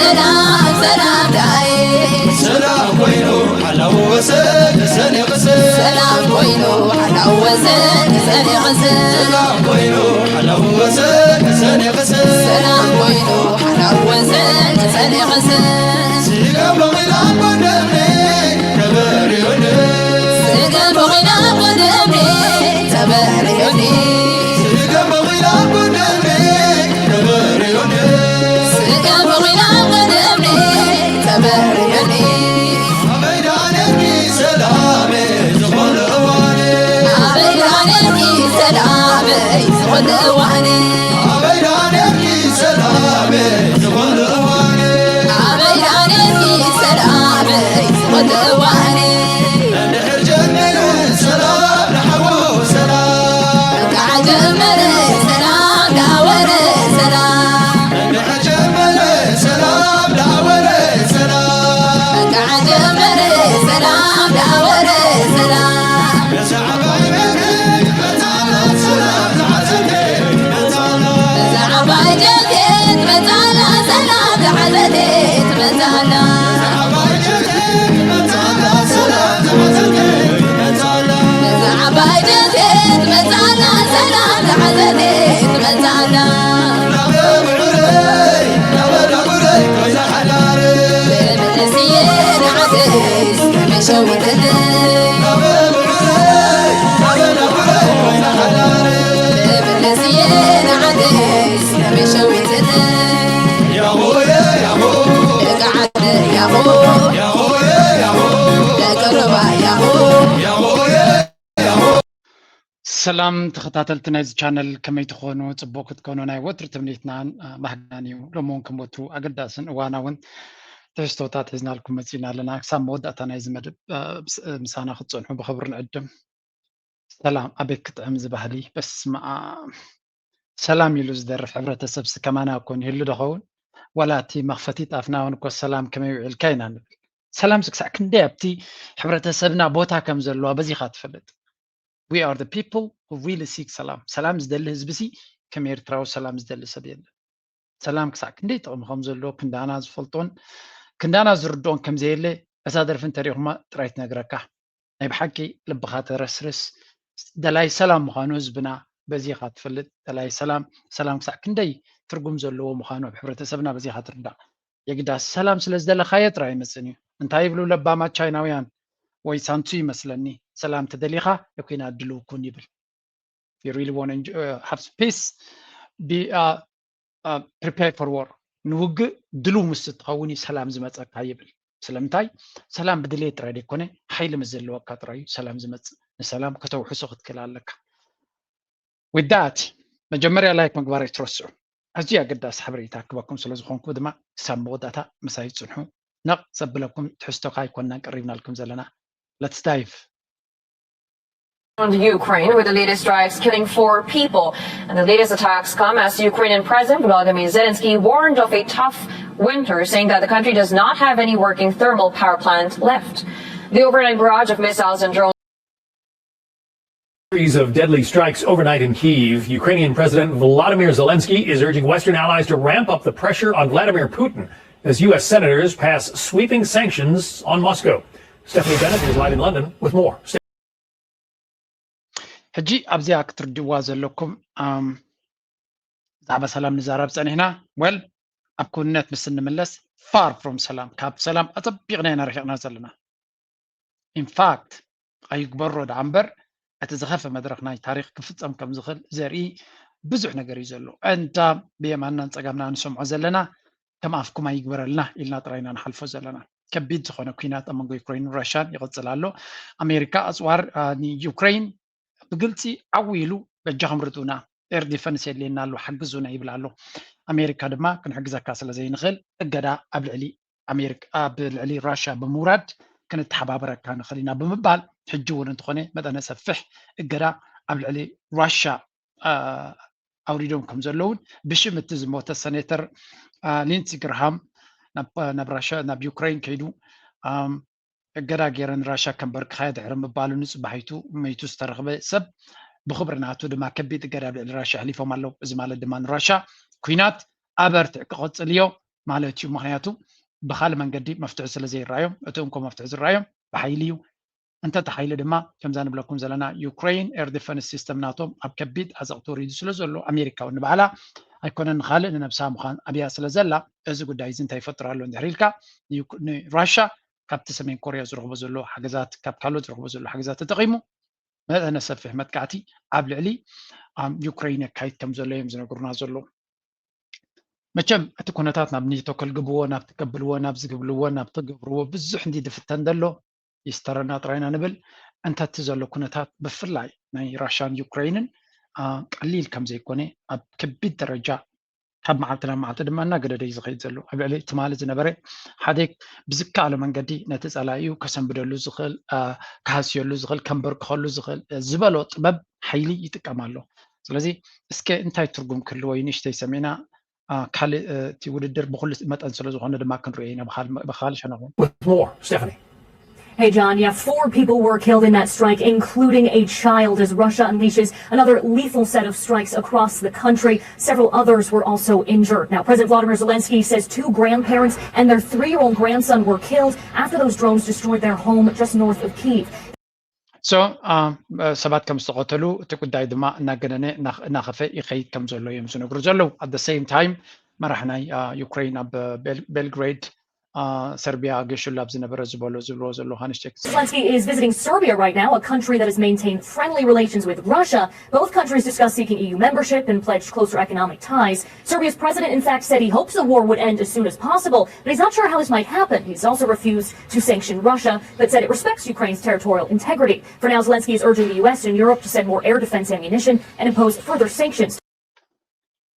ሰላም ሰላም ዳይ ሰላም ኮይኑ ሓላው ወሰን ሰኔ ቅስን ሰላም ኮይኑ ሓላው ወሰን ሰኔ ቅስን ሰላም ኮይኑ ሓላው ወሰን ሰኔ ቅስን ሰላም ኮይኑ ሓላው ወሰን ሰኔ ቅስን ስጋ በቂላ ጎደሜ ተበሪዮን ስጋ በቂላ ጎደሜ ተበሪዮኒ ስጋ በቂላ ጎደሜ ተበሪዮን ስጋ በቂላ ጎደሜ ተበሪዮኒ ኣበይ ደኣ ነርኪ ሰላመይ ዝኾነ እዋን ኣበይ ደኣ ነርኪ ሰላመይ ዝኾነ እዋን ኣበይ ደኣ ነርኪ ሰላመይ ዝኾነ እዋን ኣበይ ደኣ ነርኪ ሰላመይ ዝኾነ እዋን እንድሕር ጀሚሩ ሰላም ንሓዉ ሰላም ከዓ ጀመረ ሰላም ዳወረ ሰላም እንድሕር ጀመረ ሰላም ዳወረ ሰላም ከዓ ጀመረ ሰላም ዳወረ ሰላም ነዛ ዓባይ ቤተይ መጻና ሰላም ዝሓዘተይ መጻና እዛ ዓባይ ጀልዴት መጻና ሰላም ዝሓዘቴት መጻና ዓባይ ቤተይ መጻና ሰላም ዝሓዘተይ መጻና እዛ ዓባይ ጀልዴት መጻና ሰላም ዝሓዘቴት መጻና ናበ ብዑረይ ናበ ዳጉረይ ኮይና ሓዳረይ መለስየ ንዓደይስ መሸዊትልይ ናበ ብዑረይ ናበ ዳጉረይ ኮይና ሓዳረይ መለስየ ንዓደይስ መሸዊትልይ ያሆየ ያሆ ደቂ ዓደ ያሆ ያሆየ ያሆ ደቂ ሩባ ያሆ ያሆየ ያሆ ሰላም ተኸታተልቲ ናይዚ ቻነል፣ ከመይ ትኾኑ? ጽቡቕ ክትኮኑ ናይ ወትሩ ትምኒትናን፣ አ፣ ባህግናን እዩ። ሎሚ እውን ከም ወትሩ ኣገዳስን እዋናውን ትሕዝቶታት ሒዝናልኩም መጺእና ኣለና። ክሳብ መወዳእታ ናይዚ መደብ፣ አ፣ ምስ-፣ ምሳና ክትጸንሑ ብኽብሪ ንዕድም። ሰላም ኣቤት ክጥዕም እዚ ባህሊ። በስመ ኣብ። ሰላም ኢሉ ዝደርፍ ሕብረተሰብ ሲ ከማና እኮ ይህሉ ዶ ኸውን? ዋላ እቲ መኽፈቲ ጣፍና እውን እኮ ሰላም ከመይ ውዒልካ ኢና ንብል። ሰላም ሲ ክሳዕ ክንደይ ኣብቲ ሕብረተሰብና ቦታ ከም ዘለዋ በዚኻ ትፈልጥ። We are the people who really seek ሰላም። ሰላም ዝደሊ ህዝቢ ሲ ከም ኤርትራዊ ሰላም ዝደሊ ሰብ የለን። ሰላም ክሳዕ ክንደይ ጥቕሚ ከም ዘለዎ ክንዳና ዝፈልጦን ክንዳና ዝርድኦን ከም ዘየለ እዛ ደርፊ እንተሪእኹማ ጥራይ ትነግረካ። ናይ ብሓቂ ልብኻ ተረስርስ። ደላይ ሰላም ምዃኑ ህዝብና በዚ ኢኻ ትፈልጥ። ደላይ ሰላም፣ ሰላም ክሳዕ ክንደይ ትርጉም ዘለዎ ምዃኑ ኣብ ሕብረተሰብና በዚ ኢኻ ትርዳእ። የግዳስ ሰላም ስለ ዝደለኻዮ ጥራይ ኣይመጽእን እዩ። እንታይ ይብሉ ለባማት ቻይናውያን ወይ ሳንቱ ይመስለኒ፣ ሰላም ተደሊኻ ንኲናት ድልው ኩን ይብል። If you really want to enjoy, uh, have peace, be, uh, uh, prepare for war። ንውግእ ድልው ምስ ትኸውን እዩ ሰላም ዝመጸካ ይብል። ስለምንታይ? ሰላም ብድሌት ጥራይ ዘይኮነ፣ ሓይሊ ምስ ዘለወካ ጥራይ እዩ ሰላም ዝመጽእ። ንሰላም ከተውሕሶ ክትክእል ኣለካ። With that፣ መጀመርያ ላይክ ምግባር ኣይትረስዑ። ኣዝዩ ኣገዳሲ ሓበሬታ ክበኩም ስለ ዝኾንኩ ድማ ክሳብ መወዳእታ ምሳይ ጽንሑ። ነቕ ዘብለኩም ትሕዝቶ ከኣ ኣይኮንናን ቀሪብናልኩም ዘለና። Let's dive። Ukraine, with the latest strikes killing four people. And the latest attacks come as Ukrainian President Volodymyr Zelensky warned of a tough winter, saying that the country does not have any working thermal power plant left. The overnight barrage of missiles and drones. Series of deadly strikes overnight in Kyiv. Ukrainian President Volodymyr Zelensky is urging Western allies to ramp up the pressure on Vladimir Putin as U S senators pass sweeping sanctions on Moscow. Stephanie Bennett is live in London with more. ሕጂ ኣብዚኣ ክትርድእዋ ዘለኩም፣ ኣም፣ ብዛዕባ ሰላም ንዛረብ ጸኒሕና። ወል ኣብ ክውንነት ምስ እንምለስ፣ far from ሰላም፣ ካብ ሰላም ኣጸቢቕና ኢና ርሒቕና ዘለና። In fact፣ ኣይግበሮ ደኣ እምበር፣ እቲ ዝኸፍእ መድረኽ ናይ ታሪኽ ክፍጸም ከም ዝኽእል ዘርኢ ብዙሕ ነገር እዩ ዘሎ። እንታ ብየማንናን ጸጋምና ንሰምዖ ዘለና፣ ከም ኣፍኩም ኣይግበረልና ኢልና ጥራይ ኢና ንሓልፎ ዘለና። ከቢድ ዝኾነ ኲናት ኣብ መንጎ ዩክሬንን ራሽያን ይቕጽል ኣሎ። ኣሜሪካ ኣጽዋር፣ አ፣ ንዩክሬን ብግልጺ ዓው ኢሉ፣ በጃኹም ርድኡና፣ ኤር ዲፈንስ የድልየና ኣሎ፣ ሓግዙና ይብል ኣሎ። ኣሜሪካ ድማ ክንሕግዘካ ስለ ዘይንኽእል እገዳ ኣብ ልዕሊ ኣሜሪካ፣ ኣብ ልዕሊ ራሽያ ብምውራድ ክንተሓባበረካ ንኽእል ኢና ብምባል፣ ሕጂ እውን እንተኾነ መጠነ ሰፊሕ እገዳ ኣብ ልዕሊ ራሽያ፣ አ፣ ኣውሪዶም ከም ዘለውን ብሽም እቲ ዝሞተ ሰኔተር፣ አ፣ ሊንሲ ግርሃም ናብ፣ ናብ ራሽያ፣ ናብ ዩክሬን ከይዱ፣ ኣም፣ እገዳ ገይረ ንራሽያ ከንበርክኻ ድሕሪ ምባሉ ንጽባሒቱ መይቱ ዝተረኽበ ሰብ ብኽብሪ ናቱ ድማ ከቢድ እገዳ ኣብ ልዕሊ ራሽያ ኣሕሊፎም ኣለዉ። እዚ ማለት ድማ ንራሽያ ኲናት ኣበርትዕ ክቕጽል እዮ፣ ማለት እዩ። ምክንያቱ ብካልእ መንገዲ መፍትሒ ስለ ዘይረኣዮም፣ እቲ እንኮ መፍትሒ ዝረኣዮም ብሓይሊ እዩ። እንተተሓይሉ ድማ ከምዛ ንብለኩም ዘለና ዩክሬን air defense system ናቶም ኣብ ከቢድ ኣዘቕቲ ወሪዱ ስለ ዘሎ ኣሜሪካ እውን ንባዕላ ኣይኮነን ንካልእ ንነብሳ ምዃን ኣብያ ስለ ዘላ እዚ ጉዳይ እዚ እንታይ ይፈጥር ኣሎ እንድሕር ኢልካ ንራሻ ካብቲ ሰሜን ኮርያ ዝረኽቦ ዘሎ ሓገዛት ካብ ካልኦት ዝረኽቦ ዘሎ ሓገዛት ተጠቒሙ መጠነ ሰፊሕ መጥቃዕቲ ኣብ ልዕሊ ዩክሬን የካይድ ከም ዘሎ እዮም ዝነግሩና ዘለዉ። መቸም እቲ ኩነታት ናብ ኔቶ ከልግብዎ ናብ ትቀብልዎ ናብ ዝግብልዎ ናብ ትገብርዎ ብዙሕ እንዲ ዝፍተን ዘሎ ይስተረና ጥራይና ንብል እንተቲ ዘሎ ኩነታት ብፍላይ ናይ ራሽያን ዩክሬንን ቀሊል ከም ዘይኮነ ኣብ ከቢድ ደረጃ ካብ መዓልቲ ናብ መዓልቲ ድማ እናገደደ እዩ ዝኸይድ ዘሎ ኣብ ልዕሊ ትማሊ ዝነበረ ሓደ ብዝከኣለ መንገዲ ነቲ ፀላኢኡ ከሰንብደሉ ዝኽእል ክሃስየሉ ዝኽእል ከንበርክኸሉ ዝኽእል ዝበሎ ጥበብ ሓይሊ ይጥቀም ኣሎ። ስለዚ እስከ እንታይ ትርጉም ክህልዎ እዩ ንእሽተይ ሰሚዕና ካልእ እቲ ውድድር ብኩሉ መጠን ስለ ዝኾነ ድማ ክንሪኦ ኢና ብካል ሸነኹ With more, Stephanie. Hey, John. Yeah, four people were killed in that strike, including a child, as Russia unleashes another lethal set of strikes across the country. Several others were also injured. Now, President Vladimir Zelensky says two grandparents and their three year old grandson were killed after those drones destroyed their home just north of Kyiv. So ሰባት ከም ዝተቐተሉ እቲ ጉዳይ ድማ እናገነነ እናኸፈ ይኸይድ ከም ዘሎ እዮም ዝነግሩ ዘለዉ። At the same time መራሕ ናይ ዩክሬን ኣብ ቤልግሬድ ሰርቢያ ገሹላ ኣብ ዝነበረ ዝበሎ ዝብልዎ ዘለዉ ሃንሽቴክ Zelensky is visiting Serbia right now, a country that has maintained friendly relations with Russia. Both countries discussed seeking E U membership and pledged closer economic ties. Serbia's president, in fact, said he hopes the war would end as soon as possible, but he's not sure how this might happen. He's also refused to sanction Russia, but said it respects Ukraine's territorial integrity. For now, Zelensky is urging the U S and Europe to send more air defense ammunition and impose further sanctions.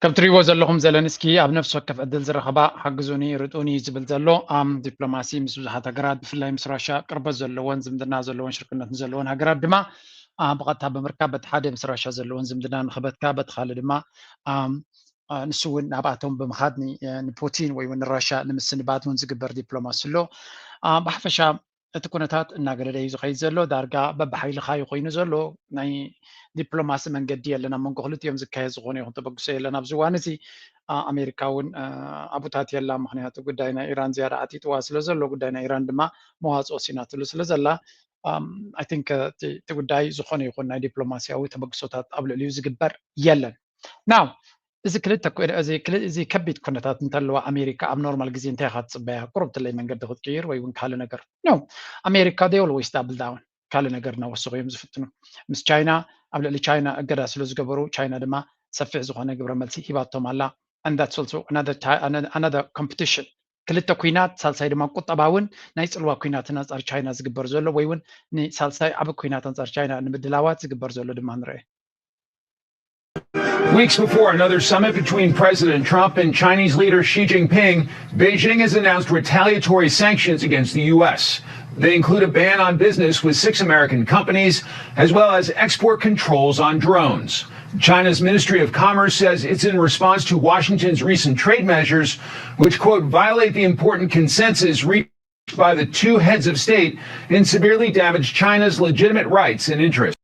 ከም ትሪእዎ ዘለኹም ዘለንስኪ ኣብ ነፍሲ ወከፍ ዕድል ዝረኸባ ሓግዙኒ ርድኡኒ እዩ ዝብል ዘሎ። ዲፕሎማሲ ምስ ብዙሓት ሃገራት ብፍላይ ምስ ራሻ ቅርበት ዘለዎን ዝምድና ዘለዎን ሽርክነት ንዘለዎን ሃገራት ድማ ብቐጥታ ብምርካብ በቲ ሓደ ምስ ራሻ ዘለዎን ዝምድና ንኽበትካ በቲ ካልእ ድማ ንሱ እውን ናብኣቶም ብምኻድ ንፑቲን ወይ እውን ንራሻ ንምስንባት እውን ዝግበር ዲፕሎማሲ ኣሎ። ብሓፈሻ እቲ ኩነታት እናገደደ እዩ ዝኸይድ ዘሎ። ዳርጋ በብሓይልኻ እዩ ኮይኑ ዘሎ። ናይ ዲፕሎማሲ መንገዲ የለን ኣብ መንጎ ክልቲኦም ዝካየድ ዝኾነ ይኹን ተበግሶ የለን ኣብዚ እዋን እዚ። ኣሜሪካ እውን ኣቡታት የላ፣ ምክንያቱ ጉዳይ ናይ ኢራን ዝያዳ ዓጢጥዋ ስለ ዘሎ ጉዳይ ናይ ኢራን ድማ መዋፅኦ ሲናትሉ ስለ ዘላ I think እቲ ጉዳይ ዝኾነ ይኹን ናይ ዲፕሎማሲያዊ ተበግሶታት ኣብ ልዕሊኡ ዝግበር የለን። ናው እዚ ክልተ እዚ ከቢድ ኩነታት እንተለዋ ኣሜሪካ ኣብ ኖርማል ግዜ እንታይ ኢኻ ትፅበያ? ቁሩብ ትለይ መንገዲ ክትቅይር ወይ እውን ካልእ ነገር ኖ። ኣሜሪካ they always double down ካልእ ነገር እናወሰኹ እዮም ዝፍትኑ። ምስ ቻይና ኣብ ልዕሊ ቻይና እገዳ ስለ ዝገበሩ ቻይና ድማ ሰፊሕ ዝኾነ ግብረ መልሲ ሂባቶም ኣላ። And that's also another competition ክልተ ኩናት ሳልሳይ ድማ ቁጠባውን ናይ ፅልዋ ኩናትን ኣንፃር ቻይና ዝግበር ዘሎ ወይ እውን ንሳልሳይ ዓቢ ኩናት ኣንፃር ቻይና ንምድላዋት ዝግበር ዘሎ ድማ ንርአ። Weeks before another summit between President Trump and Chinese leader Xi Jinping, Beijing has announced retaliatory sanctions against the U S. They include a ban on business with six American companies, as well as export controls on drones. China's Ministry of Commerce says it's in response to Washington's recent trade measures, which, quote, violate the important consensus reached by the two heads of state and severely damage China's legitimate rights and interests.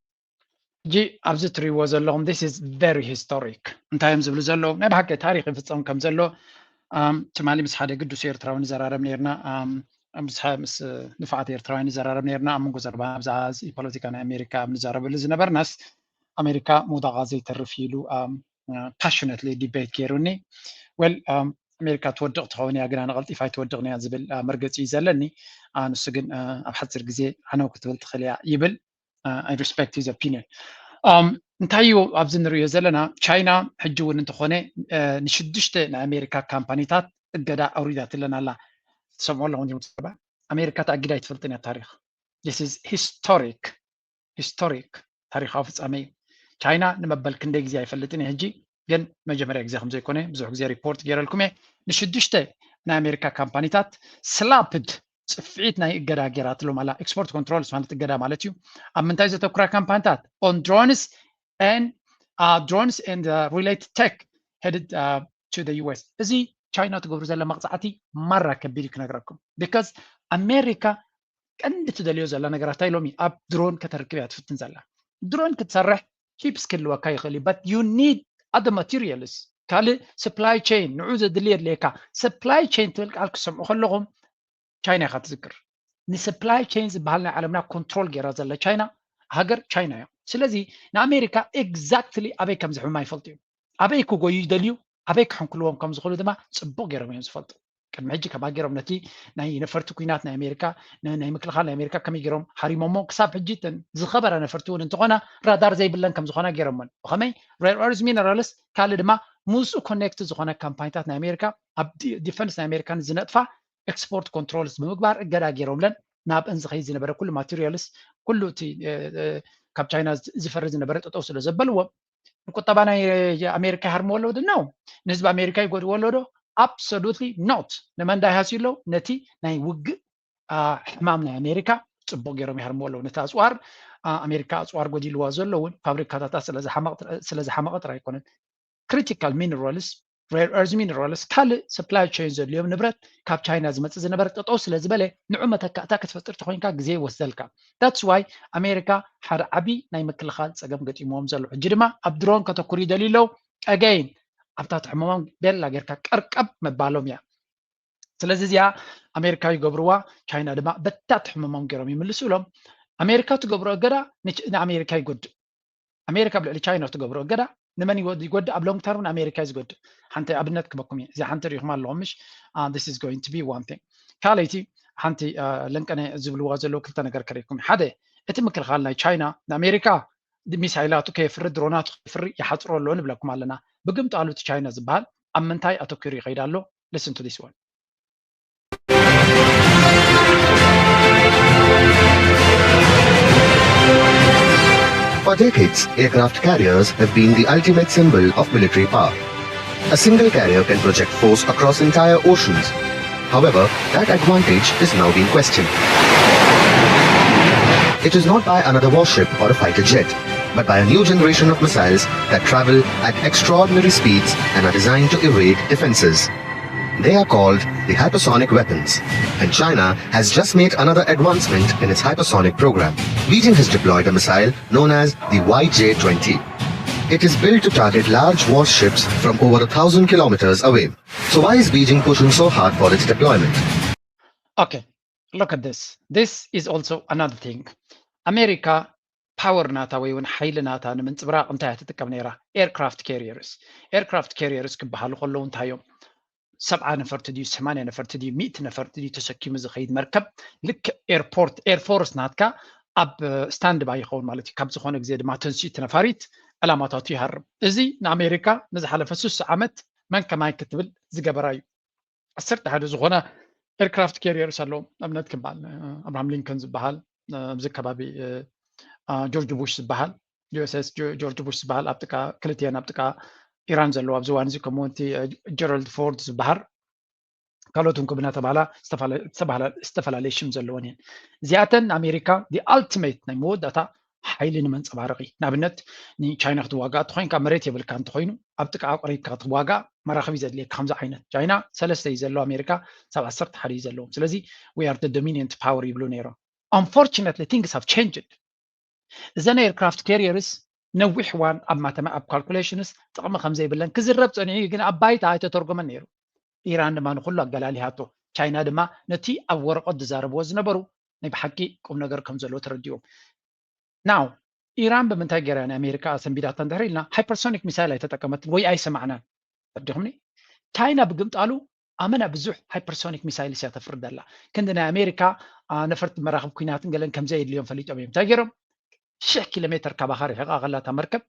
ሕጂ ኣብዚ እትሪእዎ ዘለኹም this is very historic እንታይ እዮም ዝብሉ ዘለዉ ናይ ብሓቂ ታሪክ ይፍፀም ከም ዘሎ ትማሊ ምስ ሓደ ግዱስ ኤርትራዊ ንዘራረብ ነርና ምስ ንፉዓት ኤርትራውያን ንዘራረብ ነርና ኣብ መንጎ ዘረባና ብዛዕባ ፖለቲካ ናይ ኣሜሪካ ኣብ ንዛረበሉ ዝነበርናስ ኣሜሪካ ምውዳቓ ዘይተርፍ ኢሉ passionately debate ገይሩኒ well ኣሜሪካ ትወድቕ ትኸውን እያ ግን ኣነ ቀልጢፋ ኣይትወድቕን እያ ዝብል መርገፂ እዩ ዘለኒ ንሱ ግን ኣብ ሓፂር ግዜ ዓነው ክትብል ትኽእል እያ ይብል I respect his opinion እንታይ እዩ ኣብዚ ንሪኦ ዘለና ቻይና ሕጂ እውን እንተኾነ ንሽዱሽተ ናይ ኣሜሪካ ካምፓኒታት እገዳ ኣውሪዳትለን ኣላ ትሰምዖ ኣለኹም ዲኹም ኣሜሪካ ተኣጊዳ ኣይትፈልጥን እያ ታሪክ this is historic historic ታሪካዊ ፍፃመ እዩ ቻይና ንመበል ክንደይ ግዜ ኣይፈልጥን እየ ሕጂ ግን መጀመርያ ግዜ ከምዘይኮነ ብዙሕ ግዜ ሪፖርት ገይረልኩም እየ ንሽዱሽተ ናይ ኣሜሪካ ካምፓኒታት ስላፕድ ፅፍዒት ናይ እገዳ ገይራትሎም ኣላ export controls ማለት እገዳ ማለት እዩ ኣብ ምንታይ ዘተኩራ ካምፓኒታት on drones and uh, drones and uh, related tech headed uh, to the U S እዚ ቻይና ትገብሩ ዘለ መቕፃዕቲ ማራ ከቢድ ክነግረኩም because ኣሜሪካ ቀንዲ ትደልዮ ዘላ ነገራት እንታይ ሎሚ ኣብ ድሮን ከተርክብ እያ ትፍትን ዘላ ድሮን ክትሰርሕ ቺፕስ ክህልወካ ይኽእል እዩ but you need other materials ካልእ supply chain ንዑ ዘድሊ የድልየካ። Supply chain ትብል ቃል ክሰምዑ ከለኹም ቻይና ኢኻ ትዝክር። ን supply chain ዝበሃል ናይ ዓለምና control ገይራ ዘላ ቻይና ሃገር ቻይና እዮም። ስለዚ ንኣሜሪካ exactly ኣበይ ከም ዝሕማ ይፈልጡ እዮም። ኣበይ ክጎዩ ይደልዩ፣ ኣበይ ክሕንክልዎም ከም ዝኽእሉ ድማ ጽቡቕ ገይሮም እዮም ዝፈልጡ። ቅድሚ ሕጂ ከማ ገይሮም ነቲ ናይ ነፈርቲ ኩናት ናይ ኣሜሪካ ን- ናይ ምክልኻል ናይ ኣሜሪካ ከመይ ገይሮም ሃሪሞሞ፣ ክሳብ ሕጂ እተን ዝኸበራ ነፈርቲ እውን እንተኾና ራዳር ዘይብለን ከም ዝኾና ገይሮመን። ብኸመይ? Rare earth minerals፣ ካልእ ድማ ምስኡ connect ዝኾነ ካምፓኒታት ናይ ኣሜሪካ ኣብ ዲ- defense ናይ ኣሜሪካ ንዝነጥፋ export controls ብምግባር እገዳ ገይሮምለን። ናብአን ዝኸይድ ዝነበረ ኩሉ materials፣ ኩሉ እቲ ካብ ቻይና ዝፈሪ ዝነበረ ጠጠው ስለ ዘበልዎ ንቁጠባ ናይ ኣሜሪካ ይሃርምዎ ኣለዉ ዶ? ንህዝቢ ኣሜሪካ ይጎድእዎ ኣለዉ ዶ? Absolutely not። ንመን ዳይሃስዩ ኣለዉ? ነቲ ናይ ውግእ ሕማም ናይ ኣሜሪካ ጽቡቕ ገይሮም ይሃርምዎ ኣለዉ። ነቲ ኣጽዋር ኣሜሪካ ኣጽዋር ጎዲልዋ ዘሎ እውን ፋብሪካታታ ስለ ዝሓመቐ ጥራይ ኣይኮነን። Critical minerals፣ rare earth minerals፣ ካልእ supply chain ዘድልዮም ንብረት ካብ ቻይና ዝመጽእ ዝነበረ ጠጠው ስለ ዝበለ ንዑ መተካእታ ክትፈጥር ተኮይንካ ግዜ ይወስደልካ። That's why ኣሜሪካ ሓደ ዓቢ ናይ ምክልኻል ጸገም ገጢምዎም ዘሎ። ሕጂ ድማ ኣብ ድሮን ከተኩር ይደልዩ ኣለዉ። Again ኣብታ ትሕመሞም ቤላ ጌርካ ቀርቀብ መባሎም እያ። ስለዚ እዚኣ ኣሜሪካ ይገብርዋ፣ ቻይና ድማ በታ ትሕመሞም ገይሮም ይምልሱ ኢሎም። ኣሜሪካ ትገብሮ እገዳ ንኣሜሪካ ይጎድእ። ኣሜሪካ ኣብ ልዕሊ ቻይና ትገብሮ እገዳ ንመን ይጎድእ? ኣብ long term ንኣሜሪካ እዩ ዝጎድእ። ሓንቲ ኣብነት ክበኩም እየ። እዚ ሓንቲ ሪኢኹም ኣለኹም ምሽ? This is going to be one thing። ካልኣይቲ ሓንቲ ለንቀነ ዝብልዋ ዘለዉ ክልተ ነገር ከሪኩም። ሓደ እቲ ምክልኻል ናይ ቻይና ንኣሜሪካ ሚሳይላቱ ከየፍሪ ድሮናቱ ከየፍሪ ይሓፅሮ ኣሎ ንብለኩም ኣለና። ብግምጣሉ እቲ ቻይና ዝበሃል ኣብ ምንታይ ኣተኪሩ ይኸይድ ኣሎ? Listen to this one። For decades, aircraft carriers have been the ultimate symbol of military power. A single carrier can project force across entire oceans. However, that advantage is now being questioned. It is not by another warship or a fighter jet, but by a new generation of missiles that travel at extraordinary speeds and are designed to evade defenses. They are called the hypersonic weapons, and China has just made another advancement in its hypersonic program. Beijing has deployed a missile known as the Y J twenty. It is built to target large warships from over a thousand kilometers away. So why is Beijing pushing so hard for its deployment? Okay, look at this. This is also another thing. ኣሜሪካ power ናታ ወይ እውን ሓይሊ ናታ ንምንፅብራቕ እንታይ እያ ትጥቀም ነይራ? Aircraft carriers። Aircraft carriers ክበሃሉ ከለዉ እንታይ እዮም? ሰብዓ ነፈርቲ ድዩ ሰማንያ ነፈርቲ ድዩ ሚእቲ ነፈርቲ ድዩ ተሰኪሙ ዝኸይድ መርከብ ልክዕ airport air force ናትካ ኣብ standby ይኸውን ማለት እዩ። ካብ ዝኾነ ግዜ ድማ ተንሲኡ እቲ ነፋሪት ዕላማታቱ ይሃርም። እዚ ንኣሜሪካ ንዝሓለፈ ስሳ ዓመት መን ከማይ ክትብል ዝገበራ እዩ። ዓሰርተ ሓደ ዝኾና aircraft carriers ኣለዎም። ኣብነት ክበሃል ኣብርሃም ሊንከን ዝበሃል ኣብዚ ከባቢ ጆርጅ ቡሽ ዝበሃል ዩ ኤስ ኤስ ጆርጅ ቡሽ ዝበሃል ኣብ ጥቃ ክልቲኤን ኣብ ጥቃ ኢራን ዘለዎ ኣብዚ እዋን እዚ ከምኡ እቲ ጀራልድ ፎርድ ዝበሃል ካልኦት እውን እናተባህላ ዝተፈላለየ ሽም ዘለወን እየን። እዚኣተን ንኣሜሪካ the ultimate ናይ መወዳእታ ሓይሊ ንመንፀባረቂ። ንኣብነት ንቻይና ክትዋጋእ ተኮይንካ መሬት የብልካ እንተኮይኑ ኣብ ጥቃ ቆሪብካ ክትዋጋእ መራክቢ ዘድልየካ ከምዚ ዓይነት። ቻይና ሰለስተ እዩ ዘለዎ፣ ኣሜሪካ ሳብ ዓሰርተ ሓደ እዩ ዘለዎም። ስለዚ we are the dominant power ይብሉ ነይሮም። Unfortunately things have changed። እዘን aircraft carriers ነዊሕ እዋን ኣብ ማተማ ኣብ calculations ጥቕሚ ከም ዘይብለን ክዝረብ ጸኒሑ እዩ፣ ግን ኣብ ባይታ ኣይተተርጎመን ነይሩ። ኢራን ድማ ንኹሉ ኣገላሊሃቶ። ቻይና ድማ ነቲ ኣብ ወረቐት ዝዛረብዎ ዝነበሩ ናይ ብሓቂ ቁም ነገር ከም ዘለዎ ተረዲዎም። Now ኢራን ብምንታይ ገይራ ንኣሜሪካ ኣሰንቢዳታ እንድሕር ኢልና hypersonic missile ኣይተጠቀመትን ወይ ኣይሰማዕናን። ተረዲኹምኒ? ቻይና ብግምጣሉ ኣመና ብዙሕ hypersonic missiles እያ ተፍሪ ዘላ። ክንዲ ናይ ኣሜሪካ ነፈርቲ መራኽብ ኩናትን ገለን ከም ዘየድልዮም ፈሊጦም እዮም። እንታይ ገይሮም? ሽሕ ኪሎ ሜተር ካባኻ ርሒቓ ከላ እታ መርከብ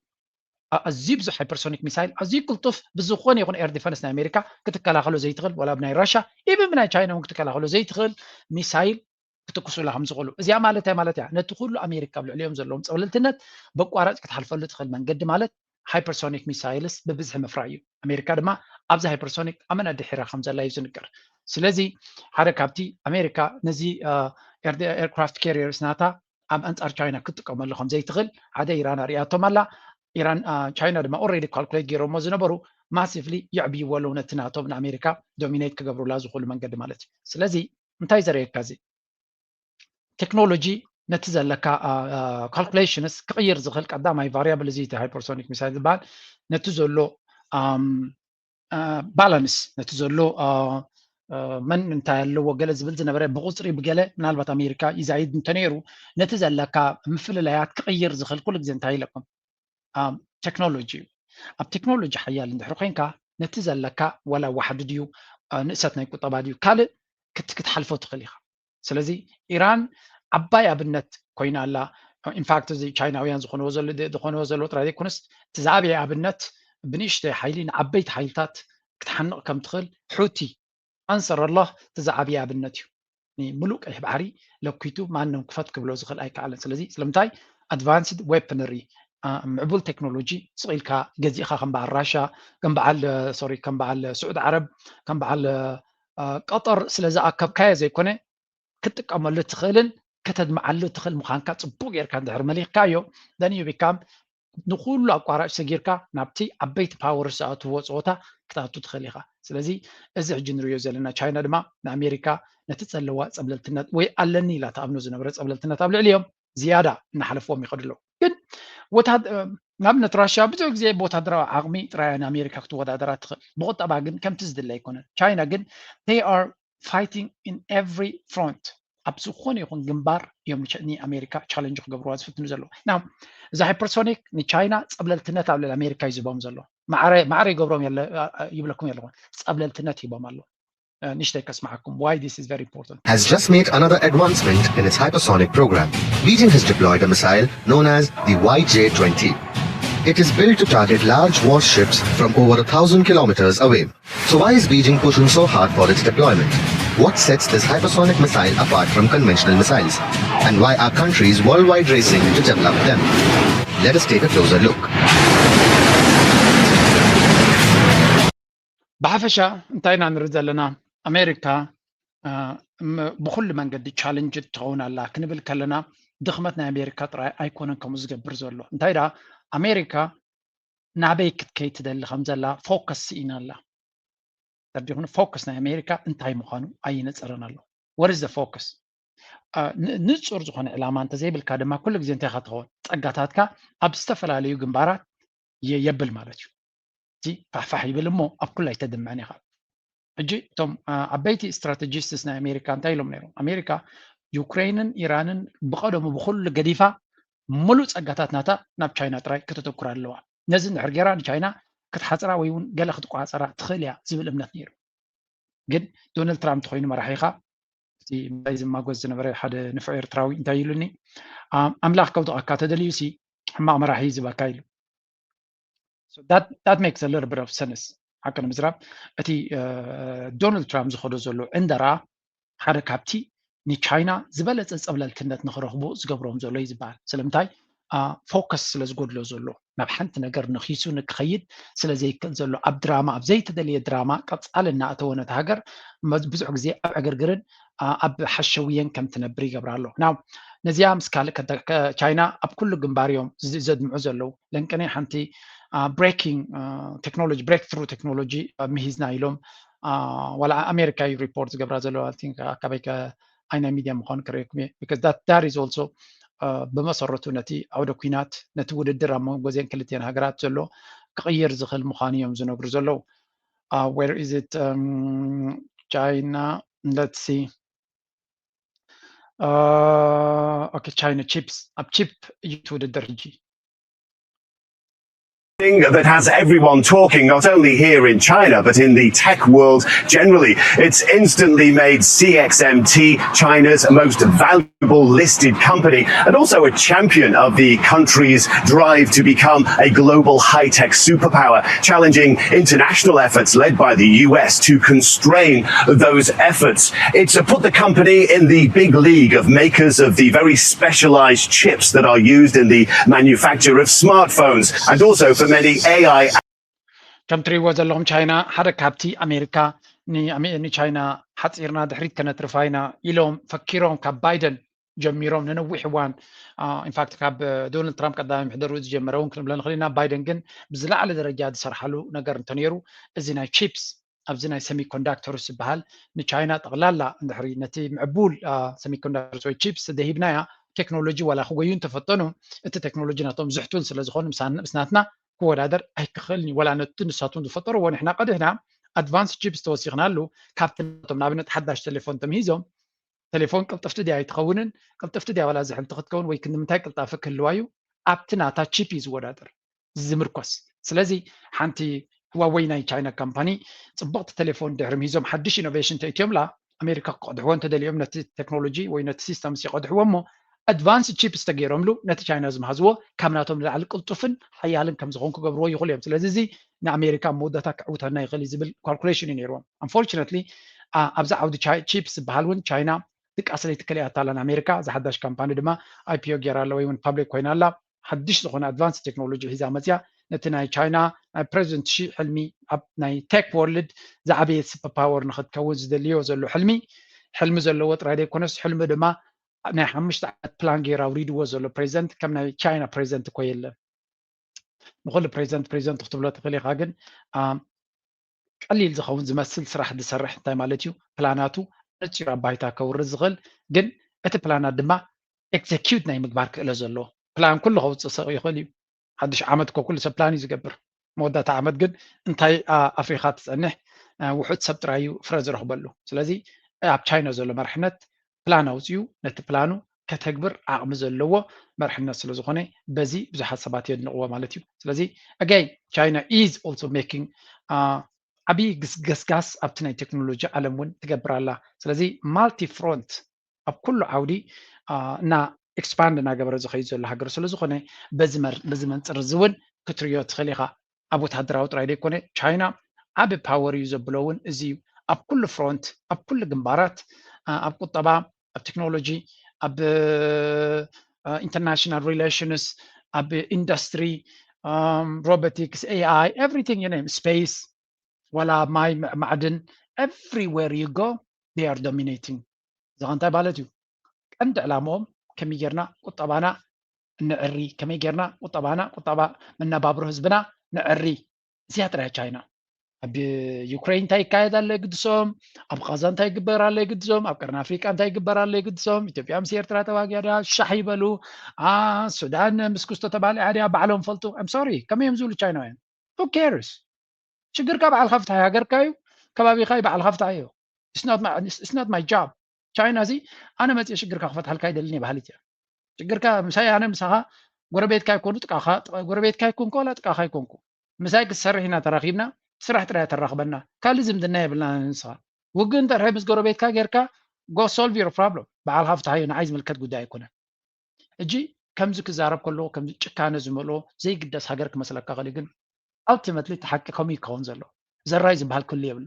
ኣዝዩ ብዙሕ hypersonic missile ኣዝዩ ቅልጡፍ ብዝኾነ ይኹን air defense ናይ ኣሜሪካ ክትከላኸሎ ዘይትኽእል፣ ዋላ ብናይ ራሻ even ብናይ ቻይና እውን ክትከላኸሎ ዘይትኽእል ሚሳይል ክትኩሱላ ከም ዝኽእሉ። እዚኣ ማለት እንታይ ማለት እያ? ነቲ ኩሉ ኣሜሪካ ኣብ ልዕሊኦም ዘለዎም ፀብለልትነት በቋራጭ ክትሓልፈሉ ትኽእል መንገዲ ማለት hypersonic missiles ብብዝሒ ምፍራይ እዩ። ኣሜሪካ ድማ ኣብዚ hypersonic ኣመና ድሒራ ከም ዘላ እዩ ዝንገር። ስለዚ ሓደ ካብቲ ኣሜሪካ ነዚ aircraft carriers ናታ ኣብ ኣንጻር ቻይና ክትጥቀመሉ ከም ዘይትኽእል ሓደ ኢራን ኣርእያቶም ኣላ። ኢራን ቻይና ድማ already calculate ገይሮሞ ዝነበሩ massively የዕብይዎ ኣለዉ ነቲ ናቶም ንኣሜሪካ dominate ክገብሩላ ዝኽእሉ መንገዲ ማለት እዩ። ስለዚ እንታይ ዘርእየካ እዚ? ቴክኖሎጂ ነቲ ዘለካ calculations ክቕይር ዝኽእል ቀዳማይ variable እዚ እቲ hypersonic missile ዝበሃል ነቲ ዘሎ ባላንስ ነቲ ዘሎ መን እንታይ ኣለዎ ገለ ዝብል ዝነበረ ብቁፅሪ ብገለ ምናልባት ኣሜሪካ ይዛይድ እንተነይሩ ነቲ ዘለካ ምፍልላያት ክቕይር ዝኽእል ኩሉ ግዜ እንታይ ኢለኩም ቴክኖሎጂ እዩ። ኣብ ቴክኖሎጂ ሓያል እንድሕር ኮይንካ ነቲ ዘለካ ዋላ ዋሕዲ ድዩ ንእሰት ናይ ቁጠባ ድዩ ካልእ ክትሓልፎ ትኽእል ኢኻ። ስለዚ ኢራን ዓባይ ኣብነት ኮይና ኣላ። ኢንፋክት እዚ ቻይናውያን ዝኾንዎ ዘሎ ጥራይ ዘይኮነስ እቲ ዝዓበየ ኣብነት ብንእሽተይ ሓይሊ ንዓበይቲ ሓይልታት ክትሓንቕ ከም ትኽእል ሑቲ ኣንሰር ኣላህ እቲ ዝዓበየ ኣብነት እዩ። ንምሉእ ቀይሕ ባሕሪ ለኪቱ ማንም ክፈት ክብሎ ዝኽእል ኣይከኣለን። ስለዚ ስለምንታይ ኣድቫንስድ ዌፐነሪ ምዕቡል ቴክኖሎጂ ስቕ ኢልካ ገዚእኻ ከም በዓል ራሻ ከም በዓል ሶሪ ከም በዓል ስዑድ ዓረብ ከም በዓል ቀጠር ስለ ዝኣከብካዮ ዘይኮነ ክትጥቀመሉ ትኽእልን ከተድምዓሉ ትኽእል ምዃንካ ፅቡቅ ጌርካ እንድሕር መሊኽካዮ then you become ንኩሉ ኣቋራጭ ሰጊርካ ናብቲ ዓበይቲ ፓወር ዝኣትዎ ፀወታ ክትኣቱ ትኽእል ኢኻ። ስለዚ እዚ ሕጂ ንሪዮ ዘለና ቻይና ድማ ንኣሜሪካ ነቲ ዘለዋ ፀብለልትነት ወይ ኣለኒ ኢላ ተኣምኖ ዝነበረ ፀብለልትነት ኣብ ልዕሊኦም ዝያዳ እናሓለፍዎም ይኸዱ ኣለዉ። ግን ንኣብነት ራሽያ ብዙሕ ግዜ ብወታደራዊ ዓቕሚ ጥራይ ንኣሜሪካ ክትወዳደራ ትኽእል። ብቁጠባ ግን ከምቲ ዝድለ ኣይኮነን። ቻይና ግን they are fighting in every front ኣብ ዝኾነ ይኹን ግንባር እዮም ንኣሜሪካ ቻለንጅ ክገብርዋ ዝፍትኑ ዘለዉ። ና እዚ ሃይፐርሶኒክ ንቻይና ፀብለልትነት ኣብ ልዕሊ ኣሜሪካ እዩ ዝህቦም ዘሎ። ማዕረ ይገብሮም ይብለኩም የለኹን ፀብለልትነት ሂቦም ኣሎ። ንሽተይ ከስማዓኩም why this is very important. Has just made another advancement in its hypersonic program. Beijing has deployed a missile known as the Y J twenty. It is built to target large warships from over a thousand kilometers away. So why is Beijing pushing so hard for its deployment? What sets this hypersonic missile apart from conventional missiles? And why are countries worldwide racing to develop them? Let us take a closer look. ብሓፈሻ እንታይ ኢና ንርኢ ዘለና? ኣሜሪካ ብኩሉ መንገዲ ቻለንጅ ትኸውን ኣላ ክንብል ከለና ድኽመት ናይ ኣሜሪካ ጥራይ ኣይኮነን ከምኡ ዝገብር ዘሎ። እንታይ ደኣ ኣሜሪካ ናበይ ክትከይ ትደሊ ከም ዘላ ፎከስ ስኢና ኣላ። ተርዲኹን ፎከስ ናይ ኣሜሪካ እንታይ ምዃኑ ኣይነፀረን ኣሎ። What is the focus? ንፁር ዝኾነ ዕላማ እንተዘይብልካ ድማ ኩሉ ግዜ እንታይ ኢኻ ትኸውን? ፀጋታትካ ኣብ ዝተፈላለዩ ግንባራት የብል ማለት እዩ። እዚ ፋሕፋሕ ይብል እሞ ኣብ ኩሉ ኣይተድምዕን ኢኻ። ሕጂ እቶም ዓበይቲ ስትራተጂስትስ ናይ ኣሜሪካ እንታይ ኢሎም ነይሮም? ኣሜሪካ ዩክሬንን ኢራንን ብቐደሙ ብኩሉ ገዲፋ ሙሉእ ፀጋታት ናታ ናብ ቻይና ጥራይ ከተተኩር ኣለዋ። ነዚ እንድሕር ገይራ ንቻይና ክትሓፅራ ወይ እውን ገለ ክትቋፀራ ትኽእል እያ ዝብል እምነት ነይሩ። ግን ዶናልድ ትራምፕ ተኮይኑ መራሒኻ እቲ ናይ ዝማጎስ ዝነበረ ሓደ ንፉዕ ኤርትራዊ እንታይ ኢሉኒ ኣምላኽ ከውድቐካ ተደልዩ ሲ ሕማቕ መራሒ ዝባካ ኢሉ። That makes a little bit of sense ሓቂ ንምዝራብ እቲ ዶናልድ ትራምፕ ዝኸዶ ዘሎ ዕንደራ ሓደ ካብቲ ንቻይና ዝበለፀ ፀብለልትነት ንክረኽቡ ዝገብሮም ዘሎ እዩ ዝበሃል። ስለምንታይ ፎከስ ስለ ዝጎድሎ ዘሎ ናብ ሓንቲ ነገር ነኺሱ ንክኸይድ ስለ ዘይክእል ዘሎ ኣብ ድራማ ኣብ ዘይተደለየ ድራማ ቀፃሊ እናእተወ ነቲ ሃገር ብዙሕ ግዜ ኣብ ዕግርግርን ኣብ ሓሸውየን ከም ትነብር ይገብራ ኣሎ። ናው ነዚኣ ምስ ካልእ ቻይና ኣብ ኩሉ ግንባር እዮም ዘድምዑ ዘለዉ። ለንቅነ ሓንቲ breaking technology breakthrough technology ምሂዝና ኢሎም ዋላ ኣሜሪካ እዩ ሪፖርት ዝገብራ ዘለዋ። ኣካበይ ኣይናይ ሚድያ ምዃኑ ክርእየኩም እየ because that is also ብመሰረቱ ነቲ ዓውደ ኩናት ነቲ ውድድር ኣብ መንጎ ዜን ክልቲኤን ሃገራት ዘሎ ክቕይር ዝኽእል ምዃኑ እዮም ዝነግሩ ዘለዉ። Where is it? China, let's see. Okay, China chips ኣብ ቺፕ እዩ ትውድድር ሕጂ thing that has everyone talking, not only here in China, but in the tech world generally. It's instantly made C X M T China's most valuable listed company and also a champion of the country's drive to become a global high tech superpower, challenging international efforts led by the U S to constrain those efforts. It's put the company in the big league of makers of the very specialized chips that are used in the manufacture of smartphones. And also for many A I. ከም ትሪእዎ ዘለኹም ቻይና ሓደ ካብቲ ኣሜሪካ ንቻይና ሓፂርና ድሕሪት ከነትርፋ ኢና ኢሎም ፈኪሮም ካብ ባይደን ጀሚሮም ንነዊሕ እዋን ኢንፋክት ካብ ዶናልድ ትራምፕ ቀዳማይ ምሕደሩ ዝጀመረ እውን ክንብለ ንኽእል ኢና። ባይደን ግን ብዝለዓለ ደረጃ ዝሰርሓሉ ነገር እንተነይሩ እዚ ናይ ቺፕስ ኣብዚ ናይ ሰሚኮንዳክተርስ ዝበሃል ንቻይና ጠቕላላ እንድሕሪ ነቲ ምዕቡል ሰሚኮንዳክተርስ ወይ ቺፕስ ደሂብናያ ቴክኖሎጂ ዋላ ክጎዩ እንተፈተኑ እቲ ቴክኖሎጂ ናቶም ዝሕቱል ስለ ዝኾኑ ምስ ናትና ክወዳደር ኣይክኽእልን እዩ። ወላ ነቲ ንሳቶም ዝፈጠርዎ ንሕና ቀድሕና ኣድቫንስ ቺፕስ ተወሲኽናሉ ካብቲ ናቶም ንኣብነት ሓዳሽ ቴሌፎን ተምሂዞም ቴሌፎን ቅልጥፍቲ ድያ ኣይትኸውንን ቅልጥፍቲ ድያ ዋላ ዝሕልቲ ክትከውን ወይ ክንምንታይ ቅልጣፈ ክህልዋ እዩ ኣብቲ ናታ ቺፕ እዩ ዝወዳደር ዝምርኮስ። ስለዚ ሓንቲ ህዋወይ ናይ ቻይና ካምፓኒ ፅብቕቲ ቴሌፎን ድሕሪ ምሂዞም ሓድሽ ኢኖቬሽን ተእትዮምላ ኣሜሪካ ክቐድሕዎ እንተደልዮም ነቲ ቴክኖሎጂ ወይ ነቲ ሲስተምስ ይቐድሕዎ እሞ ኣድቫንስ ቺፕስ ተገይሮምሉ ነቲ ቻይና ዝመሃዝዎ ካብ ናቶም ንላዕሊ ቅልጡፍን ሓያልን ከም ዝኾን ክገብርዎ ይኽእሉ እዮም። ስለዚ እዚ ንኣሜሪካ ኣብ መወዳእታ ክዕውተና ይኽእል እዩ ዝብል ካልኩሌሽን እዩ ነይርዎም። ኣንፎርችነትሊ ኣብዚ ዓውዲ ቺፕስ ዝበሃል እውን ቻይና ድቃስ ለይትከል እያ ኣታላ ንኣሜሪካ እዛ ሓዳሽ ካምፓኒ ድማ ኣይፒኦ ገይራ ኣላ ወይ እውን ፓብሊክ ኮይና ኣላ። ሓድሽ ዝኾነ ኣድቫንስ ቴክኖሎጂ ሒዛ መፅያ ነቲ ናይ ቻይና ናይ ፕሬዚደንት ሺ ሕልሚ ኣብ ናይ ቴክ ወርልድ ዝዓበየ ሱፐር ፓወር ንክትከውን ዝደልዮ ዘሎ ሕልሚ ሕልሚ ዘለዎ ጥራይ ዘይኮነስ ሕልሚ ድማ ናይ ሓሙሽተ ዓመት ፕላን ገይሩ ኣውሪድዎ ዘሎ ፕሬዚደንት ከም ናይ ቻይና ፕሬዚደንት እኮ የለን። ንኩሉ ፕሬዚደንት ፕሬዚደንት ክትብሎ ትኽእል ኢኻ፣ ግን ቀሊል ዝኸውን ዝመስል ስራሕ ዝሰርሕ እንታይ ማለት እዩ? ፕላናቱ ነፂሩ ኣብ ባይታ ከውርድ ዝኽእል ግን እቲ ፕላናት ድማ ኤክዘኪዩት ናይ ምግባር ክእለት ዘለዎ ፕላን ኩሉ ከውፅእ ሰብ ይኽእል እዩ። ሓድሽ ዓመት እኮ ኩሉ ሰብ ፕላን እዩ ዝገብር። መወዳእታ ዓመት ግን እንታይ ኣፍሪኻ ትፀንሕ ውሑድ ሰብ ጥራይ እዩ ፍረ ዝረኽበሉ። ስለዚ ኣብ ቻይና ዘሎ መራሕነት ፕላን ኣውፅኡ ነቲ ፕላኑ ከተግብር ዓቕሚ ዘለዎ መርሕነት ስለ ዝኾነ በዚ ብዙሓት ሰባት የድንቕዎ ማለት እዩ። ስለዚ ኣጋይ ቻይና is also making ዓብዪ ግስገስጋስ ኣብቲ ናይ ቴክኖሎጂ ዓለም እውን ትገብር ኣላ። ስለዚ ማልቲ ፍሮንት ኣብ ኩሉ ዓውዲ እና ኤክስፓንድ እናገበረ ዝኸይድ ዘሎ ሃገር ስለ ዝኾነ በዚ መንፅር እዚ እውን ክትርዮ ትኽእል ኢኻ። ኣብ ወታደራዊ ጥራይ ዘይኮነ ቻይና ዓቢ ፓወር እዩ ዘብሎ እውን እዚ እዩ። ኣብ ኩሉ ፍሮንት ኣብ ኩሉ ግንባራት ኣብ ቁጠባ ኣብ ቴክኖሎጂ ኣብ ኢንተርናሽናል ሪሌሽንስ ኣብ ኢንዱስትሪ ሮቦቲክስ ኤኣይ ኤቭሪቲንግ ዩ ኔም ስፔስ ዋላ ማይ ማዕድን everywhere you go they are dominating። እዚ እንታይ ማለት እዩ? ቀንዲ ዕላምኦም ከመይ ጌርና ቁጠባና ነዕሪ፣ ከመይ ጌርና ቁጠባና ቁጠባ መነባብሮ ህዝብና ነዕሪ። እዚኣ ጥራይ ቻይና ኣብ ዩክሬን እንታይ ይካየድ ኣሎ ይግድሶም፣ ኣብ ቃዛ እንታይ ይግበር ኣሎ ይግድሶም፣ ኣብ ቀርኒ ኣፍሪቃ እንታይ ይግበር ኣሎ ይግድሶም። ኢትዮጵያ ምስ ኤርትራ ተዋጊኣ ድያ ሻሕ ይበሉ። ሱዳን ምስ ኩስቶ ተባሊዓ ድያ ባዕሎም ፈልጡ። I'm sorry ከመይ እዮም ዝብሉ ቻይናውያን? Who cares? ሽግርካ ባዕልካ ፍትሓ ሃገርካ እዩ ከባቢካ እዩ ባዕልካ ፍትሓ እዩ። It's not my job። ቻይና እዚ ኣነ መፅየ ሽግርካ ክፈትሓልካ ይደልን እየ በሃሊት እያ። ሽግርካ ምሳይ ኣነ ምሳኻ ጎረቤትካ ይኮኑ ጥቃኻ ጎረቤትካ ይኮንኩ ዋላ ጥቃኻ ይኮንኩ ምሳይ ክትሰርሕ ኢና ተራኺብና ስራሕ ጥራይ ተራኽበና ካልእ ዝምድና የብልና ንስኻ ውግእ እንተርሐ ምስ ጎረቤትካ ጌርካ go solve your problem ባዕልካ ፍትሓዮ ንዓይ ዝምልከት ጉዳይ ኣይኮነን። እጂ ከምዚ ክዛረብ ከለዎ ከምዚ ጭካነ ዝመልኦ ዘይግደስ ሃገር ክመስለካ ኸእል ግን ኣልቲመትሊ እቲ ሓቂ ከምኡ ይከውን ዘሎ። ዘራይ ዝበሃል ክህሉ የብሉ።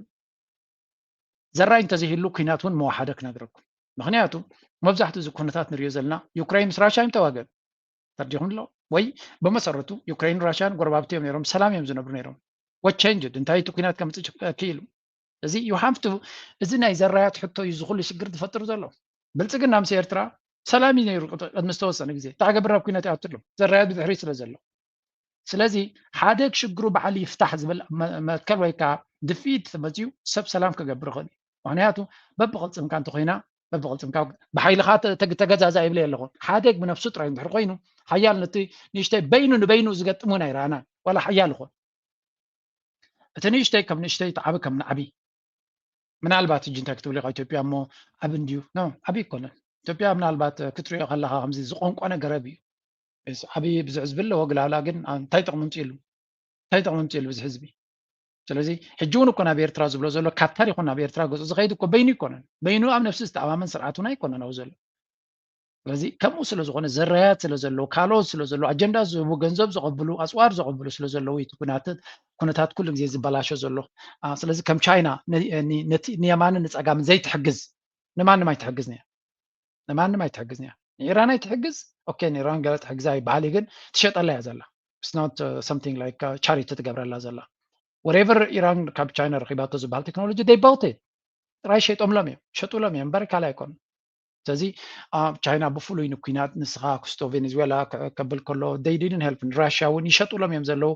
ዘራይ እንተዘይህሉ ኩናት እውን መወሓደ ክነግረኩም። ምክንያቱ መብዛሕትኡ እዚ ኩነታት ንሪኦ ዘለና ዩክራይን ምስ ራሻ እዮም ተዋገዱ ተርዲኹም ኣሎ ወይ ብመሰረቱ ዩክራይን ራሽያን ጎረባብቲ እዮም ነሮም ሰላም እዮም ዝነብሩ ነሮም። What changed እንታይ እቲ ኩናት ከምፅእ ክኢሉ እዚ you have to እዚ ናይ ዘራያት ሕቶ እዩ ዝኩሉ ሽግር ዝፈጥር ዘሎ። ብልፅግና ምስ ኤርትራ ሰላም እዩ ነይሩ ቅድሚ ዝተወሰነ ግዜ እንታይ ገብር ኣብ ኩናት ይኣትሎም ዘራያት ብድሕሪ ስለ ዘሎ ስለዚ ሓደ ሽግሩ በዓል ይፍታሕ ዝብል መትከል ወይ ከዓ ድፍኢት ተመፅኡ ሰብ ሰላም ክገብር ይኽእል እዩ። ምክንያቱ በብቕልፅምካ እንተኮይና በብቕልፅምካ ብሓይልካ ተገዛዛ ይብለ ኣለኹ። ሓደ ብነፍሱ ጥራይ እንድሕር ኮይኑ ሓያል ነቲ ንእሽተይ በይኑ ንበይኑ ዝገጥም እውን ኣይረኣናን ዋላ ሓያል ይኹን እቲ ንእሽተይ ከም ንእሽተይ እቲ ዓቢ ከም ንዓቢ ምናልባት እጂ እንታይ ክትብል ኢኻ ኢትዮጵያ እሞ ዓቢ እንድዩ ዓቢ ይኮነን ኢትዮጵያ ምናልባት ክትሪኦ ከለካ ከምዚ ዝቆንቆነ ገረብ እዩ ዓቢ ብዙሕ ዝብለ ወግላላ ግን እንታይ ጥቕሚ ምፅሉ እንታይ ጥቕሚ ምፅሉ ብዙሕ ህዝቢ ስለዚ ሕጂ እውን እኮ ናብ ኤርትራ ዝብሎ ዘሎ ካታር ይኹን ናብ ኤርትራ ገፁ ዝኸይድ እኮ በይኑ ይኮነን በይኑ ኣብ ነብሲ ዝተኣማመን ስርዓት እውን ኣይኮነን ኣብ ዘሎ ስለዚ ከምኡ ስለ ዝኾነ ዘረያት ስለ ዘለዎ ካልኦት ስለ ዘለዎ ኣጀንዳ ዝህቡ ገንዘብ ዘቐብሉ ኣፅዋር ዘቐብሉ ስለ ዘለዉ እቲ ኩናት ኩነታት ኩሉ ግዜ ዝበላሾ ዘሎ ስለዚ ከም ቻይና ንየማንን ንፀጋምን ዘይትሕግዝ ንማንም ኣይትሕግዝ ንያ ንማንም ኣይትሕግዝ ንያ ንኢራን ኣይትሕግዝ ኦኬ ንኢራን ገለ ትሕግዛ ይበሃል ግን ትሸጠላ እያ ዘላ it's not something like charity ትገብረላ ዘላ whatever ኢራን ካብ ቻይና ረኺባቶ ዝበሃል ቴክኖሎጂ they bought it ጥራይ ሸይጦምሎም እዮም ሸጡሎም እዮም እምበር ካልእ ኣይኮኑ ስለዚ ቻይና ብፍሉይ ንኩናት ንስኻ ክስቶ ቬኔዙዌላ ከብል ከሎ they didn't help ንራሽያ እውን ይሸጡሎም እዮም ዘለዉ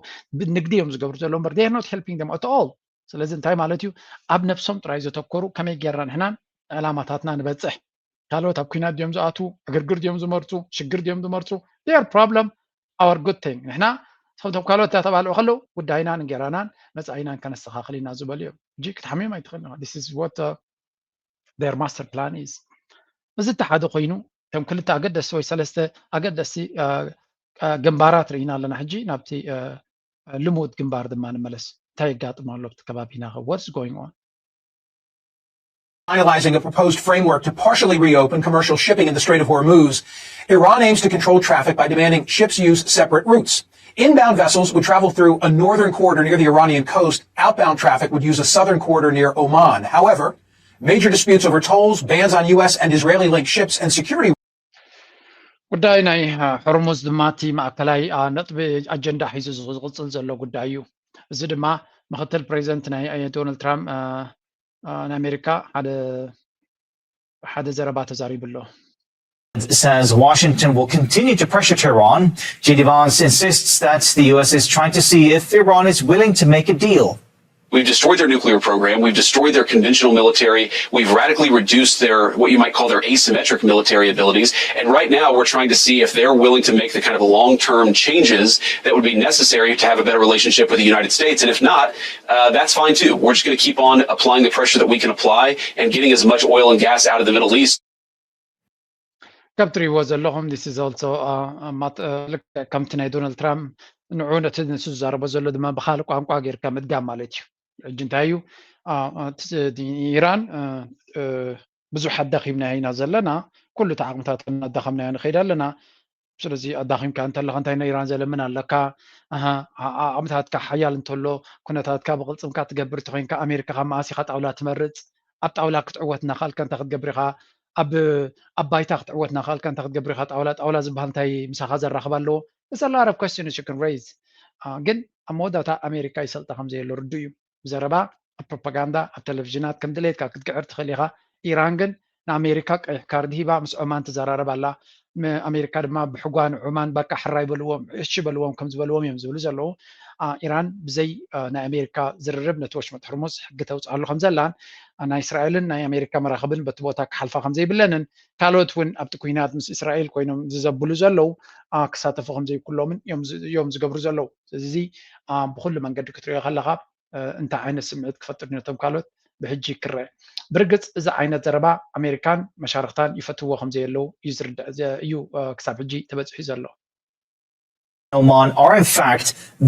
ንግዲ እዮም ዝገብሩ ዘለዉ እምበር they are not helping them at all ስለዚ እንታይ ማለት እዩ ኣብ ነብሶም ጥራይ ዘተኮሩ ከመይ ጌርና ንሕና ዕላማታትና ንበፅሕ ካልኦት ኣብ ኩናት ድዮም ዝኣትዉ ዕግርግር ድዮም ዝመርፁ ሽግር ድዮም ዝመርፁ their problem our good thing ንሕና እቶም ካልኦት እናተባልዑ ከለዉ ጉዳይናን እንጌራናን መጻኢናን ከነስተኻኽል ኢና ዝበሉ እዮም። ሕጂ ክትሓምዮም ኣይትኽእልን ኢኻ። This is what uh, their master plan is። እዚ ተሓደ ኮይኑ እቶም ክልተ ኣገደስቲ ወይ ሰለስተ ኣገደስቲ ግንባራት ርኢና ኣለና። ሕጂ ናብቲ ልሙድ ግንባር ድማ ንመለስ። እንታይ የጋጥም ኣሎ ኣብቲ ከባቢና? What's going on? Finalizing a proposed framework to partially reopen commercial shipping in the Strait of Hormuz, Iran aims to control traffic by demanding ships use separate routes. Inbound vessels would travel through a northern quarter near the Iranian coast. Outbound traffic would use a southern quarter near Oman. However, major disputes over tolls, bans on U S and Israeli linked ships, and security ጉዳይ ናይ ሕርሙዝ ድማ እቲ ማእከላይ ነጥቢ ኣጀንዳ ሒዙ ዝቕፅል ዘሎ ጉዳይ እዩ። እዚ ድማ ምክትል ፕሬዚደንት ናይ ዶናልድ ትራምፕ ናይ ኣሜሪካ ሓደ ሓደ ዘረባ ተዛሪቡ ኣሎ። Says Washington will continue to pressure Tehran. J D Vance insists that the U S is trying to see if Iran is willing to make a deal. We've destroyed their nuclear program. We've destroyed their conventional military. We've radically reduced their, what you might call their asymmetric military abilities. And right now, we're trying to see if they're willing to make the kind of long term changes that would be necessary to have a better relationship with the United States. And if not, uh, that's fine too. We're just going to keep on applying the pressure that we can apply and getting as much oil and gas out of the Middle East. ከም ትሪእዎ ዘለኹም this is also ከምቲ ናይ ዶናልድ ትራምፕ ንዑ ነቲ ንሱ ዝዛረቦ ዘሎ ድማ ብካልእ ቋንቋ ጌርካ ምድጋም ማለት እዩ። ሕጂ እንታይ እዩ ኢራን ብዙሕ ኣዳኺምና ኢና ዘለና፣ ኩሉ እቲ ዓቕምታት ኣዳኸምናዮ ንኸይድ ኣለና። ስለዚ ኣዳኺምካ እንተለኻ እንታይ ናይ ኢራን ዘለምን ኣለካ? ዓቕምታትካ ሓያል እንተሎ ኩነታትካ ብቕልፅምካ ትገብር እንተኮይንካ ኣሜሪካ ካብ መኣስ ኢኻ ጣውላ ትመርፅ? ኣብ ጣውላ ክትዕወት እናኽኣልካ እንታይ ክትገብር ኢኻ? ኣብ ኣብ ባይታ ክትዕወት እናኽኣልካ እንታይ ክትገብር ኢኻ? ጣውላ ጣውላ ዝበሃል እንታይ ምሳኻ ዘራኽብ ኣለዎ? There's a lot of questions you can raise. ግን ኣብ መወዳእታ ኣሜሪካ ይሰልጣ ከም ዘየሎ ርዱእ እዩ። ብዘረባ ኣብ ፕሮፓጋንዳ ኣብ ቴሌቪዥናት ከም ድሌትካ ክትግዕር ትኽእል ኢኻ። ኢራን ግን ንኣሜሪካ ቀይሕ ካርድ ሂባ ምስ ዖማን ትዘራረብ ኣላ። ኣሜሪካ ድማ ብሕጓ ንዖማን በቃ ሕራይ በልዎም፣ እሺ በልዎም ከም ዝበልዎም እዮም ዝብሉ ዘለዉ። ኢራን ብዘይ ናይ ኣሜሪካ ዝርርብ ነቲ ወሽመጥ ሕርሙዝ ሕጊ ተውፅኣሉ ከም ዘላን ናይ እስራኤልን ናይ ኣሜሪካ መራኽብን በቲ ቦታ ክሓልፋ ከም ዘይብለንን ካልኦት እውን ኣብቲ ኩናት ምስ እስራኤል ኮይኖም ዝዘብሉ ዘለዉ ክሳተፉ ከም ዘይብኩሎምን እዮም ዝገብሩ ዘለዉ። እዚ ብኩሉ መንገዲ ክትሪኦ ከለካ እንታይ ዓይነት ስምዒት ክፈጥር ነቶም ካልኦት ብሕጂ ክረአ። ብርግፅ እዚ ዓይነት ዘረባ ኣሜሪካን መሻርክታን ይፈትዎ ከም ዘየለዉ እዩ ዝርዳእ እዩ ክሳብ ሕጂ ተበፂሑ ዘሎ። Oman are in fact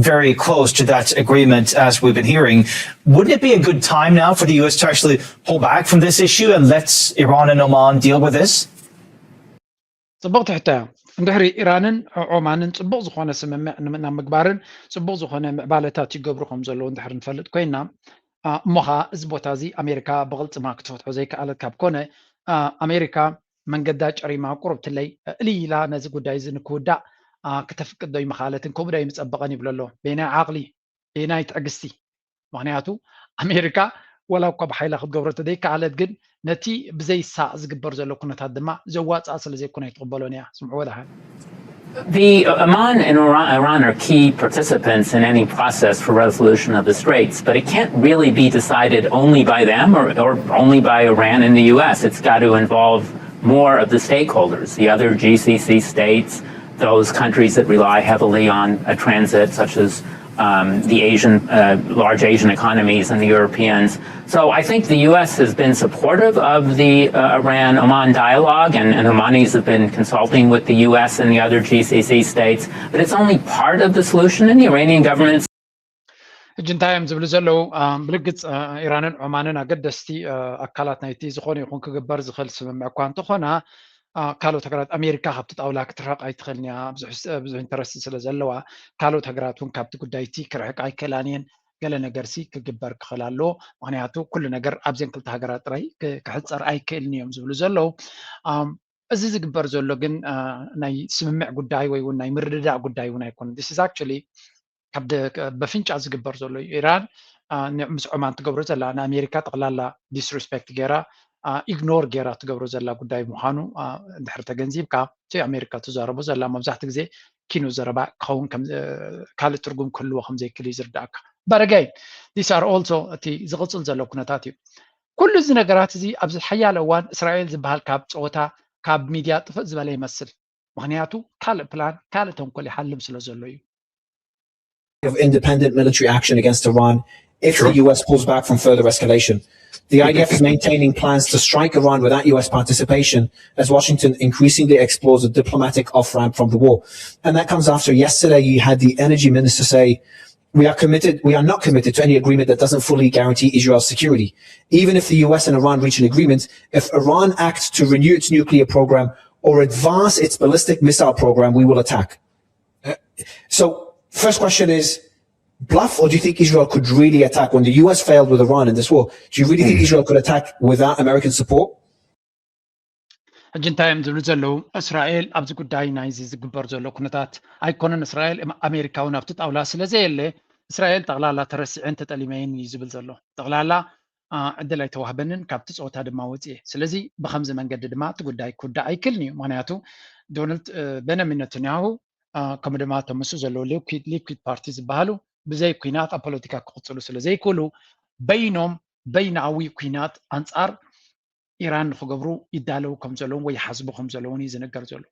very close to that agreement as we've been hearing. Wouldn't it be a good time now for the U S to actually pull back from this issue and let Iran and Oman deal with this? ፅቡቕ ትሕታ እያ። እንድሕሪ ኢራንን ዖማንን ፅቡቕ ዝኾነ ስምምዕ ናብ ምግባርን ፅቡቕ ዝኾነ ምዕባለታት ይገብሩ ከም ዘለዉ እንድሕር ንፈልጥ ኮይና እሞ ኸዓ እዚ ቦታ እዚ ኣሜሪካ ብቕልፅማ ክትፈትሖ ዘይከኣለት ካብ ኮነ ኣሜሪካ መንገዳ ጨሪማ ቁሩብ ትለይ እልይ ኢላ ነዚ ጉዳይ እዚ ንክውዳእ ክተፍቅድ ዶ ይምኻለትን ከምኡ ዶ ይምፀበቐን ይብሎ ኣሎ። በየናይ ዓቕሊ በየናይ ትዕግስቲ? ምክንያቱ ኣሜሪካ ወላ እኳ ብሓይላ ክትገብሮ ተደይከኣለት ግን ነቲ ብዘይሳቕ ዝግበር ዘሎ ኩነታት ድማ ዘዋፅኣ ስለ ዘይኮነ ኣይትቕበሎን እያ። ስምዕዎ ደሓን። The Oman and Iran, Iran are key participants in any process for resolution of the straits, but it can't really be decided only by them or, or only by Iran and the U S. It's got to involve more of the stakeholders, the other G C C states, those countries that rely heavily on a transit, such as um, the Asian, uh, large Asian economies and the Europeans. So I think the U S has been supportive of the uh, Iran Oman dialogue, and, and Omanis have been consulting with the U S and the other G C C states, but it's only part of the solution, and the Iranian government's ሕጂ እንታይ እዮም ዝብሉ ዘለዉ? ብርግፅ ኢራንን ዖማንን ኣገደስቲ ኣካላት ናይቲ ዝኾነ ይኹን ክግበር ዝኽእል ስምምዕ እኳ እንተኾና ካልኦት ሃገራት ኣሜሪካ ካብቲ ጣውላ ክትርሕቕ ኣይትኽእልን እያ። ብዙሕ ኢንተረስት ስለ ዘለዋ ካልኦት ሃገራት እውን ካብቲ ጉዳይ እቲ ክርሕቃ ኣይክእላን እየን። ገለ ነገር ሲ ክግበር ክኽእል ኣለዎ። ምክንያቱ ኩሉ ነገር ኣብዘን ክልተ ሃገራት ጥራይ ክሕፀር ኣይክእልን እዮም ዝብሉ ዘለዉ። እዚ ዝግበር ዘሎ ግን ናይ ስምምዕ ጉዳይ ወይ እውን ናይ ምርድዳእ ጉዳይ እውን ኣይኮነን። This is actually ካብ በፍንጫ ዝግበር ዘሎ እዩ። ኢራን ምስ ዖማን ትገብሮ ዘላ ንኣሜሪካ ጠቕላላ ዲስሪስፔክት ገይራ ኢግኖር ገይራ ትገብሮ ዘላ ጉዳይ ምዃኑ እንድሕር ተገንዚብካ እቲ ኣሜሪካ ትዛረቦ ዘላ መብዛሕትኡ ግዜ ኪኖ ዘረባ ክኸውን ካልእ ትርጉም ክህልዎ ከም ዘይክእል እዩ ዝርዳእካ። But again, these are also እቲ ዝቕፅል ዘሎ ኩነታት እዩ። ኩሉ እዚ ነገራት እዚ ኣብዚ ሓያለ እዋን እስራኤል ዝበሃል ካብ ፀወታ ካብ ሚድያ ጥፍእ ዝበለ ይመስል። ምክንያቱ ካልእ ፕላን ካልእ ተንኮል ይሓልም ስለ ዘሎ እዩ። of independent military action against Iran if the U S pulls back from further escalation. The I D F is maintaining plans to strike Iran without U S participation as Washington increasingly explores a diplomatic off ramp from the war. And that comes after yesterday you had the energy minister say, we are committed, we are not committed to any agreement that doesn't fully guarantee Israel's security. Even if the U S and Iran reach an agreement, if Iran acts to renew its nuclear program or advance its ballistic missile program, we will attack. Uh, so, first question is, bluff, or do you think Israel could really attack when the U S failed with Iran in this war? Do you really think Israel could attack without American support? ሕጂ እንታይ እዮም ዝብሉ ዘለዉ? እስራኤል ኣብዚ ጉዳይ ናይዚ ዝግበር ዘሎ ኩነታት ኣይኮነን። እስራኤል ኣሜሪካ እውን ኣብቲ ጣውላ ስለ ዘየለ እስራኤል ጠቕላላ ተረሲዐን ተጠሊመየን እዩ ዝብል ዘሎ። ጠቕላላ ዕድል ኣይተዋህበንን፣ ካብቲ ፀወታ ድማ ወፅኤ። ስለዚ ብከምዚ መንገዲ ድማ እቲ ጉዳይ ክውዳእ ኣይክልን እዩ። ምክንያቱ ዶናልድ በንያሚን ነተንያሁ ከምኡ ድማ እቶም ምስ ዘለዉ ሊኩድ ፓርቲ ዝበሃሉ ብዘይ ኩናት ኣብ ፖለቲካ ክቕፅሉ ስለ ዘይክእሉ በይኖም በይናዊ ኩናት ኣንፃር ኢራን ንክገብሩ ይዳለዉ ከም ዘለውን ወይ ይሓስቡ ከም ዘለውን እዩ ዝነገር ዘሎ።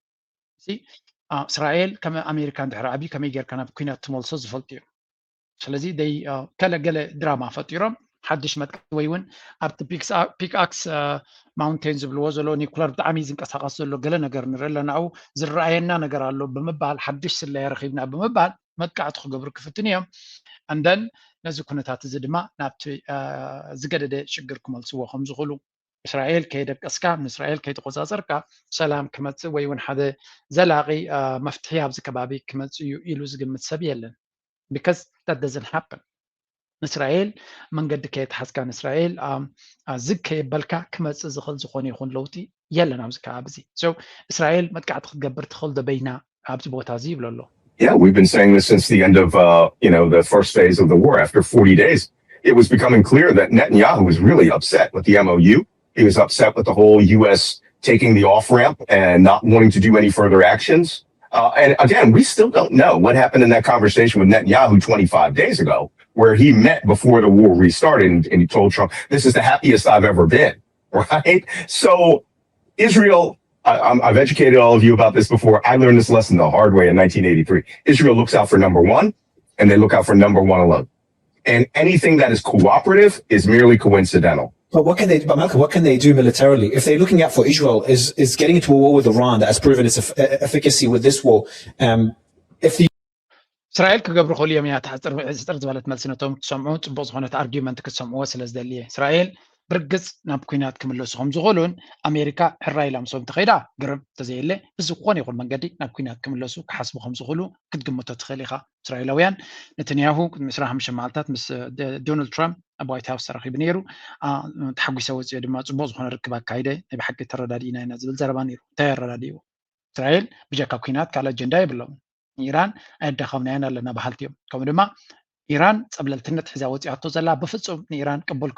እስራኤል ከም ኣሜሪካ እንድሕር ኣብዩ ከመይ ጌርካ ናብ ኩናት ትመልሶ ዝፈልጡ እዮም። ስለዚ ደይ ከለ ገለ ድራማ ፈጢሮም ሓድሽ መጥቃዕቲ ወይ እውን ኣብቲ ፒክኣክስ ማውንቴን ዝብልዎ ዘሎ ኒኩለር ብጣዕሚ ዝንቀሳቀስ ዘሎ ገለ ነገር ንርኢ ኣለና፣ ዝረኣየና ነገር ኣሎ ብምባል ሓድሽ ስለያ ረኪብና ብምባል መጥቃዕቲ ክገብሩ ክፍትን እዮም። እንደን ነዚ ኩነታት እዚ ድማ ናብቲ ዝገደደ ሽግር ክመልስዎ ከም ዝኽእሉ እስራኤል ከየደቀስካ ንእስራኤል ከይተቆፃፀርካ ሰላም ክመፅእ ወይ እውን ሓደ ዘላቂ መፍትሒ ኣብዚ ከባቢ ክመፅእ እዩ ኢሉ ዝግምት ሰብ የለን። Because that doesn't happen። ንእስራኤል መንገዲ ከየተሓዝካ ንእስራኤል ዝግ ከየበልካ ክመፅእ ዝኽእል ዝኾነ ይኹን ለውጢ የለን ኣብዚ ከባቢ እዚ። So እስራኤል መጥቃዕቲ ክትገብር ትኽእል ዶ በይና ኣብዚ ቦታ እዚ ይብሎ ኣሎ። Yeah, we've been saying this since the end of uh, you know the first phase of the war. After forty days, it was becoming clear that Netanyahu was really upset with the M O U. He was upset with the whole U S taking the off ramp and not wanting to do any further actions. Uh, and again, we still don't know what happened in that conversation with Netanyahu twenty-five days ago, where he met before the war restarted and, and he told Trump, "This is the happiest I've ever been." Right? So Israel, I, I'm, I've educated all of you about this before. I learned this lesson the hard way in nineteen eighty-three. Israel looks out for number one, and they look out for number one alone. And anything that is cooperative is merely coincidental. But what can they? But Malcolm, what can they do militarily if they're looking out for Israel? Is is getting into a war with Iran that has proven its eff- efficacy with this war? Um, if the እስራኤል ክገብሩ ክእሉ እዮም እያ። ሕፅር ዝበለት መልሲ ነቶም ክትሰምዑ ፅቡቅ ዝኾነት ኣርጊመንት ክትሰምዕዎ ስለ ዝደሊ እየ። እስራኤል ብርግፅ ናብ ኩናት ክምለሱ ከም ዝኽእሉን ኣሜሪካ ሕራይ ኢላ ምስኦም ተኸይዳ ግርም እንተዘየለ ብዝኾነ ይኹን መንገዲ ናብ ኩናት ክምለሱ ክሓስቡ ከም ዝኽእሉ ክትግምቶ ትኽእል ኢኻ። እስራኤላውያን ነተንያሁ ቅድሚ ዕስራን ሓሙሽተን መዓልታት ምስ ዶናልድ ትራምፕ ኣብ ዋይት ሃውስ ተራኺቡ ነይሩ። ተሓጒሰ ወፅኦ ድማ ፅቡቅ ዝኾነ ርክብ ኣካይደ፣ ናይ ብሓቂ ተረዳዲእና ኢና ዝብል ዘረባ ነይሩ። እንታይ ኣረዳዲእዎ? እስራኤል ብጀካ ኩናት ካልእ ኣጀንዳ የብሎም። ንኢራን ኣየዳኸምናያን ኣለና በሃልቲ እዮም። ከምኡ ድማ ኢራን ፀብለልትነት ሒዛ ወፂኣቶ ዘላ ብፍፁም ንኢራን ቅቡል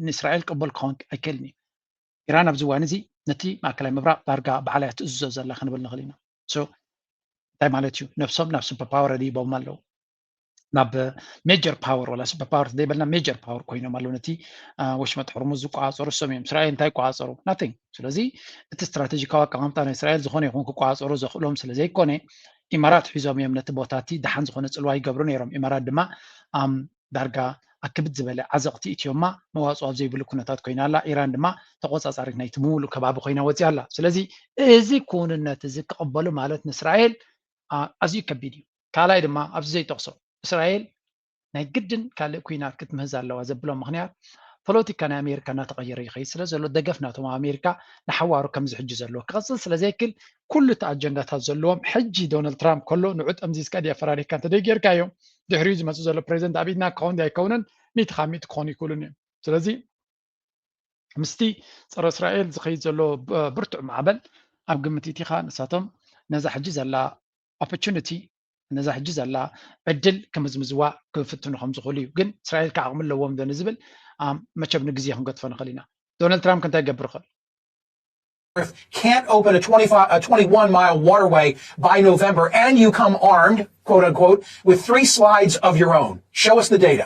ንእስራኤል ቅቡል ክኸውን ኣይክእልን እዩ። ኢራን ኣብዚ እዋን እዚ ነቲ ማእከላይ ምብራቕ ዳርጋ ባዕላ እያ ትእዝዞ ዘላ ክንብል ንኽእል ኢና። እንታይ ማለት እዩ? ነብሶም ናብ ሱፐር ፓወር ኣድሂቦም ኣለዉ። ናብ ሜጀር ፓወር ወላ ሱፐር ፓወር ዘይበልና ሜጀር ፓወር ኮይኖም ኣለዉ። ነቲ ወሽመጥ ሕርሙዝ ዝቆፃፀሩ እሶም እዮም። እስራኤል እንታይ ይቆፃፀሩ? ናቲንግ። ስለዚ እቲ ስትራቴጂካዊ ኣቀማምጣ ናይ እስራኤል ዝኾነ ይኹን ክቆፃፀሩ ዘኽእሎም ስለ ዘይኮነ ኢማራት ሒዞም እዮም ነቲ ቦታ እቲ ደሓን ዝኾነ ፅልዋ ይገብሩ ነይሮም። ኢማራት ድማ ዳርጋ ኣክብድ ዝበለ ዓዘቕቲ እትዮማ መዋፅኦ ኣብ ዘይብሉ ኩነታት ኮይና ኣላ። ኢራን ድማ ተቆፃፃሪት ናይቲ ምሉእ ከባቢ ኮይና ወፂኣ ኣላ። ስለዚ እዚ ክውንነት እዚ ክቕበሉ ማለት ንእስራኤል ኣዝዩ ከቢድ እዩ። ካልኣይ ድማ ኣብዚ ዘይጠቕሶ እስራኤል ናይ ግድን ካልእ ኩናት ክትምህዝ ኣለዋ ዘብሎም ምኽንያት ፖለቲካ ናይ ኣሜሪካ እናተቐየረ ይኸይድ ስለ ዘሎ ደገፍ ናቶም ኣብ ኣሜሪካ ንሓዋሩ ከምዚ ሕጂ ዘለዎ ክቐፅል ስለ ዘይክል ኩሉ እቲ ኣጀንዳታት ዘለዎም ሕጂ ዶናልድ ትራምፕ ከሎ ንዑ ጠምዚዝካ ድያ ፈራሪካ እንተደይ ጌርካዮ ድሕሪኡ ዝመፅእ ዘሎ ፕሬዚደንት ኣብ ኢድና ክኸውን ድያ ኣይከውንን ሚእቲ ካብ ሚእቲ ክኾኑ ይክእሉን እዮም። ስለዚ ምስቲ ፀረ እስራኤል ዝኸይድ ዘሎ ብርቱዕ ማዕበል ኣብ ግምት ኢቲኻ ንሳቶም ነዛ ሕጂ ዘላ ኦፖርቹኒቲ ነዛ ሕጂ ዘላ ዕድል ክምዝምዝዋ ክፍትኑ ከም ዝኽእሉ እዩ። ግን እስራኤል ከ ዓቕሚ ኣለዎም ዶ ንዝብል መቸም ንግዜ ክንገድፎ ንኽእል ኢና። ዶናልድ ትራምፕ እንታይ ይገብር ይኽእል? Can't open a twenty-five, a twenty-one mile waterway by November, and you come armed, quote unquote, with three slides of your own. Show us the data.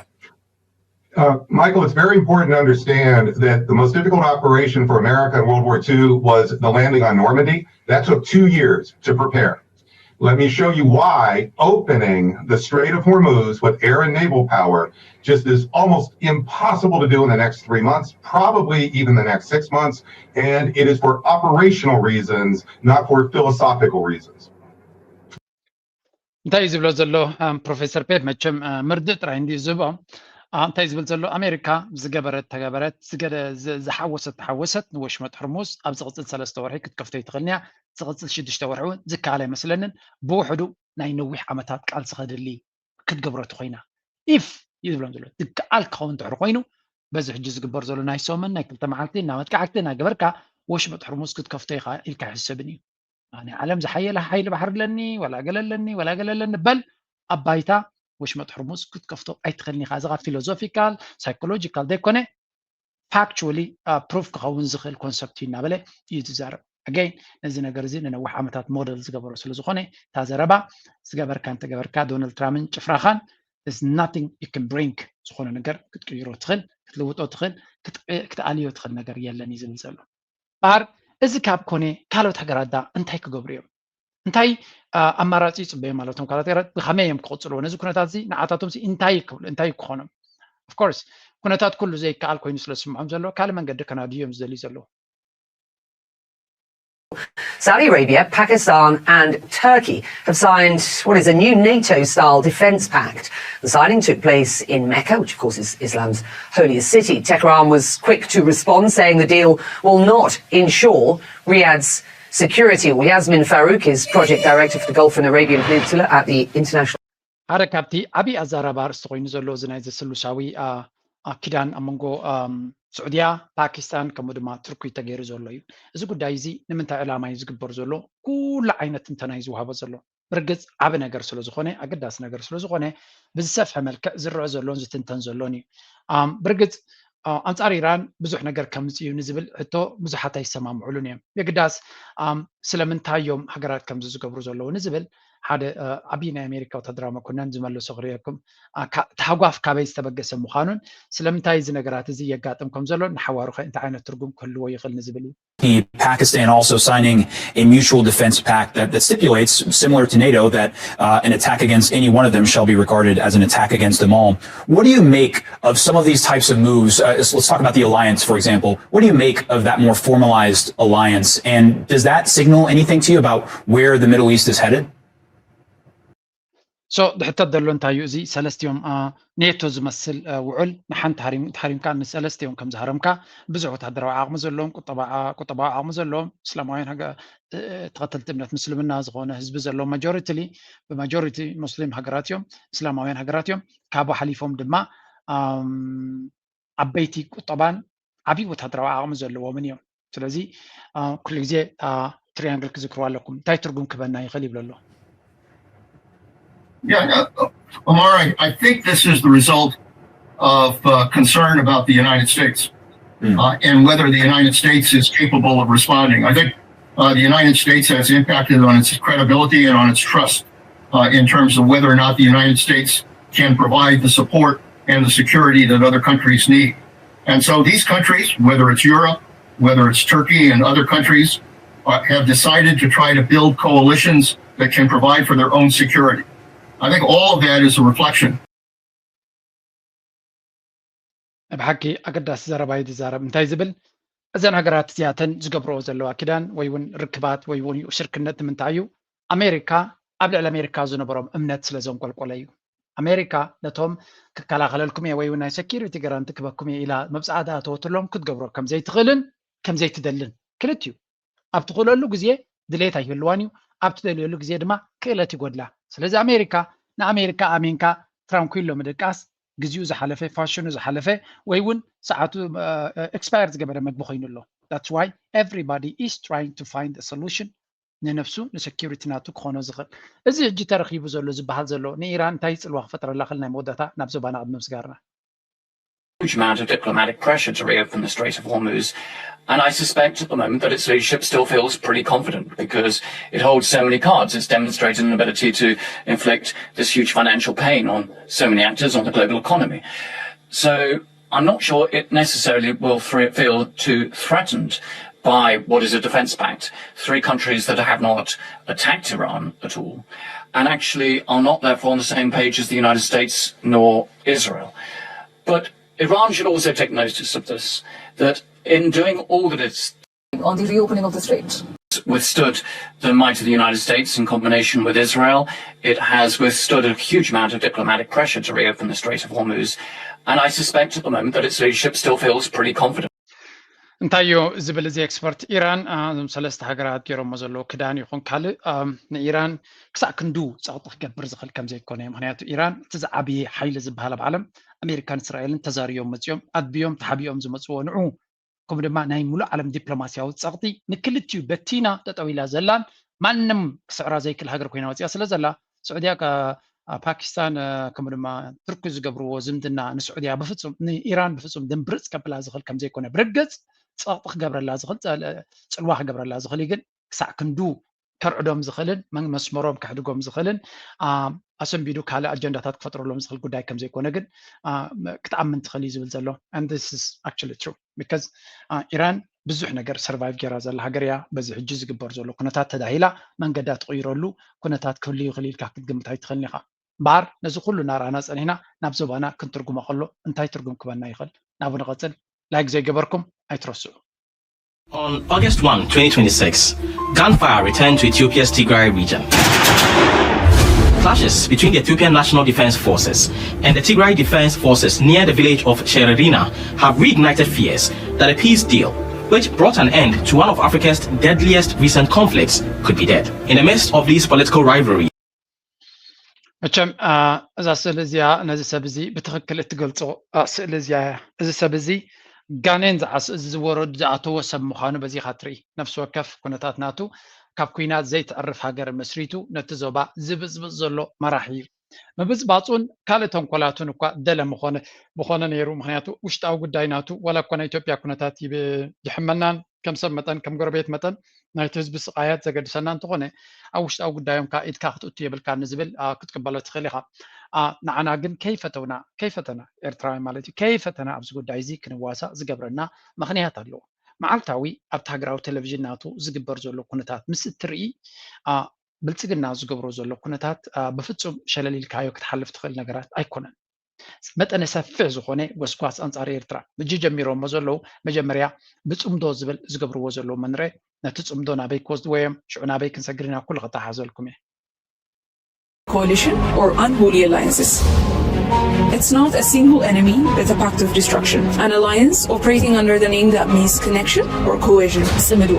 Uh, Michael, it's very important to understand that the most difficult operation for America in World War two was the landing on Normandy. That took two years to prepare. Let me show you why opening the Strait of Hormuz with air and naval power just is almost impossible to do in the next three months, probably even the next six months. And it is for operational reasons, not for philosophical reasons. እንታይ እዩ ዝብሎ ዘሎ ፕሮፌሰር ፔፕ? መቸም ምርድእ ጥራይ እንዲዩ ዝህቦ። እንታይ ዝብል ዘሎ? ኣሜሪካ ዝገበረት ተገበረት፣ ዝሓወሰት ተሓወሰት፣ ንወሽመጥ ሕርሙዝ ኣብ ዝቕፅል ሰለስተ ወርሒ ክትከፍቶ ይትኽእልንያ። ዝቕፅል ሽዱሽተ ወርሒ እውን ዝከኣል ኣይመስለንን። ብውሕዱ ናይ ነዊሕ ዓመታት ቃልሲ ከድሊ ክትገብሮ እቲ ኮይና ኢፍ እዩ ዝብሎም ዘሎ። ትከኣል ክኸውን ድሕሪ ኮይኑ በዚ ሕጂ ዝግበር ዘሎ ናይ ሰሙን ናይ ክልተ መዓልቲ እናመጥቃዕቲ እናገበርካ ወሽመጥ ሕርሙዝ ክትከፍቶ ኢኻ ኢልካ ኣይሕሰብን እዩ። ናይ ዓለም ዝሓየለ ሓይሊ ባሕሪ ኣለኒ ወላ ገለ ኣለኒ ወላ ገለ ኣለኒ በል ኣብ ባይታ ወሽመጥ ሕርሙዝ ክትከፍቶ ኣይትኽእልን ኢኻ። እዚ ካብ ፊሎዞፊካል ሳይኮሎጂካል ዘይኮነ ፋክቹዋሊ ፕሩፍ ክኸውን ዝኽእል ኮንሰፕት እዩ እናበለ እዩ ዝዛረብ። ኣገይን ነዚ ነገር እዚ ንነዊሕ ዓመታት ሞደል ዝገበሮ ስለ ዝኾነ እታ ዘረባ ዝገበርካ እንተገበርካ ዶናልድ ትራምፕን ጭፍራኻን is nothing you can bring ዝኾነ ነገር ክትቅይሮ ትኽእል ክትልውጦ ትኽእል ክትኣልዮ ትኽእል ነገር የለን እዩ ዝብል ዘሎ። እምበኣር እዚ ካብ ኮነ ካልኦት ሃገራት ዳ እንታይ ክገብሩ እዮም? እንታይ ኣማራፂ ይፅበዮም ኣለቶም ካልኦት ሃገራት ብኸመይ እዮም ክቕፅልዎ ነዚ ኩነታት እዚ ንዓታቶም እንታይ ክብሉ እንታይ ክኾኖም? Of course ኩነታት ኩሉ ዘይከኣል ኮይኑ ስለ ዝስምዖም ዘሎ ካልእ መንገዲ ከናድዩ እዮም ዝደልዩ ዘለዉ። Saudi Arabia, Pakistan, and Turkey have signed what is a new NATO style defense pact. The signing took place in Mecca, which, of course, is Islam's holiest city. Tehran was quick to respond, saying the deal will not ensure Riyadh's security. Well, Yasmin Farouk is project director for the Gulf and Arabian Peninsula at the International. ሓደ ካብቲ ዓብዪ ኣዛራቢ ኣርእስቲ ኮይኑ ዘሎ እዚ ናይ ዘስሉሳዊ ኪዳን ኣብ መንጎ ስዑድያ ፓኪስታን ከምኡ ድማ ቱርኪ ተገይሩ ዘሎ እዩ። እዚ ጉዳይ እዚ ንምንታይ ዕላማ እዩ ዝግበር ዘሎ? ኩሉ ዓይነት ትንተና እዩ ዝወሃቦ ዘሎ። ብርግፅ ዓቢ ነገር ስለ ዝኾነ ኣገዳሲ ነገር ስለ ዝኾነ ብዝሰፍሐ መልክዕ ዝረአ ዘሎን ዝትንተን ዘሎን እዩ። ብርግፅ ኣንፃር ኢራን ብዙሕ ነገር ከምፅእ እዩ ንዝብል ሕቶ ብዙሓት ኣይሰማምዑሉን እዮም። የግዳስ ስለምንታይ እዮም ሃገራት ከምዚ ዝገብሩ ዘለዉ ንዝብል ሓደ ዓብዪ ናይ ኣሜሪካ ወታደራዊ መኮነን ዝመለሶ ክርእየኩም። ታህጓፍ ካበይ ዝተበገሰ ምዃኑን ስለምንታይ እዚ ነገራት እዚ የጋጥም ከም ዘሎን ንሓዋሩኸ እንታይ ዓይነት ትርጉም ክህልዎ ይኽእል ንዝብል እዩ። Pakistan also signing a mutual defense pact that, that stipulates, similar to NATO, that uh, an attack against any one of them shall be regarded as an attack against them all. What do you make of some of these types of moves? Uh, let's, let's talk about the alliance, for example. What do you make of that more formalized alliance? And does that signal anything to you about where the Middle East is headed? So ድሕተት ዘሎ እንታይ እዩ? እዚ ሰለስቲኦም ኔቶ ዝመስል ውዕል ንሓንቲ ተሃሪምካ ንሰለስቲኦም ከም ዝሃረምካ ብዙሕ ወታደራዊ ዓቕሚ ዘለዎም ቁጠባዊ ዓቕሚ ዘለዎም እስላማውያን ተኸተልቲ እምነት ምስልምና ዝኾነ ህዝቢ ዘለዎም ማጆሪቲሊ ብማጆሪቲ ሙስሊም ሃገራት እዮም፣ እስላማውያን ሃገራት እዮም። ካብኡ ሓሊፎም ድማ ዓበይቲ ቁጠባን ዓብዪ ወታደራዊ ዓቕሚ ዘለዎምን እዮም። ስለዚ ኩሉ ግዜ ትሪያንግል ክዝክርዋ ኣለኩም። እንታይ ትርጉም ክበና ይኽእል ይብል ኣሎ። Yeah, uh, Omar, I, I think this is the result of uh, concern about the United States uh, and whether the United States is capable of responding. I think uh, the United States has impacted on its credibility and on its trust uh, in terms of whether or not the United States can provide the support and the security that other countries need. And so these countries, whether it's Europe, whether it's Turkey and other countries, uh, have decided to try to build coalitions that can provide for their own security. I think all of that is a reflection. ብሓቂ ኣገዳሲ ዘረባ እዩ ዝዛረብ። እንታይ ዝብል እዘን ሃገራት እዚኣተን ዝገብርኦ ዘለዋ ኪዳን ወይ እውን ርክባት ወይ እውን ሽርክነት ንምንታይ እዩ? ኣሜሪካ ኣብ ልዕሊ ኣሜሪካ ዝነበሮም እምነት ስለ ዘንቆልቆለ እዩ። ኣሜሪካ ነቶም ክከላኸለልኩም እየ ወይ እውን ናይ ሰኪሪቲ ገራንቲ ክበኩም እየ ኢላ መብፅዓ ዝኣተወትሎም ክትገብሮ ከም ዘይትኽእልን ከም ዘይትደልን ክልቲኡ ኣብ ትኽእለሉ ግዜ ድሌት ኣይህልዋን እዩ፣ ኣብ ትደልየሉ ግዜ ድማ ክእለት ይጎድላ። ስለዚ ኣሜሪካ ንኣሜሪካ ኣሚንካ ትራንኩሎ ምድቃስ ግዚኡ ዝሓለፈ ፋሽኑ ዝሓለፈ ወይ እውን ሰዓቱ ኤክስፓየር ዝገበረ መግቢ ኮይኑ ኣሎ። That's why everybody is trying to find a solution ንነብሱ ንሰኪሪቲ ናቱ ክኾኖ ዝኽእል። እዚ ሕጂ ተረኺቡ ዘሎ ዝበሃል ዘሎ ንኢራን እንታይ ጽልዋ ክፈጥረላ ክእል ናይ መወዳእታ ናብ ዞባና ቅድሚ ምስጋርና። Huge amount of diplomatic pressure to reopen the Strait of Hormuz. And I suspect at the moment that its leadership still feels pretty confident because it holds so many cards. It's demonstrated an ability to inflict this huge financial pain on so many actors on the global economy. So I'm not sure it necessarily will feel too threatened by what is a defense pact, three countries that have not attacked Iran at all, and actually are not therefore on the same page as the United States nor Israel. But Iran should also take notice of this, that in doing all that it's on the reopening of the strait. Withstood the might of the United States in combination with Israel. It has withstood a huge amount of diplomatic pressure to reopen the Strait of Hormuz. And I suspect at the moment that its leadership still feels pretty confident. እንታይ እዩ ዝብል እዚ ኤክስፐርት? ኢራን እዞም ሰለስተ ሃገራት ገይሮሞ ዘለዉ ክዳን ይኹን ካልእ ንኢራን ክሳዕ ክንዱ ፀቕጢ ክገብር ዝኽእል ከም ዘይኮነ እዩ። ምክንያቱ ኢራን እቲ ዝዓብየ ሓይሊ ዝበሃል ኣብ ዓለም ኣሜሪካን እስራኤልን ተዛርዮም መፅኦም ኣድብዮም ተሓቢኦም ዝመፅዎ ንዑ ከምኡ ድማ ናይ ሙሉእ ዓለም ዲፕሎማስያዊ ፀቕጢ ንክልቲኡ በቲና ጠጠው ኢላ ዘላን ማንም ክስዕራ ዘይክእል ሃገር ኮይና ወፂኣ ስለ ዘላ ስዑድያ ፓኪስታን ከምኡ ድማ ቱርኪ ዝገብርዎ ዝምድና ንስዑድያ ብፍፁም ንኢራን ብፍፁም ድንብርፅ ከብላ ዝኽእል ከም ዘይኮነ ብርግፅ ፀቕጢ ክገብረላ ዝኽእል ፅልዋ ክገብረላ ዝኽእል ግን ክሳዕ ክንዱ ከርዕዶም ዝኽእልን መስመሮም ከሕድጎም ዝኽእልን ኣሰንቢዱ ካልእ ኣጀንዳታት ክፈጥረሎም ዝኽእል ጉዳይ ከም ዘይኮነ ግን ክትኣምን ትኽእል እዩ ዝብል ዘሎ። And this is actually true because ኢራን ብዙሕ ነገር ሰርቫይቭ ገይራ ዘላ ሃገር እያ። በዚ ሕጂ ዝግበር ዘሎ ኩነታት ተዳሂላ መንገዳ ትቕይረሉ ኩነታት ክህሉ ይኽእል ኢልካ ክትግምት ኣይትኽእልን ኢኻ። እምበኣር ነዚ ኩሉ እናረኣና ጸኒሕና ናብ ዞባና ክንትርጉሞ ከሎ እንታይ ትርጉም ክበና ይኽእል? ናብኡ ንቐጽል። ላይክ ዘይገበርኩም ኣይትረስዑ። On August one, twenty twenty-six, gunfire returned to Ethiopia's Tigray region. Clashes between the Ethiopian National Defense Forces and the Tigray Defense Forces near the village of Shererina have reignited fears that a peace deal, which brought an end to one of Africa's deadliest recent conflicts, could be dead. In the midst of these political rivalries, መቸም እዛ ስእሊ እዚኣ ነዚ ሰብ እዚ ብትኽክል እትገልጾ ስእሊ እዚኣ እያ። እዚ ሰብ እዚ ጋኔን ዝዓስ እዚ ዝወረዱ ዝኣተዎ ሰብ ምዃኑ በዚኻ ትርኢ። ነፍሲ ወከፍ ኩነታት ናቱ ካብ ኩናት ዘይትዕርፍ ሃገር መስሪቱ ነቲ ዞባ ዝብጽብጽ ዘሎ መራሒ እዩ። ምብጽባጹን ካልእ ተንኮላቱን እኳ ደለ ምኾነ ብኾነ ነይሩ። ምክንያቱ ውሽጣዊ ጉዳይ ናቱ ዋላ እኳ ናይ ኢትዮጵያ ኩነታት ይብ- ይሕመናን ከም ሰብ መጠን ከም ጎረቤት መጠን ናይቲ ህዝቢ ስቓያት ዘገድሰና እንተኾነ ኣብ ውሽጣዊ ጉዳዮም ከዓ ኢድካ ክትእቱ የብልካ ንዝብል ክትቅበሎ ትኽእል ኢኻ። ንዓና ግን ከይፈተውና ከይፈተና ኤርትራውያን ማለት እዩ ከይፈተና ኣብዚ ጉዳይ እዚ ክንዋሳእ ዝገብረና ምኽንያት ኣለዎ። መዓልታዊ ኣብቲ ሃገራዊ ቴሌቪዥን ናቱ ዝግበር ዘሎ ኩነታት ምስ እትርኢ ብልፅግና ዝገብሮ ዘሎ ኩነታት ብፍፁም ሸለል ኢልካዮ ክትሓልፍ ትኽእል ነገራት ኣይኮነን። መጠነ ሰፊሕ ዝኾነ ጎስጓስ ኣንጻር ኤርትራ ምጂ ጀሚሮሞ ዘለዉ መጀመርያ ብጽምዶ ዝብል ዝገብርዎ ዘለዉ መንረ ነቲ ጽምዶ ናበይ ክወስድዎ እዮም ሽዑ ናበይ ክንሰግር ኢና ኩሉ ክተሓዘልኩም እየ። Coalition or unholy alliances. It's not a single enemy, but a pact of destruction. An alliance operating under the name that means connection or coercion. ጽምዶ.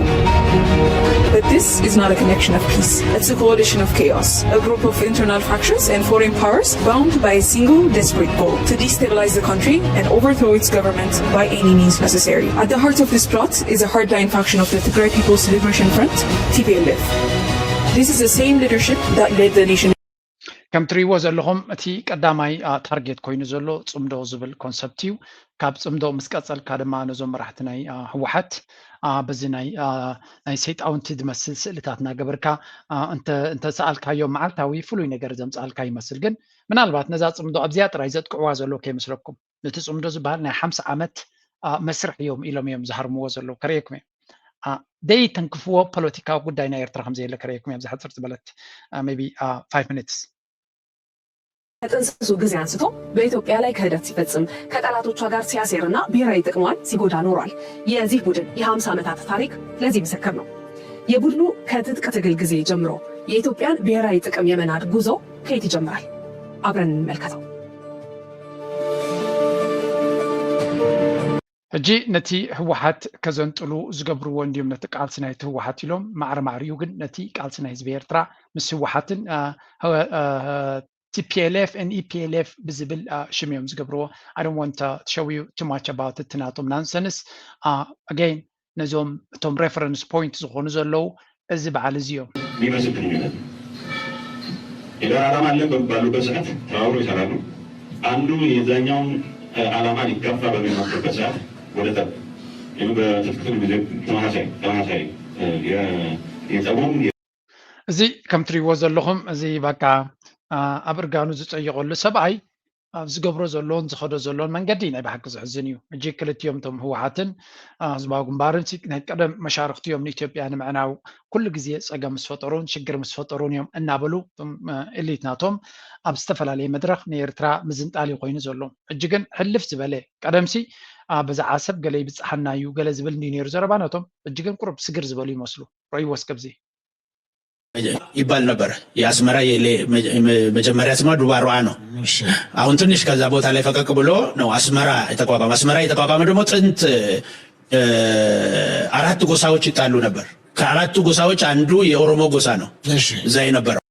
But this is not a connection of peace. It's a coalition of chaos, a group of internal factions and foreign powers bound by a single desperate goal to destabilize the country and overthrow its government by any means necessary. At the heart of this plot is a hardline faction of the Tigray People's Liberation Front, T P L F. This is the same leadership that led the nation. ከም ትሪእዎ ዘለኹም እቲ ቀዳማይ ታርጌት ኮይኑ ዘሎ ጽምዶ ዝብል ኮንሰፕት እዩ። ካብ ጽምዶ ምስ ቀጸልካ ድማ ነዞም መራሕቲ ናይ ህወሓት በዚ ናይ ናይ ሰይጣውንቲ ዝመስል ስእልታት እናገበርካ እንተሰኣልካዮ መዓልታዊ ፍሉይ ነገር ዘምፅኣልካ ይመስል። ግን ምናልባት ነዛ ጽምዶ ኣብዚኣ ጥራይ ዘጥቅዕዋ ዘለዉ ከይመስለኩም። ነቲ ጽምዶ ዝበሃል ናይ ሓምሳ ዓመት መስርሕ እዮም ኢሎም እዮም ዝሃርምዎ ዘለዉ። ከርእየኩም እየ። ደይተንክፍዎ ፖለቲካዊ ጉዳይ ናይ ኤርትራ ከምዘየለ ከርእየኩም እየ። ኣብዚ ሓፅር ዝበለት maybe five minutes. ከጥንስሱ ጊዜ አንስቶ በኢትዮጵያ ላይ ክህደት ሲፈጽም ከጠላቶቿ ጋር ሲያሴርና ብሔራዊ ጥቅሟን ሲጎዳ ኖሯል። የዚህ ቡድን የ50 ዓመታት ታሪክ ለዚህ ምስክር ነው። የቡድኑ ከትጥቅ ትግል ጊዜ ጀምሮ የኢትዮጵያን ብሔራዊ ጥቅም የመናድ ጉዞ ከየት ይጀምራል? አብረን እንመልከተው። ሕጂ ነቲ ህወሓት ከዘንጥሉ ዝገብርዎ እንድዮም ነቲ ቃልሲ ናይቲ ህወሓት ኢሎም ማዕረ ማዕሪኡ ግን ነቲ ቃልሲ ናይ ህዝቢ ኤርትራ ምስ ህወሓትን ቲፒኤልኤፍ ን ኢፒኤልኤፍ ብዝብል ሽም እዮም ዝገብርዎ። I don't want to show you too much about it ናቶም ናንሰንስ again ነዞም እቶም ሬፈረንስ ፖይንት ዝኾኑ ዘለዉ እዚ በዓል እዚ እዮም። የሚመስል ግንኙነት የጋራ ዓላማ አለን በሚባሉበት ሰዓት ተባብሮ ይሰራሉ። አንዱ የዛኛውን ዓላማ ሊጋፋ በሚሞክርበት ሰዓት ወደ ጠብ ይህ በትጥቅ ትግል ጊዜ ተመሳሳይ ተመሳሳይ የጸቡም እዚ ከም ትሪእዎ ዘለኹም እዚ በቃ ኣብ እርጋኑ ዝፀየቐሉ ሰብኣይ ዝገብሮ ዘሎን ዝኸዶ ዘሎን መንገዲ ናይ ብሓቂ ዘሕዝን እዩ። ሕጂ ክልቲኦም እቶም ህወሓትን ህዝባዊ ግንባርን ናይ ቀደም መሻርክቲ እዮም ንኢትዮጵያ ንምዕናው ኩሉ ግዜ ፀገም ምስ ፈጠሩን ሽግር ምስ ፈጠሩን እዮም እናበሉ እቶም ኤሊት ናቶም ኣብ ዝተፈላለየ መድረክ ንኤርትራ ምዝንጣል እዩ ኮይኑ ዘሎ። ሕጂ ግን ሕልፍ ዝበለ ቀደምሲ በዛ ዓሰብ ገለ ይብፅሓና እዩ ገለ ዝብል እንዲ ነይሩ ዘረባ ነቶም። ሕጂ ግን ቁሩብ ስግር ዝበሉ ይመስሉ። ረይዎ እስከብዚ ይባል ነበር። የአስመራ መጀመሪያ ስማ ዱባሮአ ነው። አሁን ትንሽ ከዛ ቦታ ላይ ፈቀቅ ብሎ ነው አስመራ የተቋቋመ። አስመራ የተቋቋመ ደግሞ ጥንት አራት ጎሳዎች ይጣሉ ነበር። ከአራቱ ጎሳዎች አንዱ የኦሮሞ ጎሳ ነው እዛ የነበረው።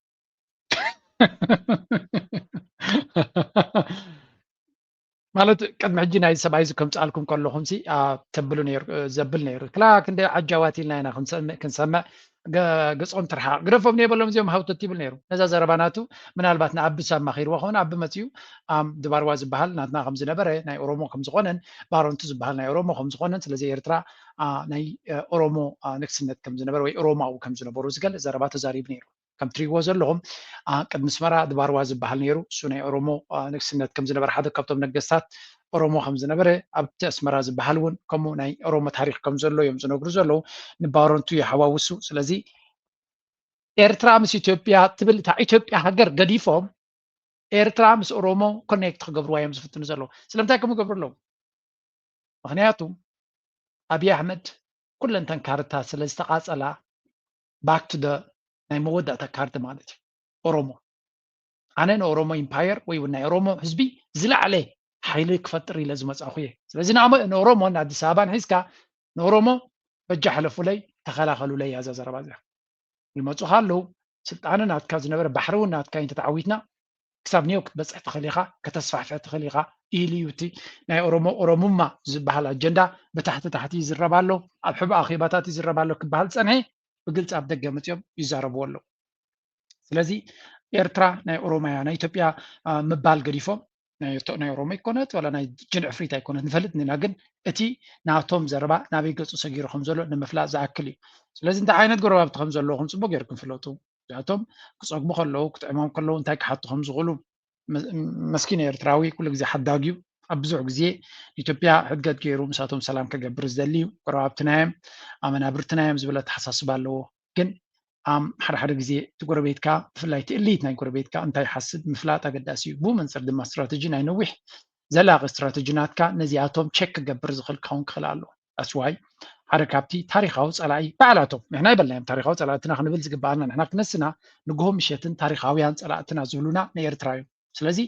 ማለት ቅድሚ ሕጂ ናይ ሰብኣይ ከምፅኣልኩም ከለኹም ተብሉ ዘብል ነይሩ። ክላ ክንደ ዓጃዋት ኢልና ኢና ክንሰምዕ፣ ገጾም ትርሓቕ ግደፎም ንየበሎም እዚኦም ሃውተት ይብል ነይሩ። ነዛ ዘረባ ናቱ ምናልባት ንኣቢ ሳብ ማኺርዎ ከሆነ ኣቢ መፅኡ ድባርዋ ዝበሃል ናትና ከም ዝነበረ ናይ ኦሮሞ ከም ዝኾነን ባሮንቱ ዝበሃል ናይ ኦሮሞ ከም ዝኾነን ስለዚ ኤርትራ ናይ ኦሮሞ ንግስነት ከም ዝነበረ ወይ ኦሮማዊ ከም ዝነበሩ ዝገልፅ ዘረባ ተዛሪቡ ነይሩ። ከም ትሪእዎ ዘለኹም ቅድሚ ኣስመራ ድባርዋ ዝበሃል ነይሩ። እሱ ናይ ኦሮሞ ንግስነት ከም ዝነበረ ሓደ ካብቶም ነገስታት ኦሮሞ ከም ዝነበረ ኣብቲ ኣስመራ ዝበሃል እውን ከምኡ ናይ ኦሮሞ ታሪክ ከም ዘሎ እዮም ዝነግሩ ዘለዉ። ንባሮንቱ ይሓዋውሱ። ስለዚ ኤርትራ ምስ ኢትዮጵያ ትብል እታ ኢትዮጵያ ሃገር ገዲፎም ኤርትራ ምስ ኦሮሞ ኮኔክት ክገብርዋ እዮም ዝፍትኑ ዘለዉ። ስለምንታይ ከምኡ ይገብሩ ኣለዉ? ምክንያቱ ኣብይ ኣሕመድ ኩለን ተን ካርታ ስለ ዝተቃፀላ ባክ ቱ ናይ መወዳእታ ካርድ ማለት እዩ። ኦሮሞ ኣነ ንኦሮሞ ኢምፓየር ወይ እውን ናይ ኦሮሞ ህዝቢ ዝለዓለ ሓይሊ ክፈጥር ኢለ ዝመፃኹ እየ። ስለዚ ንኦሮሞን ኣዲስ ኣበባን ሒዝካ ንኦሮሞ በጃ ሕለፉለይ ተኸላኸሉለይ እያ እዛ ዘረባ እዚኣ። ይመፁኻ ኣለዉ ስልጣነ ናትካ ዝነበረ ባሕሪ እውን ናትካ እዩ እንተተዓዊትና ክሳብ ኒዮ ክትበፅሕ ትኽእል ኢኻ፣ ከተስፋሕፍሕ ትኽእል ኢኻ ኢሉ እዩ። እቲ ናይ ኦሮሞ ኦሮሙማ ዝበሃል ኣጀንዳ ብታሕቲ ታሕቲ ይዝረብ ኣሎ፣ ኣብ ሕቡእ ኣኼባታት ይዝረብ ኣሎ ክበሃል ዝፀንሐ ብግልፂ ኣብ ደገ መፂኦም ይዛረብዎ ኣለዉ። ስለዚ ኤርትራ ናይ ኦሮማያ ናይ ኢትዮጵያ ምባል ገዲፎም ናይ ኦሮሞ ይኮነት ዋላ ናይ ጅን ዕፍሪት ኣይኮነት ንፈልጥ ኢና፣ ግን እቲ ናቶም ዘረባ ናበይ ገፁ ሰጊሩ ከም ዘሎ ንምፍላጥ ዝኣክል እዩ። ስለዚ እንታይ ዓይነት ጎረባብቲ ከም ዘለኹም ፅቡቅ ገይርኩም ፍለጡ። እዚኣቶም ክፀግቡ ከለዉ ክጥዕሞም ከለዉ እንታይ ክሓቱ ከም ዝኽእሉ መስኪን ኤርትራዊ ኩሉ ግዜ ሓዳግ እዩ። ኣብ ብዙሕ ግዜ ንኢትዮጵያ ሕድገት ገይሩ ምሳቶም ሰላም ከገብር ዝደሊ እዩ። ጎረባብትና እዮም፣ ኣመናብርትና እዮም ዝብል ኣተሓሳስባ ኣለዎ። ግን ኣም ሓደ ሓደ ግዜ እቲ ጎረቤትካ ብፍላይ እቲ እሊት ናይ ጎረቤትካ እንታይ ይሓስብ ምፍላጥ ኣገዳሲ እዩ። ብኡ መንፅር ድማ ስትራተጂ ናይ ነዊሕ ዘላቂ ስትራተጂ ናትካ ነዚኣቶም ቸክ ክገብር ዝኽእል ክኸውን ክኽእል ኣለዎ። ኣስዋይ ሓደ ካብቲ ታሪካዊ ፀላኢ ባዕላቶም ንሕና ይበልናዮም ታሪካዊ ፀላእትና ክንብል ዝግበኣና ንሕና ክነስና ንግሆ ምሸትን ታሪካውያን ፀላእትና ዝብሉና ንኤርትራ እዮም። ስለዚ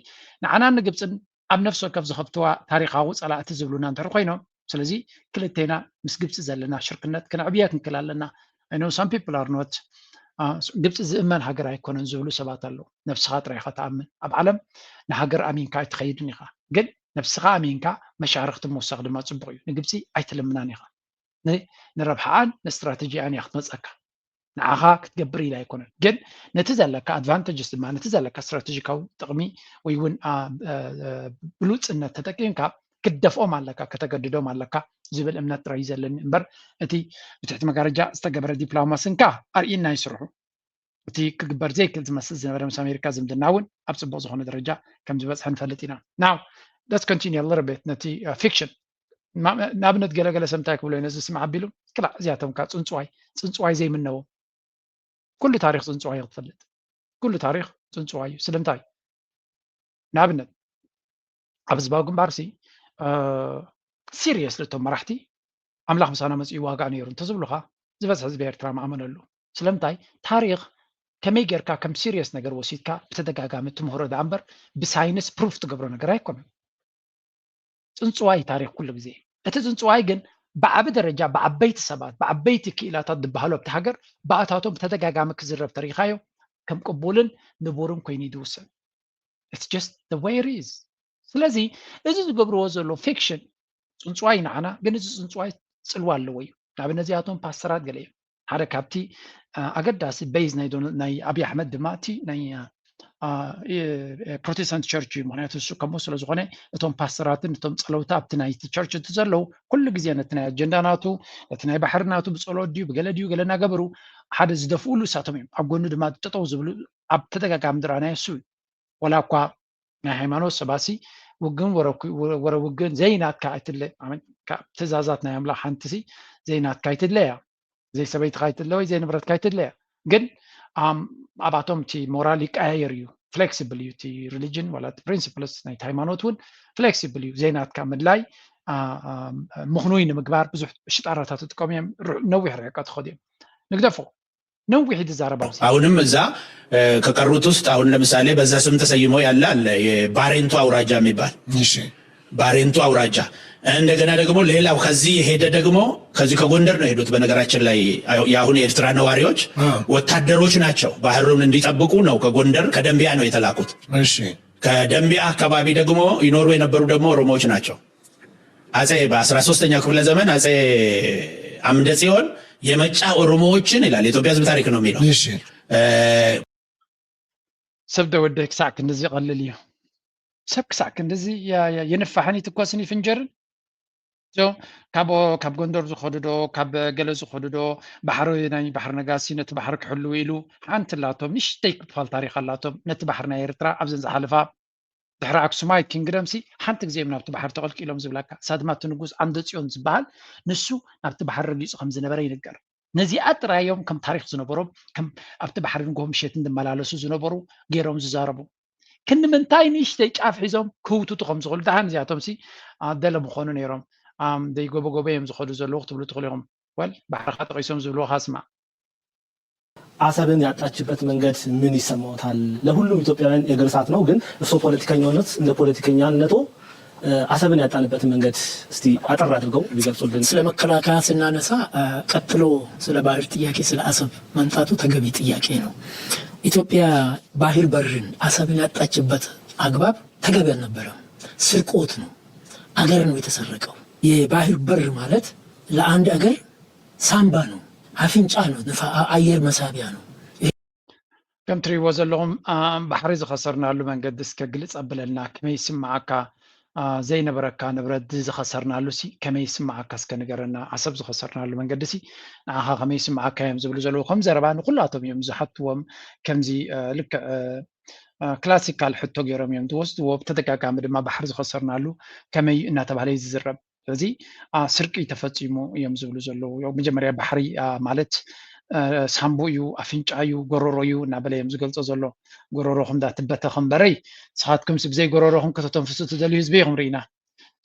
ንዓናን ንግብፅን ኣብ ነፍሲ ወከፍ ዝኸፍትዋ ታሪካዊ ፀላእቲ ዝብሉና እንተር ኮይኖም ስለዚ ክልቴና ምስ ግብፂ ዘለና ሽርክነት ክነዕብያ ክንክል ኣለና። I know some people are not ግብፂ ዝእመን ሃገር ኣይኮነን ዝብሉ ሰባት ኣለዉ። ነብስኻ ጥራይ ኢኻ ትኣምን ኣብ ዓለም ንሃገር ኣሚንካ ኣይትኸይድን ኢኻ። ግን ነብስኻ ኣሚንካ መሻርክቲ ምውሳኽ ድማ ፅቡቅ እዩ። ንግብፂ ኣይትልምናን ኢኻ። ንረብሓኣን ንስትራተጂኣን እያ ክትመፀካ። ንዓኻ ክትገብር ኢላ ኣይኮነን። ግን ነቲ ዘለካ ኣድቫንተጅስ ድማ ነቲ ዘለካ ስትራተጂካዊ ጥቕሚ ወይ እውን ብሉፅነት ተጠቂምካ ክትደፍኦም ኣለካ ከተገድዶም ኣለካ ዝብል እምነት ጥራይ እዩ ዘለኒ እምበር እቲ ብትሕቲ መጋረጃ ዝተገበረ ዲፕሎማሲ እንካ ኣርእየና ይስርሑ። እቲ ክግበር ዘይክእል ዝመስል ዝነበረ ምስ ኣሜሪካ ዝምድና እውን ኣብ ፅቡቅ ዝኾነ ደረጃ ከም ዝበፅሐ ንፈልጥ ኢና። Now let's continue a little bit ነቲ ፊክሽን ንኣብነት ገለገለ ሰብ እንታይ ክብሎ ነዚ ስምዕ ኣቢሉ ክላእ እዚኣቶም ካ ፅንፅዋይ ፅንፅዋይ ዘይምነዎም ኩሉ ታሪክ ፅንፅዋይ ክትፈልጥ ኩሉ ታሪክ ፅንፅዋይ እዩ። ስለምንታይ ንኣብነት ኣብ ህዝባዊ ግንባር ሲ ሲሪየስ እቶም መራሕቲ ኣምላኽ ምሳና መፅኡ ዋጋ ነይሩ እንተዝብሉኻ ዝበዝሐ ህዝቢ ኤርትራ ማእመነሉ። ስለምንታይ ታሪኽ ከመይ ጌርካ ከም ሲሪየስ ነገር ወሲድካ ብተደጋጋሚ ትምህሮ ደኣ እምበር ብሳይንስ ፕሩፍ ትገብሮ ነገር ኣይኮነን። ፅንፅዋይ ታሪኽ ኩሉ ግዜ እቲ ፅንፅዋይ ግን ብዓቢ ደረጃ ብዓበይቲ ሰባት ብዓበይቲ ክኢላታት ዝበሃሉ ኣብቲ ሃገር ብኣታቶም ብተደጋጋሚ ክዝረብ ተሪኻዮ ከም ቅቡልን ንቡርን ኮይኑ እዩ ዝውሰን። It's just the way it is። ስለዚ እዚ ዝገብርዎ ዘሎ ፊክሽን ፅንፅዋይ ንዓና ግን እዚ ፅንፅዋይ ፅልዋ ኣለዎ እዩ። ንኣብነት እዚኣቶም ፓስተራት ገለ እዮም ሓደ ካብቲ ኣገዳሲ ቤዝ ናይ ኣብይ ኣሕመድ ድማ እቲ ናይ ፕሮቴስታንት ቸርች እዩ። ምክንያቱ እሱ ከምኡ ስለዝኮነ እቶም ፓስተራትን እቶም ፀለውቲ ኣብቲ ናይቲ ቸርች እቲ ዘለዉ ኩሉ ግዜ ነቲ ናይ ኣጀንዳ ናቱ ነቲ ናይ ባሕሪ ናቱ ብፀሎት ድዩ ብገለ ድዩ ገለ እናገበሩ ሓደ ዝደፍኡሉ እሳቶም እዮም። ኣብ ጎኑ ድማ ጠጠው ዝብሉ ኣብ ተደጋጋሚ ዝረኣናዮ እሱ እዩ። ወላ እኳ ናይ ሃይማኖት ሰባሲ ውግን ወረ ውግን ዘይናትካ ኣይትለ ትእዛዛት ናይ ኣምላኽ ሓንቲ ሲ ዘይናትካ ኣይትድለያ። ዘይሰበይትኻ ኣይትለ ወይ ዘይንብረትካ ኣይትለያ። ግን ኣብኣቶም እቲ ሞራል ይቀያየር እዩ። ፍሌክሲብል እዩ እቲ ሪሊጅን ዋላ principles ናይቲ ሃይማኖት እውን ፍሌክሲብል እዩ። ዘይናትካ ምድላይ ምኽኑይ ንምግባር ብዙሕ ሽጣራታት ይጥቀሙ እዮም። ነዊሕ ርሕቀት ይኸዱ እዮም። ንግደፎ ነዊሕ ይዛረብ ኣብዚ። አሁንም እዛ ከቀሩት ውስጥ አሁን ለምሳሌ በዛ ስም ተሰይሞ ያለ አለ፣ የባሬንቱ አውራጃ የሚባል ባሬንቱ አውራጃ። እንደገና ደግሞ ሌላው ከዚህ የሄደ ደግሞ ከዚህ ከጎንደር ነው የሄዱት። በነገራችን ላይ የአሁን የኤርትራ ነዋሪዎች ወታደሮች ናቸው። ባህሩን እንዲጠብቁ ነው ከጎንደር ከደንቢያ ነው የተላኩት። ከደንቢያ አካባቢ ደግሞ ይኖሩ የነበሩ ደግሞ ኦሮሞዎች ናቸው። አጼ በ13ኛው ክፍለ ዘመን አጼ አምደ ጽዮን የመጫ ኦሮሞዎችን ይላል። የኢትዮጵያ ሕዝብ ታሪክ ነው የሚለው። ሰብ ደወደ ክሳዕ ክንድዚ ይቐልል እዩ። ሰብ ክሳዕ ክንድዚ የንፋሕን ይትኮስን ይፍንጀርን። ካብ ጎንደር ዝኸዱ ዶ ካብ ገለ ዝኸዱ ዶ ባሕሪ ናይ ባሕሪ ነጋሲ ነቲ ባሕሪ ክሕልው ኢሉ ሓንቲ ላቶም ንሽተይ ክፋል ታሪክ ኣላቶም። ነቲ ባሕሪ ናይ ኤርትራ ኣብዘን ዝሓለፋ ድሕሪ ኣክሱማይ ኪንግደም ሲ ሓንቲ ግዜ እዮም ናብቲ ባሕሪ ተቐልቂሎም ዝብለካ። እሳ ድማ እቲ ንጉስ ዓምደ ጽዮን ዝበሃል ንሱ ናብቲ ባሕሪ ረጊጹ ከም ዝነበረ ይንገር። ነዚኣ ጥራይ እዮም ከም ታሪኽ ዝነበሮም፣ ከም ኣብቲ ባሕሪ ንግሆ ምሸት እንድመላለሱ ዝነበሩ ገይሮም ዝዛረቡ። ክንምንታይ ንእሽተይ ጫፍ ሒዞም ክህውትቱ ከም ዝኽእሉ፣ ደሓን እዚኣቶም ሲ ደለ ምኾኑ ነይሮም። ደይጎበጎበ እዮም ዝኸዱ ዘለዉ ክትብሉ ትኽእሉ ኢኹም። ወል ባሕርኻ ጠቒሶም ዝብልዎ ካስማ አሰብን ያጣችበት መንገድ ምን ይሰማዎታል? ለሁሉም ኢትዮጵያውያን የእግር እሳት ነው። ግን እርስዎ ፖለቲከኛነት እንደ ፖለቲከኛነቶ አሰብን ያጣንበትን መንገድ እስቲ አጠር አድርገው ቢገልጹልን። ስለ መከላከያ ስናነሳ ቀጥሎ ስለ ባህር ጥያቄ ስለ አሰብ መምጣቱ ተገቢ ጥያቄ ነው። ኢትዮጵያ ባህር በርን አሰብን ያጣችበት አግባብ ተገቢ አልነበረም። ስርቆት ነው። አገር ነው የተሰረቀው። የባህር በር ማለት ለአንድ አገር ሳምባ ነው፣ አፍንጫ ነው፣ አየር መሳቢያ ነው። ከም ትሪእዎ ዘለኹም ባሕሪ ዝኸሰርናሉ መንገዲ እስከ ግልፅ ኣብለልና፣ ከመይ ይስምዓካ? ዘይነበረካ ንብረት ዝኸሰርናሉ ሲ ከመይ ይስምዓካ እስከ ንገረና። ዓሰብ ዝኸሰርናሉ መንገዲ ሲ ንዓኻ ከመይ ይስምዓካ እዮም ዝብሉ ዘለዉ። ከም ዘረባ ንኩላቶም እዮም ዝሓትዎም። ከምዚ ልክዕ ክላሲካል ሕቶ ገይሮም እዮም ዝወስድዎ። ብተደጋጋሚ ድማ ባሕሪ ዝኸሰርናሉ ከመይ እናተባህለ እዩ ዝዝረብ። ስለዚ ስርቂ ተፈፂሙ እዮም ዝብሉ ዘለዉ። መጀመርያ ባሕሪ ማለት ሳምቡ እዩ፣ ኣፍንጫ እዩ፣ ጎረሮ እዩ እናበለ እዮም ዝገልፆ ዘሎ። ጎረሮኹም ዳትበተኽ እምበረይ ንስኻትኩምስ ብዘይ ጎረሮኹም ከተተንፍሱ ትደልዩ ህዝቢ ኢኹም ርኢና።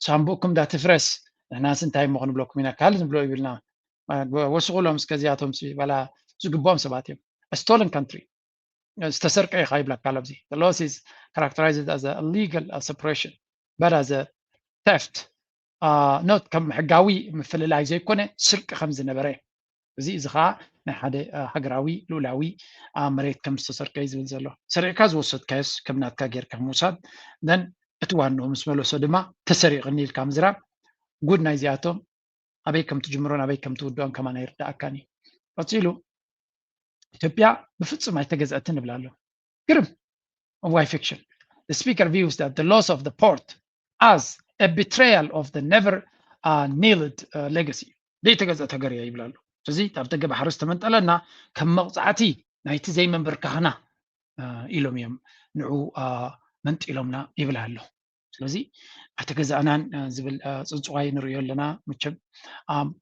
ሳምቡእኩም ዳትፍረስ ንሕናስ እንታይ እሞ ክንብለኩም ኢና፣ ካልእ ንብሎ ይብልና። ወስኹሎም እስከ እዚኣቶም ዋላ ዝግብኦም ሰባት እዮም። ስቶለን ካንትሪ ዝተሰርቀ ኢኻ ይብለካ ኣሎ። ኣብዚ the loss is characterized as a legal separation but as a theft not ከም ሕጋዊ ምፍልላይ ዘይኮነ ስርቂ ከም ዝነበረ። እዚ እዚ ከዓ ናይ ሓደ ሃገራዊ ልኡላዊ መሬት ከም ዝተሰርቀ እዩ ዝብል ዘሎ። ሰሪቕካ ዝወሰድካዮስ ከም ናትካ ጌርካ ምውሳድ then እቲ ዋንኡ ምስ መለሶ ድማ ተሰሪቕኒ ኢልካ ምዝራብ ጉድ ናይዚኣቶም ኣበይ ከም ትጅምሮን ኣበይ ከም ትውድኦን ከማን ኣይርዳኣካን እዩ። ቀፂሉ ኢትዮጵያ ብፍፁም ኣይተገዝአትን ንብል ኣሎ። ግርም እዋይ ፊክሽን። The speaker views that the loss of the port as a betrayal of the never uh, kneeled uh, legacy. ዘይተገዝአት ሃገር እያ ይብል ኣሎ። እዚ ኣብ ደገ ባሕሪ ዝተመንጠለና ከም መቕፃዕቲ ናይቲ ዘይመንበርካኽና ኢሎም እዮም ንዑ መንጢሎምና ይብል ኣሎ። ስለዚ ኣይተገዛእናን ዝብል ፅንፅዋይ ንሪኦ ኣለና። መቸም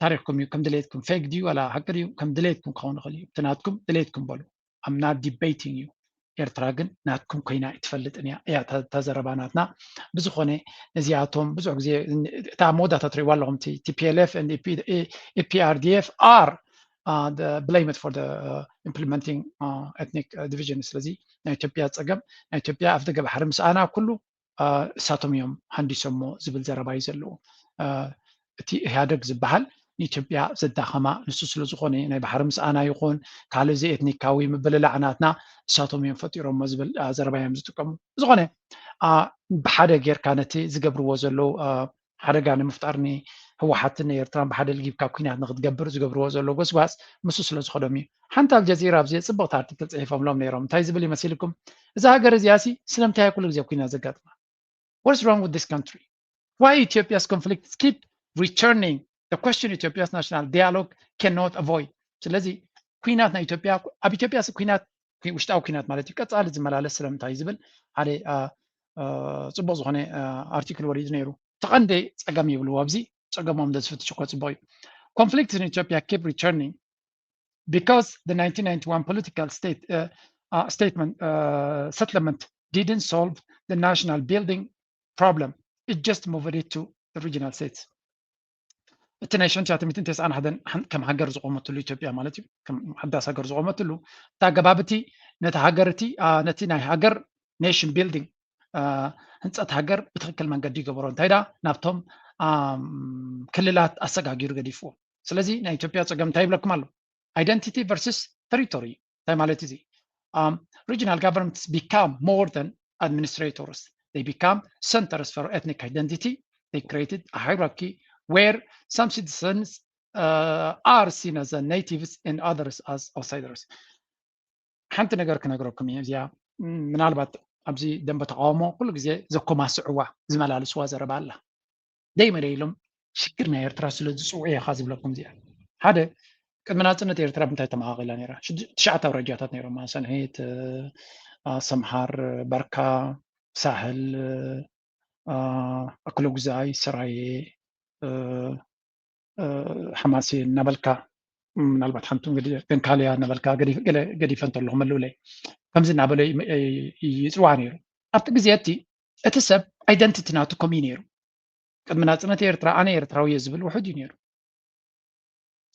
ታሪኽኩም እዩ፣ ከም ድሌትኩም ፌክ ድዩ ዋላ ሓቂ ድዩ ከም ድሌትኩም ክኸውን ይኽእል እዩ። እቲ ናትኩም ድሌትኩም በሉ። I'm not debating you። ኤርትራ ግን ናትኩም ኮይና ኣይትፈልጥን እያ እያ እታ ዘረባ ናትና። ብዝኾነ ነዚኣቶም ብዙሕ ግዜ እታ መወዳእታ ትሪእዋ ኣለኹም። T P L F and E P R D F are blamed for the implementing ethnic division። ስለዚ ናይ ኢትዮጵያ ፀገም ናይ ኢትዮጵያ ኣፍደገ ባሕሪ ምስኣና ኩሉ እሳቶም እዮም ሃንዲሶሞ ዝብል ዘረባ እዩ ዘለዎ። እቲ ኢህኣደግ ዝበሃል ንኢትዮጵያ ዘዳኸማ ንሱ ስለ ዝኾነ ናይ ባሕሪ ምስኣና ይኹን ካልእ ዘይኤትኒካዊ ምብልላዕ ናትና እሳቶም እዮም ፈጢሮሞ ዝብል ዘረባ እዮም ዝጥቀሙ። ዝኾነ ብሓደ ጌርካ ነቲ ዝገብርዎ ዘለዉ ሓደጋ ንምፍጣር ንህወሓትን ንኤርትራን ብሓደ ልጊብካ ኲናት ንክትገብር ዝገብርዎ ዘለዉ ጎስጓስ ምስ ስለ ዝኸዶም እዩ። ሓንቲ ኣልጀዚራ ኣብዚ ፅብቕቲ ኣርቲክል ፅሒፎምሎም ነይሮም። እንታይ ዝብል ይመስልኩም? እዛ ሃገር እዚኣ ሲ ስለምንታይ ኩሉ ግዜ ኲናት ዘጋጥማ? What's wrong with this country? Why Ethiopia's conflicts keep returning? The question Ethiopia's national dialogue cannot avoid. ስለዚ ኲናት ናይ ኢትዮጵያ ኣብ ኢትዮጵያ ሲ ኲናት ውሽጣዊ ኲናት ማለት እዩ ቀፃሊ ዝመላለስ ስለምንታይ ዝብል ሓደ ጽቡቕ ዝኾነ ኣርቲክል ወሪዱ ነይሩ። ተቐንደ ጸገም ይብልዎ ኣብዚ ጸገሞም ደዝፍትሽ እኮ ጽቡቕ እዩ። Conflicts in Ethiopia keep returning because the nineteen ninety-one political state uh, uh, statement uh, settlement didn't solve the national building problem. It just moved it to the regional states. እቲ ናይ ሽሕን ትሽዓተ ሚእትን ተስዓን ሓደን ከም ሃገር ዝቆመትሉ ኢትዮጵያ ማለት እዩ። ከም ሓዳስ ሃገር ዝቆመትሉ እታ ኣገባብ እቲ ነቲ ሃገር እቲ ነቲ ናይ ሃገር nation building ህንፀት ሃገር ብትክክል መንገዲ ይገበሮ እንታይ ዳ ናብቶም ክልላት ኣሰጋጊሩ ገዲፍዎ። ስለዚ ናይ ኢትዮጵያ ፀገም እንታይ ይብለኩም ኣሎ? Identity versus territory እንታይ ማለት እዚ? Regional governments become more than administrators. They become centers for ethnic identity. They created a hierarchy where some citizens uh, are seen as natives and others as outsiders. ሓንቲ ነገር ክነግረኩም እየ እዚኣ ምናልባት ኣብዚ ደንበ ተቃውሞ ኩሉ ግዜ ዘኮማስዕዋ ዝመላልስዋ ዘረባ ኣላ። ደይመደ ኢሎም ሽግር ናይ ኤርትራ ስለ ዝፅውዑ ኢኻ ዝብለኩም እዚኣ። ሓደ ቅድሚ ናፅነት ኤርትራ ብምንታይ ተመቓቒላ ነይራ? ትሽዓተ ኣውራጃታት ነይሮማ። ሰንሒት፣ ሰምሃር፣ በርካ፣ ሳህል፣ ኣክለጉዛይ፣ ሰራየ፣ ሓማሴን እናበልካ ምናልባት ሓንቲ ገንካልያ እናበልካ ገዲፈ እንተለኹ መልኡለይ ከምዚ እናበለ ይፅዋዕ ነይሩ። ኣብቲ ግዜ እቲ እቲ ሰብ identity ናቱ ከምኡ እዩ ነይሩ። ቅድሚ ናፅነት ኤርትራ ኣነ ኤርትራዊ እየ ዝብል ውሑድ እዩ ነይሩ።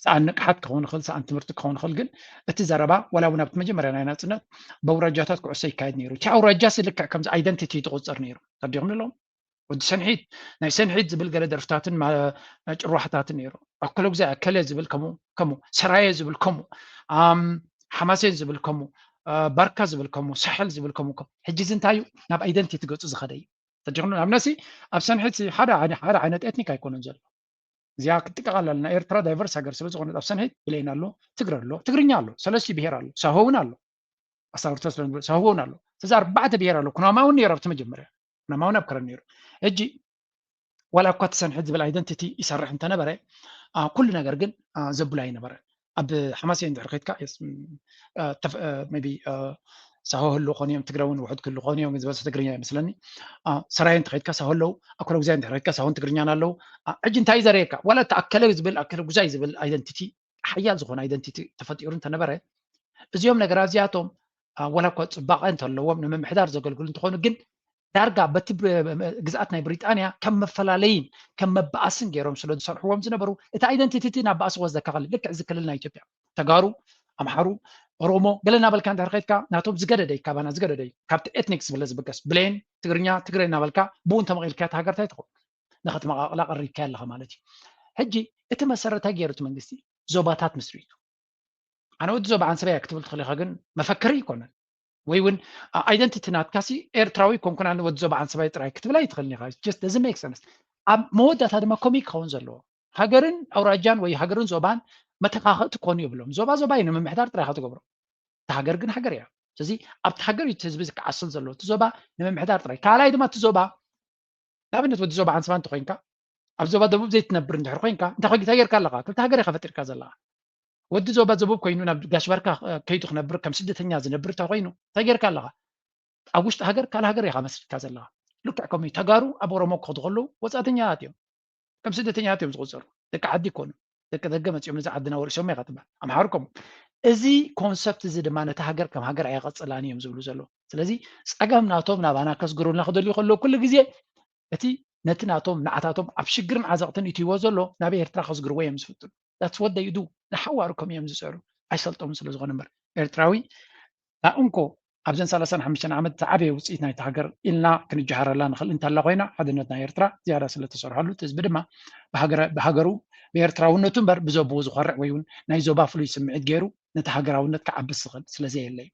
ሰኣን ንቅሓት ክኸውን ይኽእል፣ ሰኣን ትምህርቲ ክኸውን ይኽእል። ግን እቲ ዘረባ ዋላ እውን ኣብቲ መጀመርያ ናይ ናፅነት በውራጃታት ኩዕሶ ይካየድ ነይሩ። እቲ ኣውራጃ ሲ ልክዕ ከምዚ identity ትቁፀር ነይሩ። ተዲኹም ንለዎም ወዲ ሰንሒት ናይ ሰንሒት ዝብል ገለ ደርፍታትን ጭርዋሕታትን ነይሩ። ኣኮለጉዛይ ኣከለ ዝብል ከምኡ ከምኡ፣ ሰራየ ዝብል ከምኡ፣ ሓማሴን ዝብል ከምኡ፣ ባርካ ዝብል ከምኡ፣ ሳሕል ዝብል ከምኡ ከምኡ። ሕጂ እዚ እንታይ እዩ? ናብ identity ገፁ ዝኸደ እዩ። ተዲኹም ናብ ነሲ ኣብ ሰንሒት ሓደ ሓደ ዓይነት ኤትኒክ ኣይኮነን ዘሎ። እዚኣ ክትጥቀቓል ኣለና። ኤርትራ ዳይቨርስ ሃገር ስለ ዝኾነት ኣብ ሰንሒት ብሌን ኣሎ፣ ትግረ ኣሎ፣ ትግርኛ ኣሎ፣ ሰለስቲ ብሄር ኣሎ፣ ሳሆ እውን ኣሎ። ኣሳውርቶ ስለ ሳሆ እውን ኣሎ። ስለዚ ኣርባዕተ ብሄር ኣሎ። ኩናማ እውን ነይሩ ኣብቲ መጀመርያ፣ ኩናማ እውን ኣብ ከረን ነይሩ። ሕጂ ዋላ እኳ እቲ ሰንሒት ዝብል identity ይሰርሕ እንተነበረ ኩሉ ነገር ግን ዘብሎ ኣይነበረ። ኣብ ሓማሴን እንድሕር ከድካ ቢ ሳሆ ህሉ ኾን እዮም፣ ትግረ እውን ውሕድ ክህሉ ኾን እዮም፣ ዝበዝሑ ትግርኛ ይመስለኒ። ሰራየ እንተኸድካ ሳሆ ኣለዉ፣ ኣኮለጉዛይ እንድሕር ከድካ ሳሆን ትግርኛን ኣለዉ። ሕጂ እንታይ እዩ ዘርእየካ? ዋላ እቲ ኣከለ ዝብል ኣከለጉዛይ ዝብል identity ሓያል ዝኾነ identity ተፈጢሩ እንተነበረ እዚኦም ነገራት እዚኣቶም ዋላ እኳ ፅባቐ እንተለዎም ንምምሕዳር ዘገልግሉ እንትኾኑ ግን ዳርጋ በቲ ግዝኣት ናይ ብሪጣንያ ከም መፈላለይን ከም መበኣስን ገይሮም ስለ ዝሰርሕዎም ዝነበሩ እቲ identity እቲ ናብ ባእሲ ክወስደካ ክእል። ልክዕ እዚ ክልል ናይ ኢትዮጵያ ተጋሩ፣ ኣምሓሩ፣ ኦሮሞ ገለ እናበልካ እንድሕር ከድካ ናቶም ዝገደደ እዩ፣ ካባና ዝገደደ እዩ። ካብቲ ኤትኒክ ዝብለ ዝብገስ ብሌን ትግርኛ ትግረ እናበልካ ብኡ እንተመቒልካ እታ ሃገር እንታይ ትኸውን? ንኸትመቓቕላ ቀሪብካ ኣለኻ ማለት እዩ። ሕጂ እቲ መሰረታይ ገይሩ እቲ መንግስቲ ዞባታት ምስሪቱ ኣነ ወዲ ዞባ ዓንሰባይ ክትብል ትኽእል ኢኻ፣ ግን መፈክሪ ኣይኮነን። ወይ እውን identity ናትካሲ ኤርትራዊ ኮንኩን ኣነ ወዲ ዞባ ዓንሰባይ ጥራይ ክትብል ኣይትኽእልን ኢኻ። Just doesn't make sense። ኣብ መወዳእታ ድማ ኮሚክ ክኸውን ዘለዎ ሃገርን ኣውራጃን ወይ ሃገርን ዞባን መተካኸእቲ ክኾኑ የብሎም። ዞባ ዞባ እዩ ንምምሕዳር ጥራይ ኢኻ ትገብሮ። እታ ሃገር ግን ሃገር እያ። ስለዚ ኣብቲ ሃገር እዩ እቲ ህዝቢ ዝከዓስል ዘሎ። እቲ ዞባ ንምምሕዳር ጥራይ። ካልኣይ ድማ እቲ ዞባ ንኣብነት ወዲ ዞባ ዓንሰባ እንተኮይንካ ኣብ ዞባ ደቡብ ዘይትነብር እንድሕር ኮይንካ እንታይ ጌርካ ኣለኻ? ክልተ ሃገር ኢኻ ፈጢርካ ዘለኻ። ወዲ ዞባ ደቡብ ኮይኑ ናብ ጋሽ ባርካ ከይዱ ክነብር ከም ስደተኛ ዝነብር እንተ ኮይኑ እንታይ ጌርካ ኣለኻ? ኣብ ውሽጢ ሃገር ካልእ ሃገር ኢኻ መስሪትካ ዘለኻ። ልክዕ ከምኡ እዩ። ተጋሩ ኣብ ኦሮሞ ክኸዱ ከለዉ ወጻእተኛታት እዮም። ከም ስደተኛታት እዮም ዝቑጸሩ። ደቂ ዓዲ ይኮኑ። ደቂ ደገ መጺኦም ነዚ ዓድና ወሪሶም ኢኻ ትበሃል። ኣምሓሩ ከምኡ። እዚ ኮንሰፕት እዚ ድማ ነቲ ሃገር ከም ሃገር ኣየቐጽላን እዮም ዝብሉ ዘለዉ። ስለዚ ጸገም ናቶም ናባና ከስግሩልና ክደልዩ ከለዉ ኩሉ ግዜ እቲ ነቲ ናቶም ንዓታቶም ኣብ ሽግርን ዓዘቕትን እትይዎ ዘሎ ናብ ኤርትራ ከስግርዎ እዮም ዝፍትኑ። That's what they do። ንሓዋሩ ከም እዮም ዝጽዕሩ። ኣይሰልጦምን ስለ ዝኾነ እምበር ኤርትራዊ ንእንኮ ኣብዘን ሰላሳን ሓሙሽተን ዓመት ዝዓበየ ውፅኢት ናይቲ ሃገር ኢልና ክንጀሃረላ ንኽእል እንተላ ኮይና ሓድነት ናይ ኤርትራ ዝያዳ ስለ ተሰርሐሉ እቲ ህዝቢ ድማ ብሃገሩ ብኤርትራውነቱ እምበር ብዘብኡ ዝኾርዕ ወይ እውን ናይ ዞባ ፍሉይ ስምዒት ገይሩ ነቲ ሃገራውነት ክዓብስ ዝኽእል ስለ ዘየለ እዩ።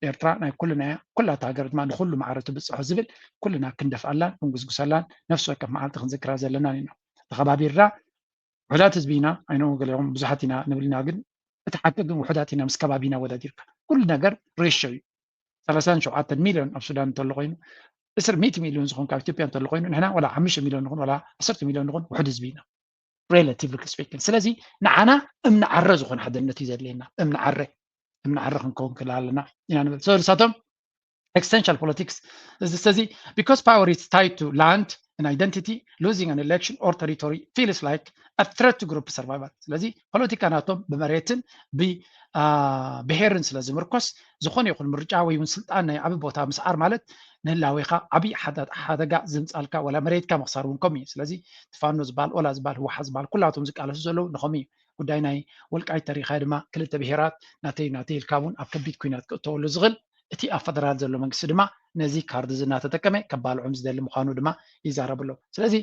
ኤርትራ ናይ ኩልና እያ፣ ኩላ እታ ሃገር ድማ ንኹሉ ማዕረ ትብፅሖ ዝብል ኩልና ክንደፍኣላን ክንጉስጉሰላን ነፍሲ ወከፍ መዓልቲ ክንዝክራ ዘለናን ኢና። ተኸባቢርና ውሑዳት ህዝቢ ኢና ኣይነው ገሊኦም ብዙሓት ኢና ንብል ኢና፣ ግን እቲ ሓቂ ግን ውሑዳት ኢና ምስ ከባቢና ወዳዲርካ። ኩሉ ነገር ሬሾ እዩ። ሰላሳን ሸውዓተን ሚልዮን ኣብ ሱዳን እንተሎ ኮይኑ እስር ሚእቲ ሚልዮን ዝኾን ካብ ኢትዮጵያ እንተሎ ኮይኑ ንሕና ዋላ ሓሙሽተ ሚልዮን ንኹን ዋላ ዓሰርተ ሚልዮን ንኹን ውሑድ ህዝቢ ኢና። Relatively speaking። ስለዚ ንዓና እምኒ ዓረ ዝኾነ ሓድነት እዩ ዘድልየና። እምኒ ዓረ እምኒ ዓረ ክንከውን ክላ ኣለና ኢና ንብል። So ንሳቶም existential politics እዚ ስለዚ because power is tied to land and identity, losing an election or territory feels like a threat to group survival። ስለዚ ፖለቲካ ናቶም ብመሬትን ብብሄርን ስለ ዝምርኮስ ዝኾነ ይኹን ምርጫ ወይ እውን ስልጣን ናይ ዓቢ ቦታ ምስዓር ማለት ንህላዌኻ ዓቢ ሓደጋ ዝምጻልካ ወላ መሬትካ ምኽሳር እውን ከምኡ እዩ። ስለዚ ትፋኖ ዝበሃል ኦላ ዝበሃል ህወሓት ዝበሃል ኩላቶም ዝቃለሱ ዘለዉ ንኸምኡ እዩ። ጉዳይ ናይ ወልቃይት ተሪኻ ድማ ክልተ ብሄራት ናተይ ናተይ ኢልካ እውን ኣብ ከቢድ ኩናት ክእተወሉ ዝኽእል እቲ ኣብ ፈደራል ዘሎ መንግስቲ ድማ ነዚ ካርድ እዚ እናተጠቀመ ከባልዖም ዝደሊ ምዃኑ ድማ ይዛረብ ኣሎ። ስለዚ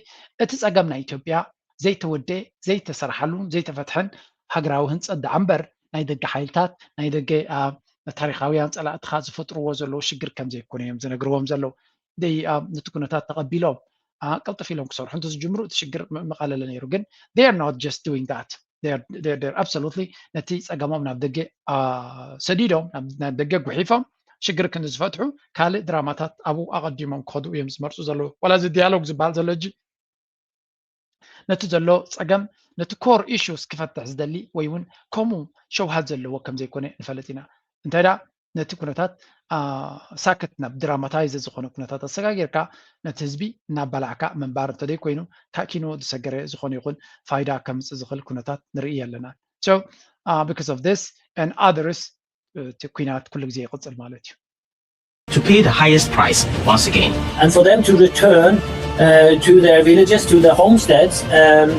እቲ ጸገም ናይ ኢትዮጵያ ዘይተወደ ዘይተሰርሓሉን ዘይተፈትሐን ሃገራዊ ህንፀት ደኣ እምበር ናይ ደገ ሓይልታት ናይ ደገ ታሪኻውያን ፀላእትኻ ዝፈጥርዎ ዘለዉ ሽግር ከም ዘይኮነ እዮም ዝነግርዎም ዘለዉ። ነቲ ኩነታት ተቐቢሎም ቀልጥፍ ኢሎም ክሰርሑ እንተዝጅምሩ እቲ ሽግር ምቐለለ ነይሩ። ግን they are not just doing that, absolutely ነቲ ፀገሞም ናብ ደገ ሰዲዶም ናብ ደገ ጉሒፎም ሽግር ክንዲ ዝፈትሑ ካልእ ድራማታት ኣብኡ ኣቐዲሞም ክኸዱ እዮም ዝመርፁ ዘለዉ። ዋላ እዚ ዲያሎግ ዝበሃል ዘሎ ሕጂ ነቲ ዘሎ ፀገም ነቲ core issues ክፈትሕ ዝደሊ ወይ እውን ከምኡ ሸውሃት ዘለዎ ከም ዘይኮነ ንፈልጥ ኢና። እንታይ ደኣ ነቲ ኩነታት ሳክት ናብ ድራማታይዝ ዝኾነ ኩነታት ኣሰጋጊርካ ነቲ ህዝቢ እናባላዕካ ምንባር እንተደይ ኮይኑ ካኪኖ ዝሰገረ ዝኾነ ይኹን ፋይዳ ከምፅእ ዝኽእል ኩነታት ንርኢ ኣለና። So because of this and others እቲ ኩናት ኩሉ ግዜ ይቕፅል ማለት እዩ። to pay the highest price once again. And for them to return uh, to their villages, to their homesteads, um,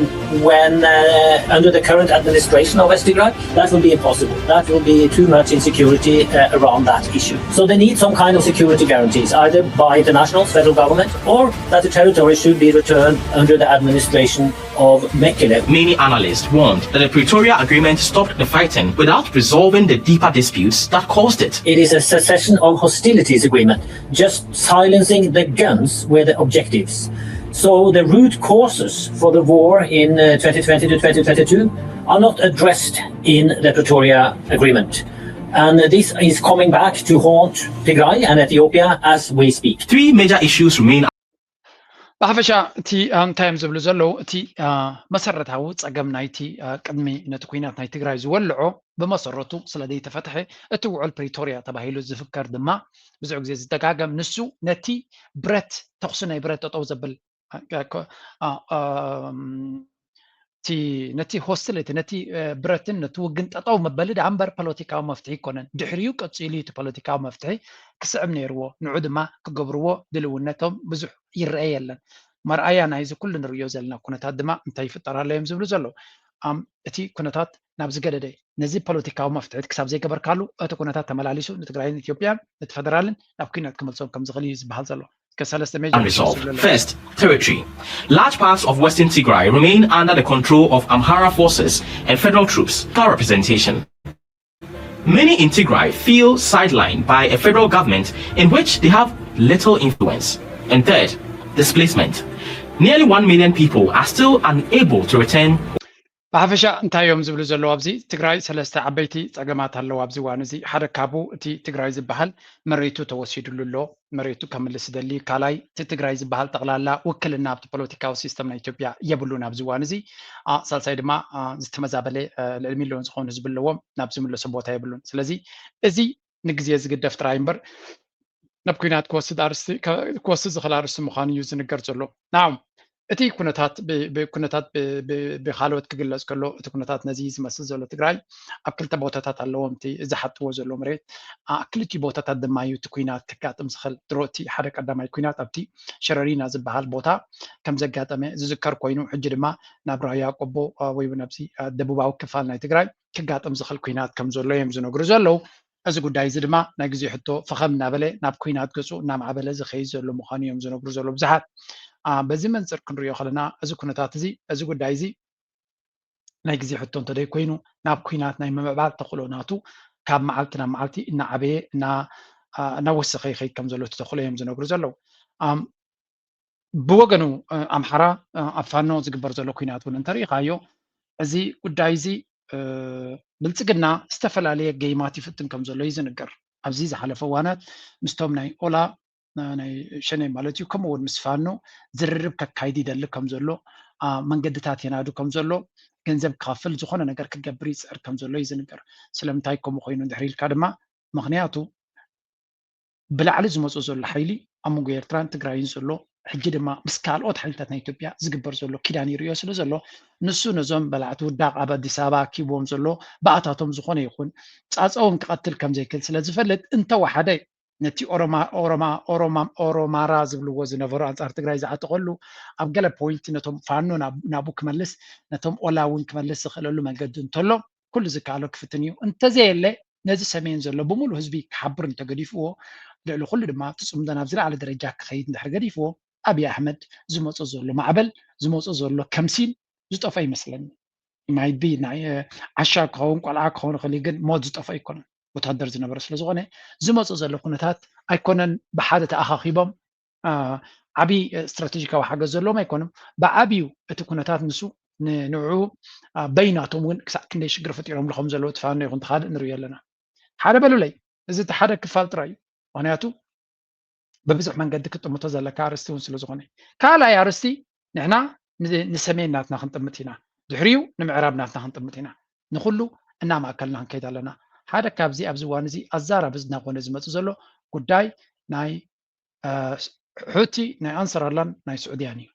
when uh, under the current administration of West Tigray, that will be impossible. That will be too much insecurity uh, around that issue. So they need some kind of security guarantees, either by internationals, federal government, or that the territory should be returned under the administration of Mekele. Many analysts warned that the Pretoria Agreement stopped the fighting without resolving the deeper disputes that caused it. It is a cessation of hostilities agreement, just silencing the guns were the objectives. So the root causes for the war in uh, twenty twenty to twenty twenty-two are not addressed in the Pretoria Agreement. And this is coming back to haunt Tigray and Ethiopia as we speak. Three major issues remain. ብሓፈሻ እቲ እንታይ እዮም ዝብሉ ዘለዉ እቲ መሰረታዊ ፀገም ናይቲ ቅድሚ ነቲ ኩናት ናይ ትግራይ ዝወልዖ ብመሰረቱ ስለ ዘይተፈትሐ እቲ ውዕል ፕሪቶርያ ተባሂሉ ዝፍከር ድማ ብዙሕ ግዜ ዝደጋገም ንሱ ነቲ ብረት ተኽሲ ናይ ብረት ጠጠው ዘብል እቲ ነቲ ሆስቲሊቲ ነቲ ብረትን ነቲ ውግን ጠጠው መበሊ ደኣ እምበር ፖለቲካዊ መፍትሒ ኣይኮነን። ድሕሪኡ ቀፂሉ እዩ እቲ ፖለቲካዊ መፍትሒ ክስዕብ ነይርዎ። ንዑ ድማ ክገብርዎ ድልውነቶም ብዙሕ ይረአ የለን። መርኣያ ናይዚ ኩሉ ንርእዮ ዘለና ኩነታት ድማ እንታይ ይፍጠር ኣሎ እዮም ዝብሉ ዘለዉ። እቲ ኩነታት ናብ ዝገደደ ነዚ ፖለቲካዊ መፍትሒ ክሳብ ዘይገበርካሉ እቲ ኩነታት ተመላሊሱ ንትግራይን ኢትዮጵያን ነቲ ፈደራልን ናብ ኩናት ክመልሶም ከም ዝኽእል እዩ ዝበሃል ዘሎ። Unresolved. First, territory. Large parts of western Tigray remain under the control of Amhara forces and federal troops. Power representation. Many in Tigray feel sidelined by a federal government in which they have little influence. And third, displacement. Nearly one million people are still unable to return. ብሓፈሻ እንታይ እዮም ዝብሉ ዘለዉ ኣብዚ ትግራይ ሰለስተ ዓበይቲ ፀገማት ኣለዉ ኣብዚ እዋን እዚ ሓደ ካብኡ እቲ ትግራይ ዝበሃል መሬቱ ተወሲድሉ ኣሎ መሬቱ ከምልስ ዝደሊ ካልኣይ እቲ ትግራይ ዝበሃል ጠቕላላ ውክልና ኣብቲ ፖለቲካዊ ሲስተም ናይ ኢትዮጵያ የብሉን ኣብዚ እዋን እዚ ሳልሳይ ድማ ዝተመዛበለ ልዕሊ ሚሊዮን ዝኾኑ ህዝቢ ኣለዎም ናብ ዝምለሶ ቦታ የብሉን ስለዚ እዚ ንግዜ ዝግደፍ ጥራይ እምበር ናብ ኩናት ክወስድ ኣርስቲ ክወስድ ዝኽእል ኣርስቲ ምዃኑ እዩ ዝንገር ዘሎ ናው እቲ ኩነታት ኩነታት ብካልኦት ክግለፅ ከሎ እቲ ኩነታት ነዚ ዝመስል ዘሎ ትግራይ ኣብ ክልተ ቦታታት ኣለዎም እቲ ዝሓጥዎ ዘሎ መሬት ክልቲኡ ቦታታት ድማ እዩ እቲ ኩናት ከጋጥም ዝኽእል ድሮ እቲ ሓደ ቀዳማይ ኩናት ኣብቲ ሸረሪና ዝበሃል ቦታ ከም ዘጋጠመ ዝዝከር ኮይኑ ሕጂ ድማ ናብ ራያ ቆቦ ወይ እውን ኣብዚ ደቡባዊ ክፋል ናይ ትግራይ ክጋጥም ዝኽእል ኩናት ከም ዘሎ እዮም ዝነግሩ ዘለዉ እዚ ጉዳይ እዚ ድማ ናይ ግዜ ሕቶ ፈኸም እናበለ ናብ ኩናት ገፁ እናማዕበለ ዝኸይድ ዘሎ ምዃኑ እዮም ዝነግሩ ዘለዉ ብዙሓት በዚ መንፅር ክንሪኦ ከለና እዚ ኩነታት እዚ እዚ ጉዳይ እዚ ናይ ግዜ ሕቶ እንተደይ ኮይኑ ናብ ኩናት ናይ ምምዕባል ተኽእሎ ናቱ ካብ መዓልቲ ናብ መዓልቲ እናዓበየ እናወሰኸ ይኸይድ ከም ዘሎ ተኽእሎ እዮም ዝነግሩ ዘለዉ ብወገኑ ኣምሓራ ኣብ ፋኖ ዝግበር ዘሎ ኩናት እውን እንተሪኢኻዮ እዚ ጉዳይ እዚ ብልፅግና ዝተፈላለየ ገይማት ይፍትን ከም ዘሎ እዩ ዝንገር ኣብዚ ዝሓለፈ እዋናት ምስቶም ናይ ኦላ ናይ ሸኔ ማለት እዩ ከምኡ እውን ምስ ፋኖ ዝርርብ ከካይድ ይደሊ ከም ዘሎ መንገድታት የናዱ ከም ዘሎ ገንዘብ ክኸፍል ዝኾነ ነገር ክገብር ይፅዕር ከም ዘሎ እዩ ዝንገር ስለምንታይ ከምኡ ኮይኑ እንድሕር ኢልካ ድማ ምክንያቱ ብላዕሊ ዝመፁ ዘሎ ሓይሊ ኣብ መንጎ ኤርትራን ትግራይን ዘሎ ሕጂ ድማ ምስ ካልኦት ሓይልታት ናይ ኢትዮጵያ ዝግበር ዘሎ ኪዳን ይርእዮ ስለ ዘሎ ንሱ ነዞም በላዕቲ ውዳቕ ኣብ ኣዲስ ኣበባ ኣኪብዎም ዘሎ ባእታቶም ዝኾነ ይኹን ፃፀዎም ክቐትል ከም ዘይክእል ስለ ዝፈልጥ እንተወሓደ ነቲ ኦሮማራ ዝብልዎ ዝነበሩ ኣንፃር ትግራይ ዝዓጠቐሉ ኣብ ገለ ፖይንት ነቶም ፋኖ ናብኡ ክመልስ ነቶም ኦላ እውን ክመልስ ዝኽእለሉ መንገዲ እንተሎ ኩሉ ዝከኣሎ ክፍትን እዩ። እንተዘየለ ነዚ ሰሜን ዘሎ ብምሉእ ህዝቢ ክሓብር እንተገዲፍዎ ልዕሊ ኩሉ ድማ እቲ ፅምዶ ናብ ዝለዓለ ደረጃ ክኸይድ እንድሕር ገዲፍዎ ኣብይ ኣሕመድ ዝመፆ ዘሎ ማዕበል ዝመፆ ዘሎ ከምሲል ዝጠፍኦ ይመስለኒ። ማይቢ ናይ ዓሻ ክኸውን ቆልዓ ክኸውን ይኽእል ግን ሞት ዝጠፍኦ ኣይኮነን። ወታደር ዝነበረ ስለ ዝኾነ ዝመፁ ዘሎ ኩነታት ኣይኮነን ብሓደ ተኣኻኺቦም ዓብዪ ስትራቴጂካዊ ሓገዝ ዘለዎም ኣይኮኑም። ብዓብዩ እቲ ኩነታት ንሱ ንንዑ በይናቶም እውን ክሳዕ ክንደይ ሽግር ፈጢሮምሉ ከም ዘለዉ እቲ ፋኖ ይኹን ተኻልእ ንሪኦ ኣለና። ሓደ በሉለይ፣ እዚ እቲ ሓደ ክፋል ጥራይ እዩ። ምክንያቱ ብብዙሕ መንገዲ ክጥምቶ ዘለካ ኣርስቲ እውን ስለ ዝኾነ። ካልኣይ ኣርስቲ ንሕና ንሰሜን ናትና ክንጥምት ኢና፣ ድሕሪኡ ንምዕራብ ናትና ክንጥምት ኢና። ንኹሉ እናማእከልና ክንከይድ ኣለና። ሓደ ካብዚ ኣብዚ እዋን እዚ ኣዛራቢ እናኾነ ዝመፅእ ዘሎ ጉዳይ ናይ ሑቲ ናይ ኣንሰራላን ናይ ስዑድያን እዩ።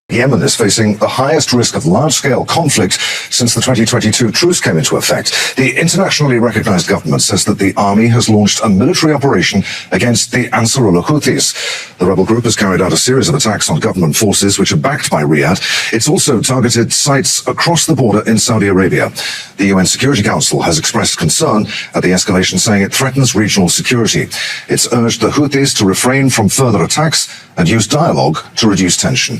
Yemen is facing the highest risk of large-scale conflict since the twenty twenty-two truce came into effect. The internationally recognized government says that the army has launched a military operation against the Ansarullah Houthis. The rebel group has carried out a series of attacks on government forces which are backed by Riyadh. It's also targeted sites across the border in Saudi Arabia. The U N Security Council has expressed concern at the escalation, saying it threatens regional security. It's urged the Houthis to refrain from further attacks and use dialogue to reduce tension.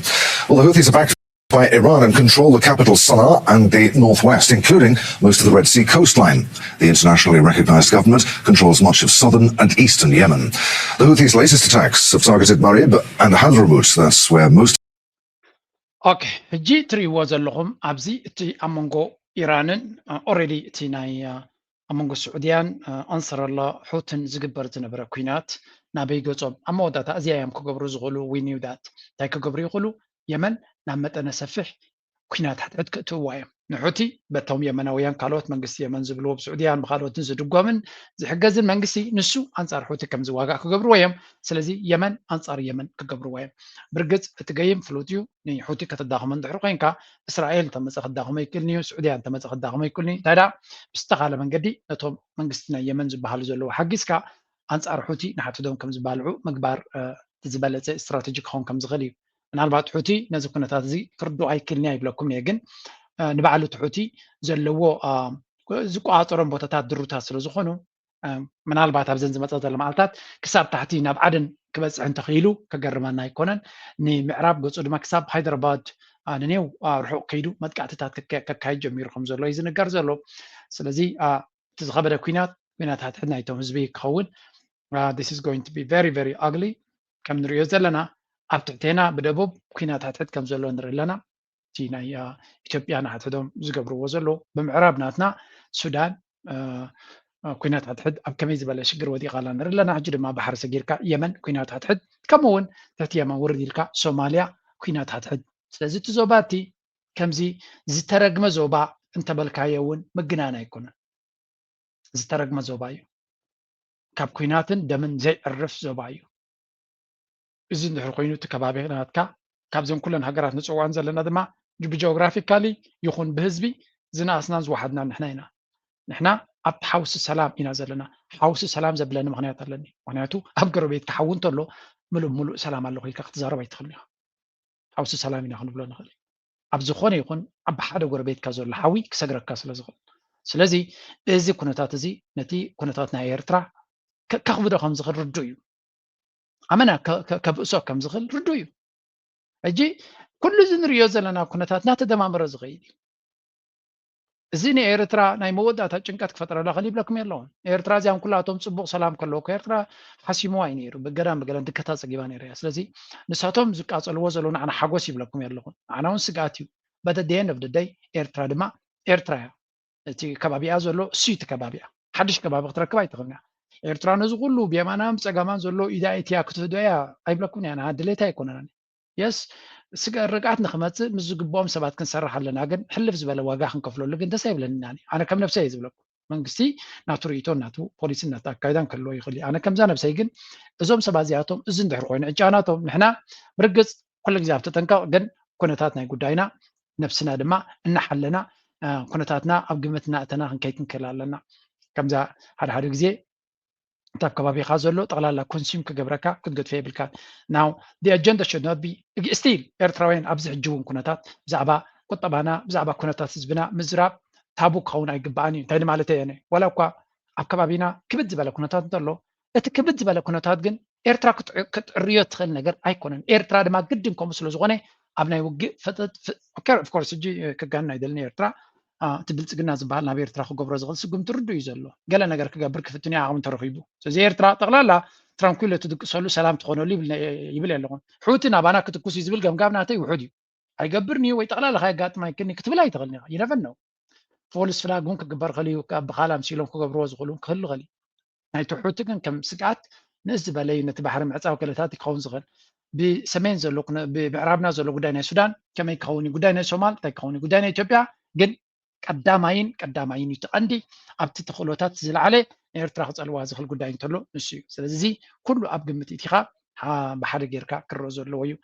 Well, the Houthis are backed by Iran and control the capital Sana'a and the northwest, including most of the Red Sea coastline. The internationally recognized government controls much of southern and eastern Yemen. The Houthis' latest attacks have targeted Marib and Hadramaut. That's where most ኦኬ፣ ሕጂ ትርእይዎ ዘለኹም ኣብዚ እቲ ኣብ መንጎ ኢራንን ኦረዲ እቲ ናይ ኣብ መንጎ ስዑድያን ኣንሰረላ ሑትን ዝግበር ዝነበረ ኩናት ናበይ ገጾም ኣብ መወዳእታ እዚኣ እዮም ክገብሩ ዝኽእሉ። ዊኒውዳት እንታይ ክገብሩ ይኽእሉ? የመን ናብ መጠነ ሰፊሕ ኩናት ሕድሕድ ክእትውዋ እዮም። ንሑቲ በቶም የመናውያን ካልኦት መንግስቲ የመን ዝብልዎ ብስዑድያን ብካልኦትን ዝድጎምን ዝሕገዝን መንግስቲ ንሱ ኣንጻር ሑቲ ከም ዝዋጋእ ክገብርዎ እዮም። ስለዚ የመን ኣንጻር የመን ክገብርዎ እዮም። ብርግጽ እቲ ገይም ፍሉጥ እዩ። ንሑቲ ከተዳኽሞ እንድሕር ኮይንካ እስራኤል እንተመጸ ክዳኽሞ ይክእልኒ እዩ፣ ስዑድያ እንተመጸ ክዳኽሞ ይክእልኒ እዩ። እንታይ ደኣ ብዝተኻለ መንገዲ ነቶም መንግስቲ ናይ የመን ዝበሃሉ ዘለዉ ሓጊዝካ ኣንጻር ሑቲ ንሓድሕዶም ከም ዝባልዑ ምግባር እቲ ዝበለጸ ስትራተጂ ክኸውን ከም ዝኽእል እዩ። ምናልባት ሑቲ ነዚ ኩነታት እዚ ክርድኦ ኣይክእልኒ ኣይብለኩም እየ፣ ግን ንባዕሉ እቲ ሑቲ ዘለዎ ዝቆጻጸሮም ቦታታት ድሩታት ስለ ዝኾኑ ምናልባት ኣብዘን ዝመጻ ዘሎ መዓልታት ክሳብ ታሕቲ ናብ ዓደን ክበጽሕ እንተኽኢሉ ከገርመና ኣይኮነን። ንምዕራብ ገጹ ድማ ክሳብ ሃይደራባድ ንኔው ርሑቕ ከይዱ መጥቃዕትታት ከካይድ ጀሚሩ ከም ዘሎ እዩ ዝንገር ዘሎ። ስለዚ እቲ ዝኸበደ ኩናት ኩናት ሕድሕድ ናይቶም ህዝቢ ክኸውን this is going to be very very ugly። ከም ንሪኦ ዘለና ኣብ ትሕቴና ብደቡብ ኩናት ሕድሕድ ከም ዘሎ ንርኢ ኣለና። እቲ ናይ ኢትዮጵያ ንሓድሕዶም ዝገብርዎ ዘሎ ብምዕራብ ናትና ሱዳን ኩናት ሕድሕድ ኣብ ከመይ ዝበለ ሽግር ወዲቓ ኣላ ንርኢ ኣለና። ሕጂ ድማ ባሕሪ ሰጊርካ የመን ኩናት ሕድሕድ ከምኡ እውን ትሕቲ የመን ውርድ ኢልካ ሶማልያ ኩናት ሕድሕድ። ስለዚ እቲ ዞባ እቲ ከምዚ ዝተረግመ ዞባ እንተበልካዮ እውን ምግናን ኣይኮነን። ዝተረግመ ዞባ እዩ። ካብ ኩናትን ደምን ዘይዕርፍ ዞባ እዩ። እዚ እንድሕር ኮይኑ እቲ ከባቢ ናትካ ካብዘን ኩለን ሃገራት ንፅውዓን ዘለና ድማ ብጂኦግራፊካሊ ይኹን ብህዝቢ ዝነኣስናን ዝወሓድናን ንሕና ኢና። ንሕና ኣብቲ ሓውሲ ሰላም ኢና ዘለና። ሓውሲ ሰላም ዘብለኒ ምክንያት ኣለኒ። ምክንያቱ ኣብ ጎረቤትካ ሓዊ እንተሎ ምሉእ ምሉእ ሰላም ኣለኹ ኢልካ ክትዛረብ ኣይትኽእልን ኢኻ። ሓውሲ ሰላም ኢና ክንብሎ ንኽእል። ኣብ ዝኾነ ይኹን ኣብ ሓደ ጎረቤትካ ዘሎ ሓዊ ክሰግረካ ስለ ዝኽእል። ስለዚ እዚ ኩነታት እዚ ነቲ ኩነታት ናይ ኤርትራ ከኽብዶ ከም ዝኽእል ርዱእ እዩ። ኣመና ከብእሶ ከም ዝኽእል ርዱእ እዩ። ሕጂ ኩሉ እዚ ንሪኦ ዘለና ኩነታት እናተደማመረ ዝኸይድ እዩ። እዚ ንኤርትራ ናይ መወዳእታ ጭንቀት ክፈጥረላ ክእል ይብለኩም የለውን። ኤርትራ እዚኣም ኩላቶም ፅቡቕ ሰላም ከለዎ ኤርትራ ሓሲምዋ እዩ ነይሩ። ብገዳም ብገለን ድከታ ፀጊባ ነይራ እያ። ስለዚ ንሳቶም ዝቃፀልዎ ዘለዉ ንዓና ሓጎስ ይብለኩም የለኹን። ንዓና እውን ስግኣት እዩ። But at the end of the day ኤርትራ ድማ ኤርትራ እያ። እቲ ከባቢኣ ዘሎ እሱ እቲ ከባቢኣ ሓድሽ ከባቢ ክትረክብ ኣይትኽእልን እያ። ኤርትራ ነዚ ኩሉ ብየማናን ብፀጋማን ዘሎ ኢዳ ኢትያ ክትህዶ እያ ኣይብለኩም እያ። ንዓ ድሌት ኣይኮነናን። የስ ስጋ ርግኣት ንክመፅእ ምስ ዝግብኦም ሰባት ክንሰርሕ ኣለና፣ ግን ሕልፍ ዝበለ ዋጋ ክንከፍለሉ ግን ደስ ኣይብለንን። ኣነ ከም ነብሰይ እየ ዝብለኩም። መንግስቲ ናቱ ርእይቶ ናቱ ፖሊሲ ናቱ ኣካይዳን ክህልዎ ይኽእል እዩ። ኣነ ከምዛ ነብሰይ ግን እዞም ሰባት እዚኣቶም እዚ እንድሕር ኮይኑ ዕጫናቶም ንሕና ብርግፅ ኩሉ ግዜ ኣብ ተጠንቀቕ፣ ግን ኩነታት ናይ ጉዳይና ነብስና ድማ እናሓለና ኩነታትና ኣብ ግምት እናእተና ክንከይድ ክንክእል ኣለና። ከምዛ ሓደ ሓደ ግዜ እታ ኣብ ከባቢኻ ዘሎ ጠቕላላ ኮንሱም ክገብረካ ክትገድፎ የብልካ። ናው ኣጀንዳ ሸድ ኖት ቢ ስቲል ኤርትራውያን ኣብዚ ሕጂ እውን ኩነታት ብዛዕባ ቁጠባና ብዛዕባ ኩነታት ህዝብና ምዝራብ ታቡ ክኸውን ኣይግባኣን እዩ። እንታይ ማለት እየ? ዋላ እኳ ኣብ ከባቢና ክብድ ዝበለ ኩነታት እንተሎ እቲ ክብድ ዝበለ ኩነታት ግን ኤርትራ ክትዕርዮ ትኽእል ነገር ኣይኮነን። ኤርትራ ድማ ግድን ከምኡ ስለ ዝኾነ ኣብ ናይ ውግእ ፈጠጥ ኮርስ ሕጂ ክጋን ኣይደልን ኤርትራ እቲ ብልፅግና ዝበሃል ናብ ኤርትራ ክገብሮ ዝኽእል ስጉምቲ ርዱ እዩ ዘሎ። ገለ ነገር ክገብር ክፍትን እዩ ዓቕሚ እንተረኺቡ። ስለዚ ኤርትራ ጠቕላላ ትራንኩሎ ትድቅሰሉ ሰላም ትኾነሉ ይብል ኣለኹ። ሑቲ ናባና ክትኩስ እዩ ዝብል ገምጋም ናተይ ውሑድ እዩ። ኣይገብርን እዩ ወይ ጠቕላላ ከየጋጥም ኣይክእልን ክትብል ኣይትኽእልን ኢኻ። ይነፈን ነው ፎልስ ፍላግ እውን ክግበር ክእል እዩ። ብኻል ኣምሲሎም ክገብርዎ ዝኽእሉ ክህሉ ክእል እዩ። ናይቲ ሑቲ ግን ከም ስግኣት ንእስ ዝበለ እዩ። ነቲ ባሕሪ ምዕፃው ገለታት ክኸውን ዝኽእል ብሰሜን ዘሎ ብምዕራብና ዘሎ ጉዳይ ናይ ሱዳን ከመይ ክኸውን እዩ? ጉዳይ ናይ ሶማል እንታይ ክኸውን እዩ? ጉዳይ ናይ ኢትዮጵያ ግን ቀዳማይን ቀዳማይን እዩ። እቲ ቀንዲ ኣብቲ ተኽእሎታት ዝለዓለ ንኤርትራ ክፀልዋ ዝኽእል ጉዳይ እንተሎ ንሱ እዩ። ስለዚ እዚ ኩሉ ኣብ ግምት ኢትኻ ብሓደ ጌርካ ክረኦ ዘለዎ እዩ።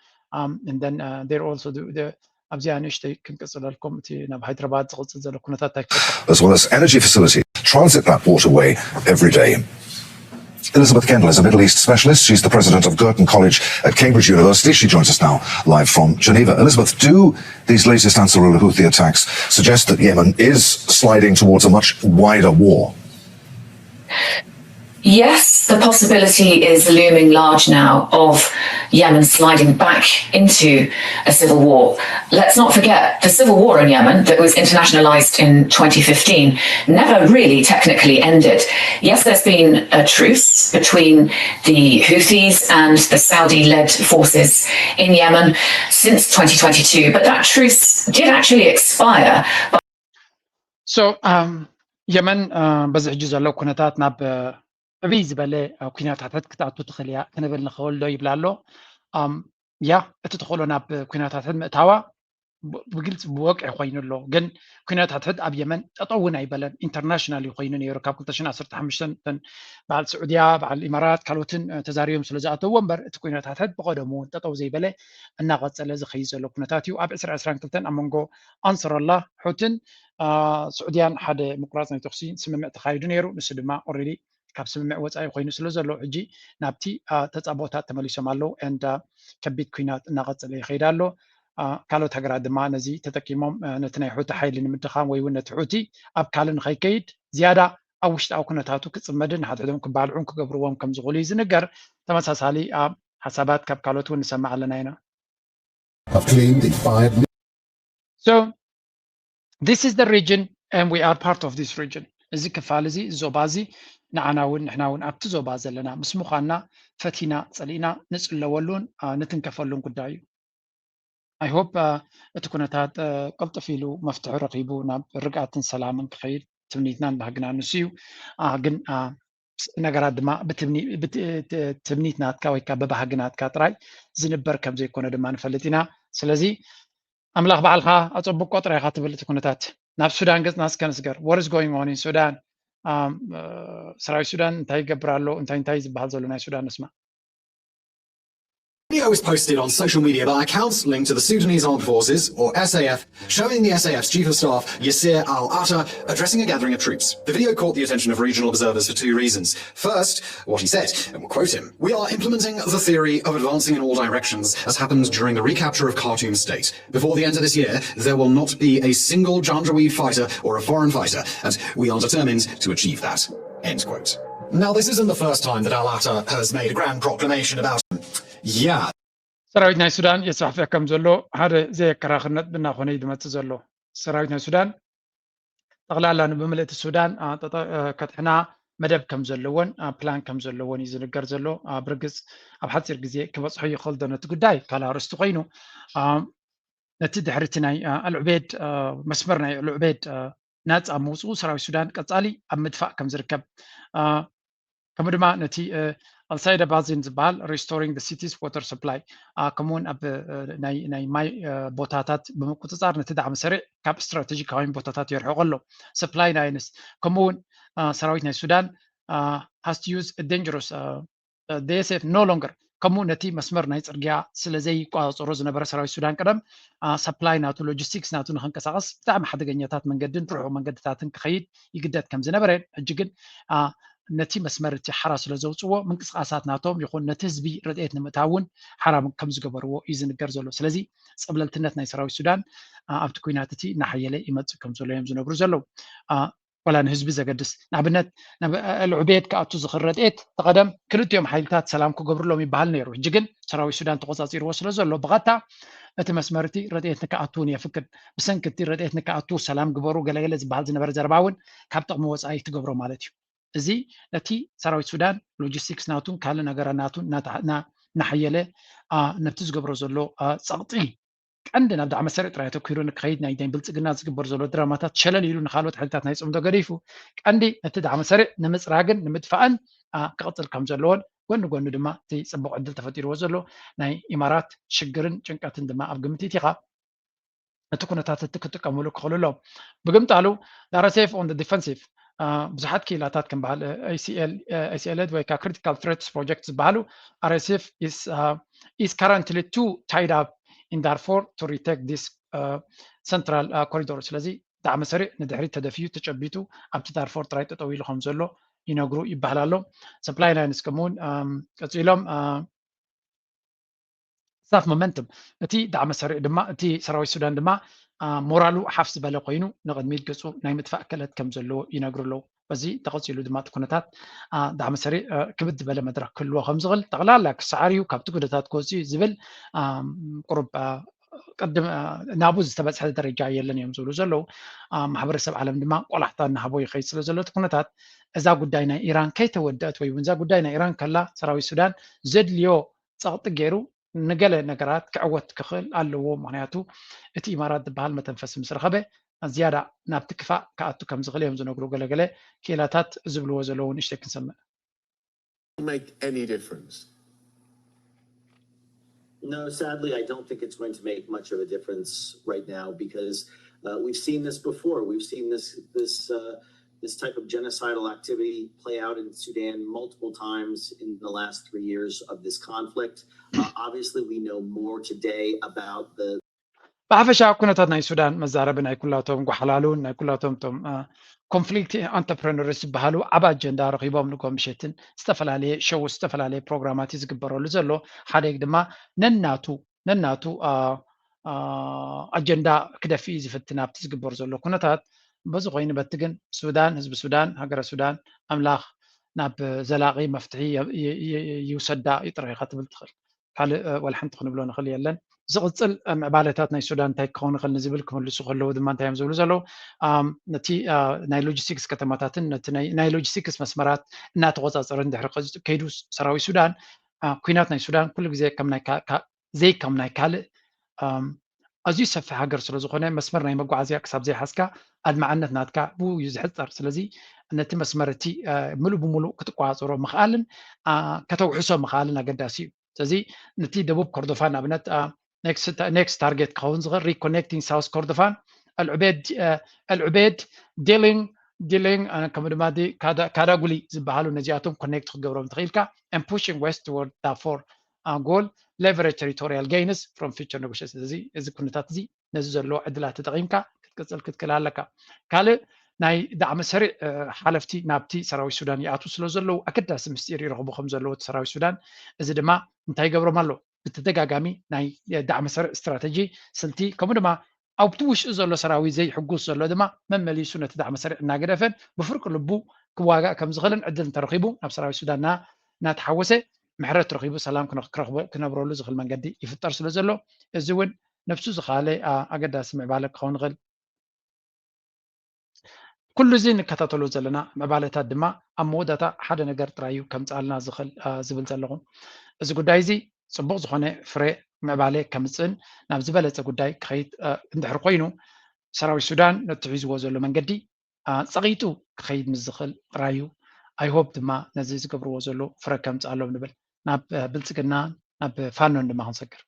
ኣብዚኣ ንእሽተይ ክንቅፅለልኩም እቲ ናብ ሃይድራባድ ዝቕፅል ዘሎ ኩነታት እንታይ ክፈጥር As well as energy facilities, transit that waterway every day. Elizabeth Kendall is a Middle East specialist. She's the president of Girton College at Cambridge University. She joins us now live from Geneva. Elizabeth, do these latest Ansarullah Houthi attacks suggest that Yemen is sliding towards a much wider war? Yes, the possibility is looming large now of Yemen sliding back into a civil war. Let's not forget the civil war in Yemen that was internationalized in twenty fifteen never really technically ended. Yes, there's been a truce between the Houthis and the Saudi led forces in Yemen since twenty twenty-two, but that truce did actually expire. So, um, የመን በዚ ሕጂ ዘሎ ኩነታት ናብ ዕብይ ዝበለ ኩናታት ክትኣቱ ትኽእል እያ ክንብል ንኽእል ዶ ይብል ኣሎ። ያ እቲ ተኽእሎ ናብ ኩናታት ምእታዋ ብግልፂ ብወግዒ ኮይኑ ኣሎ። ግን ኩናታት ሕድ ኣብ የመን ጠጠው እውን ኣይበለን። ኢንተርናሽናል እዩ ኮይኑ ነይሩ ካብ ክልተ ሽሕን ዓሰርተ ሓሙሽተን በዓል ስዑድያ በዓል ኢማራት ካልኦትን ተዛሪቦም ስለ ዝኣተውዎ እምበር እቲ ኩናታት ሕድ ብቐደሙ እውን ጠጠው ዘይበለ እናቐፀለ ዝኸይድ ዘሎ ኩነታት እዩ። ኣብ ዕስራ ዕስራን ክልተን ኣብ መንጎ ኣንሰረላ ሑትን ስዑድያን ሓደ ምቁራፅ ናይ ተኩሲ ስምምዕ ተኻይዱ ነይሩ። ንሱ ድማ ኦሬዲ ካብ ስምምዕ ወፃኢ ኮይኑ ስለ ዘሎ ሕጂ ናብቲ ተፃቦታት ተመሊሶም ኣለዉ። And ከቢድ ኩናት እናቐፀለ ይኸይድ ኣሎ። ካልኦት ሃገራት ድማ ነዚ ተጠቂሞም ነቲ ናይ ሑቲ ሓይሊ ንምድኻም ወይ እውን ነቲ ሑቲ ኣብ ካልእ ንኸይከይድ ዝያዳ ኣብ ውሽጣዊ ኩነታቱ ክፅመድን ንሓድሕዶም ክባልዑን ክገብርዎም ከም ዝኽእሉ እዩ ዝንገር። ተመሳሳሊ ሓሳባት ካብ ካልኦት እውን ንሰምዕ ኣለና ኢና። Have cleaned the five So this is the region and we are part of this region. እዚ ክፋል እዚ ዞባ እዚ ንዓና እውን ንሕና እውን ኣብቲ ዞባ ዘለና ምስ ምዃንና ፈቲና ፀሊእና ንፅለወሉን ንትንከፈሉን ጉዳይ እዩ። I hope እቲ ኩነታት ቅልጥፍ ኢሉ መፍትሒ ረኺቡ ናብ ርግኣትን ሰላምን ክኸይድ ትምኒትናን ባህግናን ንሱ እዩ። ግን ነገራት ድማ ትምኒት ናትካ ወይ ከዓ ብባህጊ ናትካ ጥራይ ዝንበር ከም ዘይኮነ ድማ ንፈልጥ ኢና። ስለዚ ኣምላኽ ባዕልኻ ኣፀቡቅ ቆጥራ ኢኻ ትብል እቲ ኩነታት። ናብ ሱዳን ገፅና እስከ ንስገር። What is going on in Sudan? ሰራዊት ሱዳን እንታይ ይገብር ኣሎ? እንታይ እንታይ ዝበሃል ዘሎ ናይ ሱዳን ንስማ። Video was posted on social media by accounts linked to the Sudanese Armed Forces, or S A F, showing the S A F's Chief of Staff, Yasir al Atta, addressing a gathering of troops. The video caught the attention of regional observers for two reasons. First, what he said, and we'll quote him: "We are implementing the theory of advancing in all directions, as happened during the recapture of Khartoum state. Before the end of this year, there will not be a single Janjaweed fighter or a foreign fighter, and we are determined to achieve that." End quote. Now, this isn't the first time that Al Atta has made a grand proclamation about, yeah, ሰራዊት ናይ ሱዳን የስፋሕፍሕ ከም ዘሎ ሓደ ዘየከራኽር ነጥቢ እናኾነ እዩ ዝመፅእ ዘሎ። ሰራዊት ናይ ሱዳን ጠቕላላ ንብምልእቲ ሱዳን ከጥሕና መደብ ከም ዘለዎን ፕላን ከም ዘለዎን እዩ ዝንገር ዘሎ። ብርግፅ ኣብ ሓፂር ግዜ ክበፅሖ ይኽእል ዶ ነቲ ጉዳይ ካልእ ኣርእስቲ ኮይኑ ነቲ ድሕሪ እቲ ናይ ኣልዑቤድ መስመር ናይ ኣልዑቤድ ናፃ ምውፅኡ ሰራዊት ሱዳን ቀፃሊ ኣብ ምድፋእ ከም ዝርከብ ከምኡ ድማ ነቲ ኣልሳይደ ባዚን ዝበሃል restoring the city's water supply ከምኡውን ኣብ ናይ ማይ ቦታታት ብምቁፅፃር ነቲ ዳዕሚ ሰሪዕ ካብ ስትራቴጂካውያን ቦታታት የርሕቆ ኣሎ። ሰፕላይ ናይንስ ከምኡውን ሰራዊት ናይ ሱዳን has to use dangerous the S A F no longer ከምኡ ነቲ መስመር ናይ ፅርግያ ስለ ዘይቆፃፀሮ ዝነበረ ሰራዊት ሱዳን ቀደም supply ናቱ logistics ናቱ ንክንቀሳቀስ ብጣዕሚ ሓደገኛታት መንገድን ርሑቕ መንገድታትን ክኸይድ ይግደድ ከም ዝነበረ ሕጂ ግን ነቲ መስመር እቲ ሓራ ስለ ዘውፅዎ ምንቅስቃሳት ናቶም ይኹን ነቲ ህዝቢ ረድኤት ንምእታው እውን ሓራ ከም ዝገበርዎ እዩ ዝንገር ዘሎ። ስለዚ ፀብለልትነት ናይ ሰራዊት ሱዳን ኣብቲ ኩናት እቲ እናሓየለ ይመፅእ ከም ዘሎ እዮም ዝነግሩ ዘለዉ። ዋላ ንህዝቢ ዘገድስ ንኣብነት ናብ ኣልዑቤድ ክኣቱ ዝኽእል ረድኤት ተቐደም ክልቲኦም ሓይልታት ሰላም ክገብርሎም ይበሃል ነይሩ። ሕጂ ግን ሰራዊት ሱዳን ተቆፃፂርዎ ስለ ዘሎ ብቐጥታ እቲ መስመር እቲ ረድኤት ንክኣቱ እውን የፍቅድ። ብሰንኪ እቲ ረድኤት ንክኣቱ ሰላም ግበሩ ገለገለ ዝበሃል ዝነበረ ዘረባ እውን ካብ ጥቕሚ ወፃኢ ትገብሮ ማለት እዩ። እዚ ነቲ ሰራዊት ሱዳን ሎጂስቲክስ ናቱን ካልእ ነገራ ናቱን እናሓየለ ነብቲ ዝገብሮ ዘሎ ፀቕጢ ቀንዲ ናብ ዳዕመ ሰሪዕ ጥራይ ኣተኲሩ ንክኸይድ ናይ ናይ ብልጽግና ዝግበር ዘሎ ድራማታት ሸለል ኢሉ ንኻልኦት ሓይልታት ናይ ጽምዶ ገዲፉ ቀንዲ ነቲ ዳዕመ ሰሪዕ ንምጽራግን ንምጥፋእን ክቕጽል ከም ዘለዎን ጎኒ ጎኒ ድማ እቲ ጽቡቕ ዕድል ተፈጢርዎ ዘሎ ናይ ኢማራት ሽግርን ጭንቀትን ድማ ኣብ ግምት ኢቲኻ እቲ ኩነታት እቲ ክጥቀምሉ ክኽእሉ ኣለዎም። ብግምጣሉ ዳረሴፍ on the defensive ብዙሓት ክኢላታት ከም በሃል A C L A C L ወይ ከዓ critical threats project ዝበሃሉ R S F is is currently too tied up in Darfur to retake this central corridor። ስለዚ ዳዕመ ሰሪዕ ንድሕሪት ተደፊኡ ተጨቢጡ ኣብቲ ዳርፎር ጥራይ ጠጠው ኢሉ ከም ዘሎ ይነግሩ ይበሃል ኣሎ። Supply lines ከምኡ እውን ቀፂሎም staff momentum እቲ ዳዕመ ሰሪዕ ድማ እቲ ሰራዊት ሱዳን ድማ ሞራሉ ሓፍ ዝበለ ኮይኑ ንቕድሚት ገፁ ናይ ምጥፋእ ክእለት ከም ዘለዎ ይነግሩ ኣለዉ። በዚ ተቐፂሉ ድማ እቲ ኩነታት ዳዕመ ሰሪዕ ክብድ ዝበለ መድረክ ክህልዎ ከም ዝኽእል ጠቕላላ ክሰዓር እዩ ካብቲ ኩነታት ክወፅእ እዩ ዝብል ቁሩብ ቅድም ናብኡ ዝተበፅሐ ደረጃ የለን እዮም ዝብሉ ዘለዉ። ማሕበረሰብ ዓለም ድማ ቆላሕታ እናሃቦ ይኸይድ ስለ ዘሎ እቲ ኩነታት እዛ ጉዳይ ናይ ኢራን ከይተወደአት ወይ እውን እዛ ጉዳይ ናይ ኢራን ከላ ሰራዊት ሱዳን ዘድልዮ ፀቕጢ ገይሩ ንገለ ነገራት ክዕወት ክኽእል ኣለዎ። ምክንያቱ እቲ ኢማራት ዝበሃል መተንፈሲ ምስ ረኸበ ዝያዳ ናብቲ ክፋእ ክኣቱ ከም ዝኽእል እዮም ዝነግሩ ገለገለ ክኢላታት ዝብልዎ ዘለዉ ንእሽተይ ክንሰምዕ። Make any difference? No, sadly, I don't think it's going to make much of a difference right now because uh, we've seen this before. We've seen this this uh, this type of genocidal activity play out in Sudan multiple times in the last three years of this conflict. Uh, obviously, we know more today about the ብሓፈሻ ኩነታት ናይ ሱዳን መዛረቢ ናይ ኩላቶም ጓሓላሉን ናይ ኩላቶም ቶም conflict entrepreneurs ዝበሃሉ ዓብ ኣጀንዳ ረኺቦም ንጎ ምሸትን ዝተፈላለየ ሸው ዝተፈላለየ ፕሮግራማት እዩ ዝግበረሉ ዘሎ ሓደ ድማ ነናቱ ነናቱ ኣጀንዳ ክደፊ እዩ ዝፍትን ኣብቲ ዝግበር ዘሎ ኩነታት በዚ ኮይኑ በቲ ግን ሱዳን ህዝቢ ሱዳን ሃገረ ሱዳን ኣምላኽ ናብ ዘላቒ መፍትሒ ይውሰዳ ይጥራይካ ትብል ትኽእል ካልእ ወላ ሓንቲ ክንብሎ ንኽእል የለን። ዝቕፅል ምዕባለታት ናይ ሱዳን እንታይ ክኸውን ይኽእል ንዝብል ክምልሱ ከለዉ ድማ እንታይ እዮም ዝብሉ ዘለዉ ነቲ ናይ ሎጂስቲክስ ከተማታትን ነቲ ናይ ሎጂስቲክስ መስመራት እናተቆፃፀረ እንድሕር ከይዱ ሰራዊት ሱዳን ኩናት ናይ ሱዳን ኩሉ ግዜ ከም ናይ ዘይከም ናይ ካልእ ኣዝዩ ሰፊሕ ሃገር ስለ ዝኾነ መስመር ናይ መጓዓዝያ ክሳብ ዘይሓዝካ ኣድማዕነት ናትካ ብኡ እዩ ዝሕፀር። ስለዚ ነቲ መስመር እቲ ምሉእ ብምሉእ ክትቆፃፀሮ ምኽኣልን ከተውሕሶ ምኽኣልን ኣገዳሲ እዩ። ስለዚ ነቲ ደቡብ ኮርዶፋን ንኣብነት next target ክኸውን ዝኽእል reconnecting South Kordofan ኣልዑቤድ ዲሊንግ ዲሊንግ ከምኡ ድማ ካዳጉሊ ዝበሃሉ ነዚኣቶም connect ክትገብሮም ትኽኢልካ and pushing west toward Darfur goal leverage territorial gains from future negotiations እዚ እዚ ኩነታት እዚ ነዚ ዘለዎ ዕድላት ተጠቒምካ ክትቅፅል ክትክእል ኣለካ። ካልእ ናይ ዳዕመ ሰሪዕ ሓለፍቲ ናብቲ ሰራዊት ሱዳን ይኣትዉ ስለ ዘለዉ ኣገዳሲ ምስጢር ይረኽቡ ከም ዘለዉ እቲ ሰራዊት ሱዳን እዚ ድማ እንታይ ይገብሮም ኣሎ ብተደጋጋሚ ናይ ዳዕመ ሰሪዕ ስትራተጂ ስልቲ ከምኡ ድማ ኣብቲ ውሽጢ ዘሎ ሰራዊት ዘይሕጉስ ዘሎ ድማ መመሊሱ ነቲ ዳዕመ ሰሪዕ እናገደፈን ብፍርቂ ልቡ ክዋጋእ ከም ዝኽእልን ዕድል እንተረኺቡ ናብ ሰራዊት ሱዳን እናተሓወሰ ምሕረት ረኺቡ ሰላም ክነብረሉ ዝኽእል መንገዲ ይፍጠር ስለ ዘሎ እዚ እውን ነብሱ ዝኻለ ኣገዳሲ ምዕባለ ክኸውን ይኽእል። ኩሉ እዚ ንከታተሎ ዘለና ምዕባለታት ድማ ኣብ መወዳእታ ሓደ ነገር ጥራይ እዩ ከምፅኣልና ዝኽእል ዝብል ዘለኹ። እዚ ጉዳይ እዚ ፅቡቕ ዝኾነ ፍረ ምዕባለ ከምፅእን ናብ ዝበለፀ ጉዳይ ክኸይድ እንድሕር ኮይኑ ሰራዊት ሱዳን ነቲ ሒዝዎ ዘሎ መንገዲ ፀቒጡ ክኸይድ ምስ ዝኽእል ጥራይ እዩ። I hope ድማ ነዚ ዝገብርዎ ዘሎ ፍረ ከምፅኣሎም ንብል። ናብ ብልፅግና ናብ ፋኖን ድማ ክንሰግር።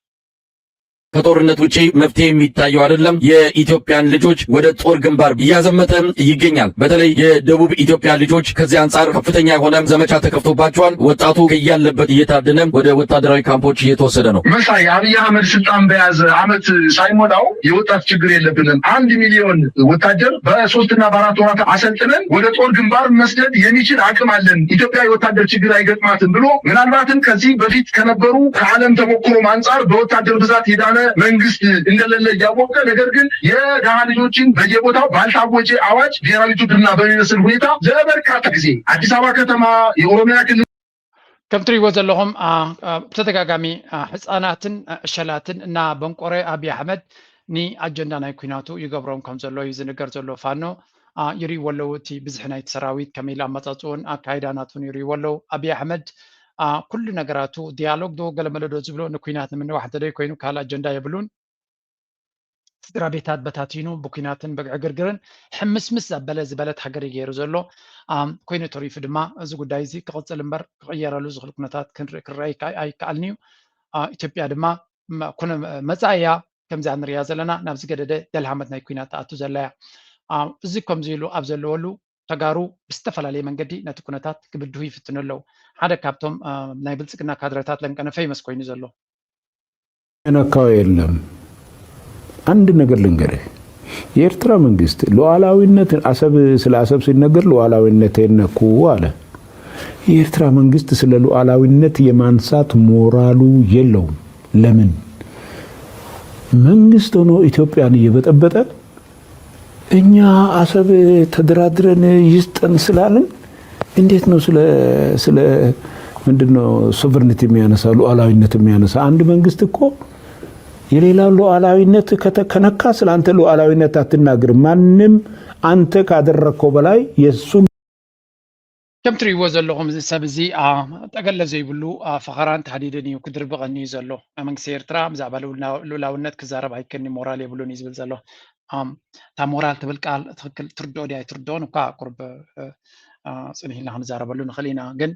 ከጦርነት ውጪ መፍትሄ የሚታየው አይደለም። የኢትዮጵያን ልጆች ወደ ጦር ግንባር እያዘመተ ይገኛል። በተለይ የደቡብ ኢትዮጵያ ልጆች ከዚህ አንጻር ከፍተኛ የሆነ ዘመቻ ተከፍቶባቸዋል። ወጣቱ ከያለበት እየታደነ ወደ ወታደራዊ ካምፖች እየተወሰደ ነው። መሳይ፣ አብይ አህመድ ስልጣን በያዘ አመት ሳይሞላው የወጣት ችግር የለብንም። አንድ ሚሊዮን ወታደር በሶስትና በአራት ወራት አሰልጥነን ወደ ጦር ግንባር መስደድ የሚችል አቅም አለን። ኢትዮጵያ የወታደር ችግር አይገጥማትም ብሎ ምናልባትም ከዚህ በፊት ከነበሩ ከዓለም ተሞክሮም አንጻር በወታደር ብዛት የዳነ መንግስት እንደሌለ እያወቀ፣ ነገር ግን የደሃ ልጆችን በየቦታው ባልታወጀ አዋጅ ብሔራዊ ውትድርና በሚመስል ሁኔታ ለበርካታ ጊዜ አዲስ አበባ ከተማ፣ የኦሮሚያ ክልል ከም ትሪእዎ ዘለኹም ብተደጋጋሚ ህፃናትን ዕሸላትን እና በንቆረ ኣብይ ኣሕመድ ንኣጀንዳ ናይ ኩናቱ ይገብሮም ከም ዘሎ እዩ ዝንገር ዘሎ። ፋኖ ይርእይዎ ኣለዉ። እቲ ብዝሒ ናይቲ ሰራዊት ከመይ ኢሉ ኣመፃፅኡን ኣካይዳ ናቱን ይርእይዎ ኣለዉ። ኣብይ ኣሕመድ ኩሉ ነገራቱ ዲያሎግ ዶ ገለመለ ዶ ዝብሎ ንኩናት ንምንዋሕ እንተደይ ኮይኑ ካልእ ኣጀንዳ የብሉን። ስድራ ቤታት በታቲኑ ብኩናትን ብዕግርግርን ሕምስምስ ዘበለ ዝበለት ሃገር እዩ ገይሩ ዘሎ። ኮይኑ ተሪፉ ድማ እዚ ጉዳይ እዚ ክቕፅል እምበር ክቕየረሉ ዝኽእል ኩነታት ክንርኢ ክረአ ኣይከኣልን እዩ። ኢትዮጵያ ድማ መፃኢያ ከምዚኣ ንሪኣ ዘለና ናብ ዝገደደ ደልሃመት ናይ ኩናት ትኣቱ ዘላ እያ። እዚ ከምዚ ኢሉ ኣብ ዘለወሉ ተጋሩ ብዝተፈላለየ መንገዲ ነቲ ኩነታት ክብድሁ ይፍትኑ ኣለዉ። ሓደ ካብቶም ናይ ብልፅግና ካድረታት ለንቀነ ፈይመስ ኮይኑ ዘሎ የነካው የለም። አንድ ነገር ልንገርህ፣ የኤርትራ መንግስት ሉዓላዊነት አሰብ ስለ አሰብ ሲነገር ሉዓላዊነቴን ነኩ አለ። የኤርትራ መንግስት ስለ ሉዓላዊነት የማንሳት ሞራሉ የለውም። ለምን? መንግስት ሆኖ ኢትዮጵያን እየበጠበጠ እኛ አሰብ ተደራድረን ይስጠን ስላልን እንዴት ነው ስለ ስለ ምንድን ነው ሶቨርኒቲ የሚያነሳ ሉዓላዊነት የሚያነሳ? አንድ መንግስት እኮ የሌላ ሉዓላዊነት ከነካ ስለ አንተ ሉዓላዊነት አትናገር። ማንም አንተ ካደረግከው በላይ የእሱን ከም ትርእይዎ ዘለኹም እዚ ሰብ እዚ ጠገለ ዘይብሉ ፈኸራን ተሃዲድን እዩ ክድርብቐኒ እዩ ዘሎ። መንግስቲ ኤርትራ ብዛዕባ ልኡላውነት ክዛረብ ኣይከኒ ሞራል የብሉን እዩ ዝብል ዘሎ። እታ ሞራል ትብል ቃል ትኽክል ትርድኦ ድያ ኣይትርድኦን እኳ ቁርብ ፅንሕ ኢልና ክንዛረበሉ ንኽእል ኢና። ግን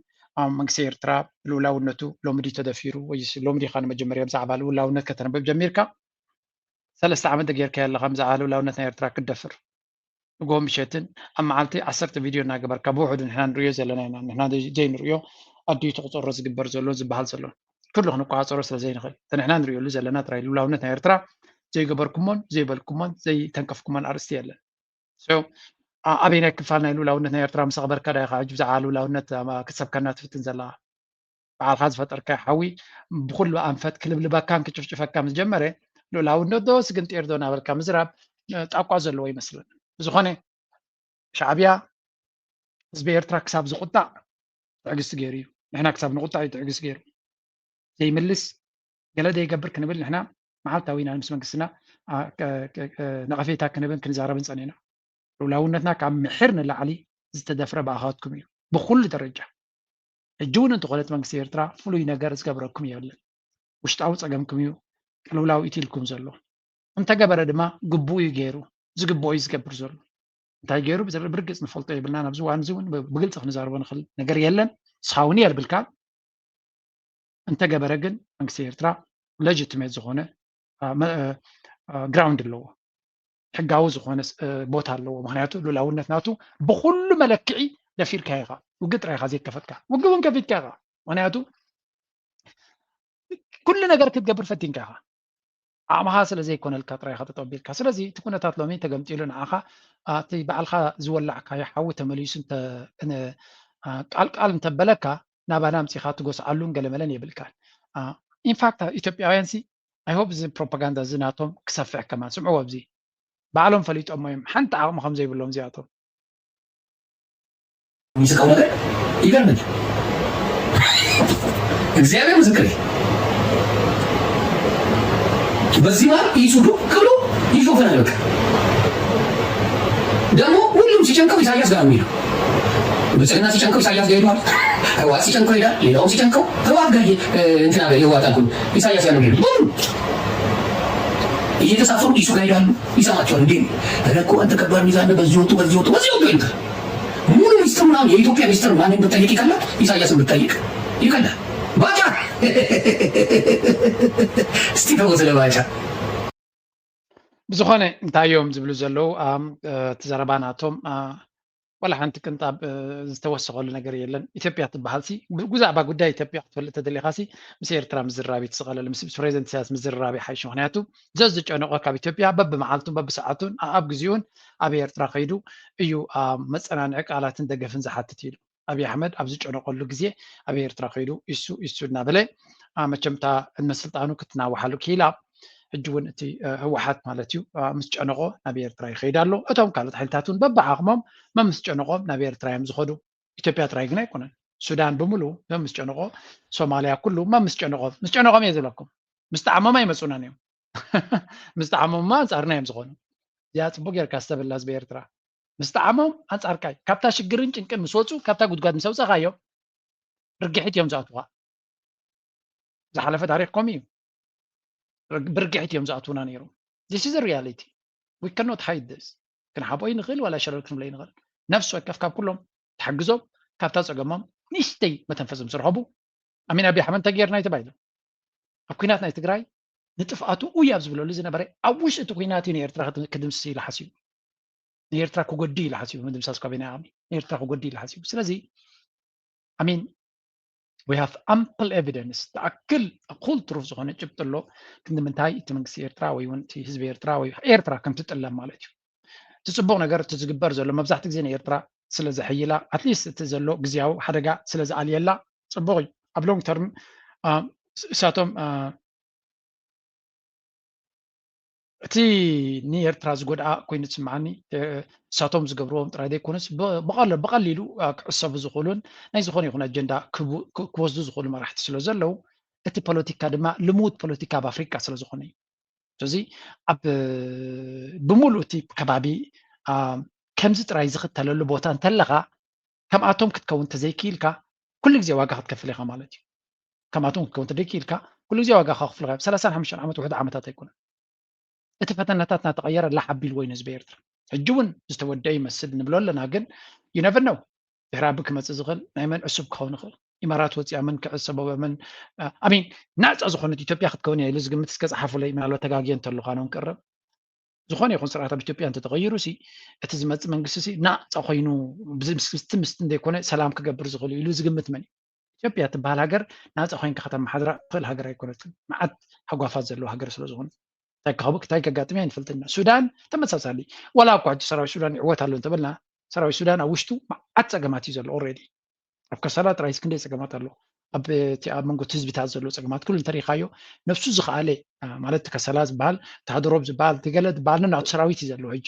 መንግስቲ ኤርትራ ልኡላውነቱ ሎሚ ድዩ ተደፊሩ ወይስ ሎሚ ዲኻ ንመጀመርያ ብዛዕባ ልኡላውነት ከተንብብ ጀሚርካ? ሰለስተ ዓመት ጌርካዮ ኣለኻ ብዛዕባ ልኡላውነት ናይ ኤርትራ ክትደፍር። ንግሆ ምሸትን ኣብ መዓልቲ ዓሰርተ ቪድዮ እናገበርካ ብውሕዱ ንሕና ንርእዮ ዘለና ኢና። ንሕና ዘይንርእዮ ኣዲኡ ተቑፀሮ ዝግበር ዘሎን ዝበሃል ዘሎን ኩሉ ክንቆፃፀሮ ስለ ዘይንኽእል እቲ ንሕና ንርእየሉ ዘለና ጥራይ ልኡላውነት ናይ ኤርትራ ዘይገበርኩሞን ዘይበልኩሞን ዘይተንከፍኩሞን ኣርእስቲ የለን። ኣበይናይ ክፋል ናይ ልኡላውነት ናይ ኤርትራ ምስ ኣኽበርካ ዳ ኢኻ ሕጂ ብዛዕባ ልኡላውነት ክሰብከና ትፍትን ዘለኻ? ባዕልኻ ዝፈጠርካዮ ሓዊ ብኹሉ ኣንፈት ክልብልበካን ክጭፍጭፈካ ምስ ጀመረ ልኡላውነት ዶ ስግንጢር ዶ እናበልካ ምዝራብ ጣቋ ዘለዎ ይመስለኒ። ብዝኾነ ሻዕብያ ህዝቢ ኤርትራ ክሳብ ዝቑጣዕ ትዕግስቲ ገይሩ እዩ። ንሕና ክሳብ ንቑጣዕ እዩ ትዕግስቲ ገይሩ። ዘይምልስ ገለ ዘይገብር ክንብል ንሕና መዓልታዊ ኢና ምስ መንግስትና ነቐፌታ ክንህብን ክንዛረብን ጸኒሕና። ልኡላውነትና ካብ ምሒር ንላዕሊ ዝተደፍረ ብኣኻትኩም እዩ ብኹሉ ደረጃ። ሕጂ እውን እንተኾነ እቲ መንግስቲ ኤርትራ ፍሉይ ነገር ዝገብረኩም የብልን። ውሽጣዊ ጸገምኩም እዩ ቅልውላው ኢትልኩም ዘሎ። እንተገበረ ድማ ግቡኡ እዩ ገይሩ፣ ዝግብኦ እዩ ዝገብር ዘሎ። እንታይ ገይሩ ብርግጽ ንፈልጦ የብልናን። ኣብዚ እዋን እዚ እውን ብግልጺ ክንዛረቦ ንኽእል ነገር የለን። ንስኻ እውን የብልካን። እንተገበረ ግን መንግስቲ ኤርትራ ለጅትሜት ዝኾነ ግራውንድ ኣለዎ፣ ሕጋዊ ዝኾነ ቦታ ኣለዎ። ምክንያቱ ልኡላውነት ናቱ ብኩሉ መለክዒ ደፊርካ ኢኻ። ውግእ ጥራይ ኢኻ ዘይከፈትካ፣ ውግእ እውን ከፊትካ ኢኻ። ምክንያቱ ኩሉ ነገር ክትገብር ፈቲንካ ኢኻ። ዓቕምኻ ስለ ዘይኮነልካ ጥራይ ኢኻ ጠጠው ኣቢልካ። ስለዚ እቲ ኩነታት ሎሚ ተገምጢሉ ንዓኻ እቲ ባዕልኻ ዝወላዕካዮ ሓዊ ተመሊሱ ቃልቃል እንተበለካ ናባና ኣምጺኻ ትጎስዓሉን ገለመለን የብልካን። ኢንፋክት ኢትዮጵያውያን ሲ I hope እዚ ፕሮፓጋንዳ እዚ ናቶም ክሰፍሕ ከማን ስምዕዎ ኣብዚ ባዕሎም ፈሊጦሞ እዮም ሓንቲ ዓቕሚ ከም ዘይብሎም እዚኣቶም። የሚስቀው ነገር ይገርመኛል። እግዚአብሔር ምስክሬ በዚህ መሀል ኢሱ ዱቅ ብሎ ይሾፈናል። በቃ ደግሞ ሁሉም ሲጨንቀው ኢሳያስ ጋር ነው የሚሄደው። ብልጽግና ሲጨንቀው ኢሳያስ ጋር ሄደዋል። ህወሓት ሲጨንቀው ይሄዳል። ሌላውም ሲጨንቀው ህወሓት ጋር እንትና ጋር ህወሓት አልኩኝ ኢሳያስ ጋር ነው የሚሄደው። ሁሉም እየተሳፈሩ ኢሱ ጋር ይሄዳሉ። ይሰማቸዋል። እንዴ እኮ አንተ ከባድ ሚዛን በዚህ ወጡ በዚህ ወጡ በዚህ ወጡ ይሉታል። ሙሉ ሚስጥር ምናምን የኢትዮጵያ ሚስጥር ማንን ብትጠይቅ ይቀላል፣ ኢሳያስን ብትጠይቅ ይቀላል። ባጫ እስቲ ከምኡ ዝለባጫ ብዝኾነ እንታይ እዮም ዝብሉ ዘለዉ እቲ ዘረባ ናቶም ዋላ ሓንቲ ቅንጣብ ዝተወሰኸሉ ነገር የለን። ኢትዮጵያ ትበሃል ሲ ብዛዕባ ጉዳይ ኢትዮጵያ ክትፈልጥ ተደሊኻ ሲ ምስ ኤርትራ ምዝራብ እዩ ትስቐለሉ። ምስ ፕሬዚደንት ኢሳያስ ምዝራብ ይሓይሽ። ምክንያቱ ዘዝጨነቆ ካብ ኢትዮጵያ በብመዓልቱን በብሰዓቱን ኣብ ግዜኡን ኣብ ኤርትራ ከይዱ እዩ መፀናንዒ ቃላትን ደገፍን ዝሓትት ኢሉ። ኣብይ ኣሕመድ ኣብ ዝጨነቀሉ ግዜ ኣብ ኤርትራ ከይዱ ኢሱ ኢሱ እናበለ መቸምታ ዕድመ ስልጣኑ ክትናዋሓሉ ክኢላ። ሕጂ እውን እቲ ህወሓት ማለት እዩ ምስ ጨነቆ ናብ ኤርትራ ይኸይድ ኣሎ። እቶም ካልኦት ሓይልታት እውን በብዓቕሞም መምስ ጨነቆም ናብ ኤርትራ እዮም ዝኸዱ። ኢትዮጵያ ጥራይ ግን ኣይኮነን። ሱዳን ብምሉ መምስ ጨነቆ፣ ሶማልያ ኩሉ መምስ ጨነቆም ምስ ጨነቆም እየ ዝብለኩም። ምስ ጠዓሞም ኣይመፁናን እዮም። ምስ ጠዓሞምማ ኣንፃርና እዮም ዝኾኑ። እዚኣ ፅቡቅ ጌርካ ዝተበላ ህዝቢ ኤርትራ። ምስ ጠዓሞም ኣንፃርካ እዩ። ካብታ ሽግርን ጭንቅን ምስ ወፁ ካብታ ጉድጓድ ምስ ኣውፀኻዮም ርግሒት እዮም ዝኣትዋ። ዝሓለፈ ታሪኽ ከምኡ እዩ። ብርግሒት እዮም ዝኣትዉና ነይሮም። This is reality. We cannot hide this. ክንሓቦ ይንኽእል ዋላ ሸረር ክንብሎ ይንኽእል። ነፍሲ ወከፍ ካብ ኩሎም ትሓግዞም ካብታ ፀገሞም ንእሽተይ መተንፈሶም ዝረኸቡ ኣሚን ኣብይ ኣሕመድ ተገይርና እዩ ተባሂሉ ኣብ ኩናት ናይ ትግራይ ንጥፍኣቱ ኡይ ኣብ ዝብለሉ ዝነበረ ኣብ ውሽጢ እቲ ኩናት እዩ ንኤርትራ ክድምስስ ኢሉ ሓሲቡ። ንኤርትራ ክጎዲ ኢሉ ሓሲቡ ምድምሳስ ካቢነ ዓቕሚ ንኤርትራ ክጎዲ ኢሉ ሓሲቡ። ስለዚ ኣሚን we have ample evidence ተኣክል እኩል ትሩፍ ዝኾነ ጭብጢ ኣሎ። ክንዲ ምንታይ እቲ መንግስቲ ኤርትራ ወይ እውን እቲ ህዝቢ ኤርትራ ወይ ኤርትራ ከም ትጥለም ማለት እዩ። እቲ ፅቡቅ ነገር እቲ ዝግበር ዘሎ መብዛሕቲ ግዜ ንኤርትራ ስለ ዘሐይላ ኣትሊስት እቲ ዘሎ ግዜያዊ ሓደጋ ስለ ዝኣልየላ ፅቡቅ እዩ። ኣብ long term እሳቶም እቲ ንኤርትራ ዝጎድኣ ኮይኑ ዝስምዓኒ እሳቶም ዝገብርዎም ጥራይ ዘይኮነስ ብቐሊሉ ክዕሰቡ ዝኽእሉን ናይ ዝኾነ ይኹን ኣጀንዳ ክወስዱ ዝኽእሉ መራሕቲ ስለ ዘለዉ እቲ ፖለቲካ ድማ ልሙድ ፖለቲካ ኣብ ኣፍሪቃ ስለ ዝኾነ እዩ። ስለዚ ኣብ ብምሉእ እቲ ከባቢ ከምዚ ጥራይ ዝኽተለሉ ቦታ እንተለኻ ከምኣቶም ክትከውን እንተዘይክኢልካ ኩሉ ግዜ ዋጋ ክትከፍል ኢኻ ማለት እዩ። ከምኣቶም ክትከውን እንተዘይክኢልካ ኩሉ ግዜ ዋጋ ከኽፍልካ እዮም። ሰላሳን ሓሙሽተን ዓመት ውሕድ ዓመታት ኣይኮነን። እቲ ፈተነታት እናተቐየረ ላሕ ኣቢልዎ እዩ ንህዝቢ ኤርትራ። ሕጂ እውን ዝተወደአ ይመስል ንብሎ ኣለና፣ ግን you never know ድሕሪ ኣቢ ክመፅእ ዝኽእል ናይ መን ዕሱብ ክኸውን ይኽእል። ኢማራት ወፂኣ መን ክዕሰቦ መን ኣሚን ናፃ ዝኾነት ኢትዮጵያ ክትከውን እያ ኢሉ ዝግምት እስከ ፀሓፉለይ። ምናልባት ተጋግየ እንተለኹ ኣነ እውን ክእረም። ዝኾነ ይኹን ስርዓት ኣብ ኢትዮጵያ እንተተቐይሩ ሲ እቲ ዝመፅእ መንግስቲ ሲ ናፃ ኮይኑ ምስቲ ምስቲ እንደይኮነ ሰላም ክገብር ዝኽእል ኢሉ ዝግምት መን እዩ? ኢትዮጵያ ትበሃል ሃገር ናፃ ኮይንካ ከተመሓድራ ትኽእል ሃገር ኣይኮነትን። መዓት ሃጓፋት ዘለዎ ሃገር ስለ ዝኾነ እንታይ ከጋጥም እያ ንፈልጥና። ሱዳን ተመሳሳሊ ዋላ እኳ ሕጂ ሰራዊት ሱዳን ይዕወት ኣሎ እንተበልና ሰራዊት ሱዳን ኣብ ውሽጡ መዓት ፀገማት እዩ ዘሎ። ኦልሬዲ ኣብ ከሰላ ጥራይ ክንደይ ፀገማት ኣሎ። ኣብ እቲ ኣብ መንጎ ህዝብታት ዘሎ ፀገማት ኩሉ እንተሪኢኻዮ ነብሱ ዝኸኣለ ማለት ከሰላ ዝበሃል ታህድሮብ ዝበሃል ትገለ ዝበሃል ነናቱ ሰራዊት እዩ ዘለዎ። ሕጂ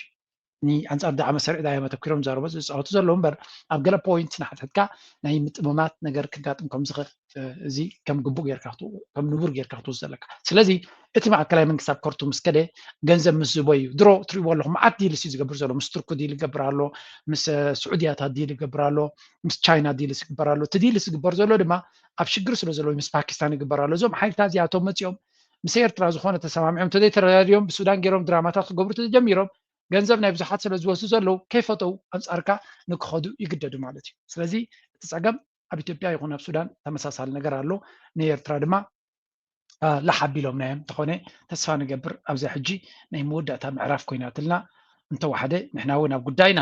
ኣንፃር ዳዕመ ሰሪዕ ዳዮም ኣተኪሮም ዛረቦ ዝፃወቱ ዘለዉ እምበር ኣብ ገለ ፖይንት ንሓትሕትካ ናይ ምጥምማት ነገር ክጋጥም ከም ዝኽእል እዚ ከም ግቡእ ጌርካ ከም ንቡር ጌርካ ክትወስዶ ኣለካ። ስለዚ እቲ ማእከላይ መንግስቲ ኣብ ከርቱም ምስ ከደ ገንዘብ ምስ ዝቦ እዩ። ድሮ ትሪእዎ ኣለኹም መዓት ዲልስ እዩ ዝገብር ዘሎ። ምስ ቱርኩ ዲል ይገብር ኣሎ፣ ምስ ስዑድያታት ዲል ይገብር ኣሎ፣ ምስ ቻይና ዲልስ ይግበር ኣሎ። እቲ ዲልስ ዝግበር ዘሎ ድማ ኣብ ሽግር ስለ ዘለዉ ምስ ፓኪስታን ይግበር ኣሎ። እዞም ሓይልታት እዚኣቶም መፂኦም ምስ ኤርትራ ዝኾነ ተሰማሚዖም እንተዘይተረዳዲኦም ብሱዳን ገይሮም ድራማታት ክገብሩ ተጀሚሮም ገንዘብ ናይ ብዙሓት ስለ ዝወስዱ ዘለዉ ከይፈተው ኣንፃርካ ንክኸዱ ይግደዱ ማለት እዩ። ስለዚ እቲ ፀገም ኣብ ኢትዮጵያ ይኹን ኣብ ሱዳን ተመሳሳሊ ነገር ኣሎ። ንኤርትራ ድማ ላሕ ኣቢሎም ናዮም እንተኾነ ተስፋ ንገብር ኣብዛ ሕጂ ናይ መወዳእታ ምዕራፍ ኮይናትልና እንተወሓደ ንሕና እውን ኣብ ጉዳይና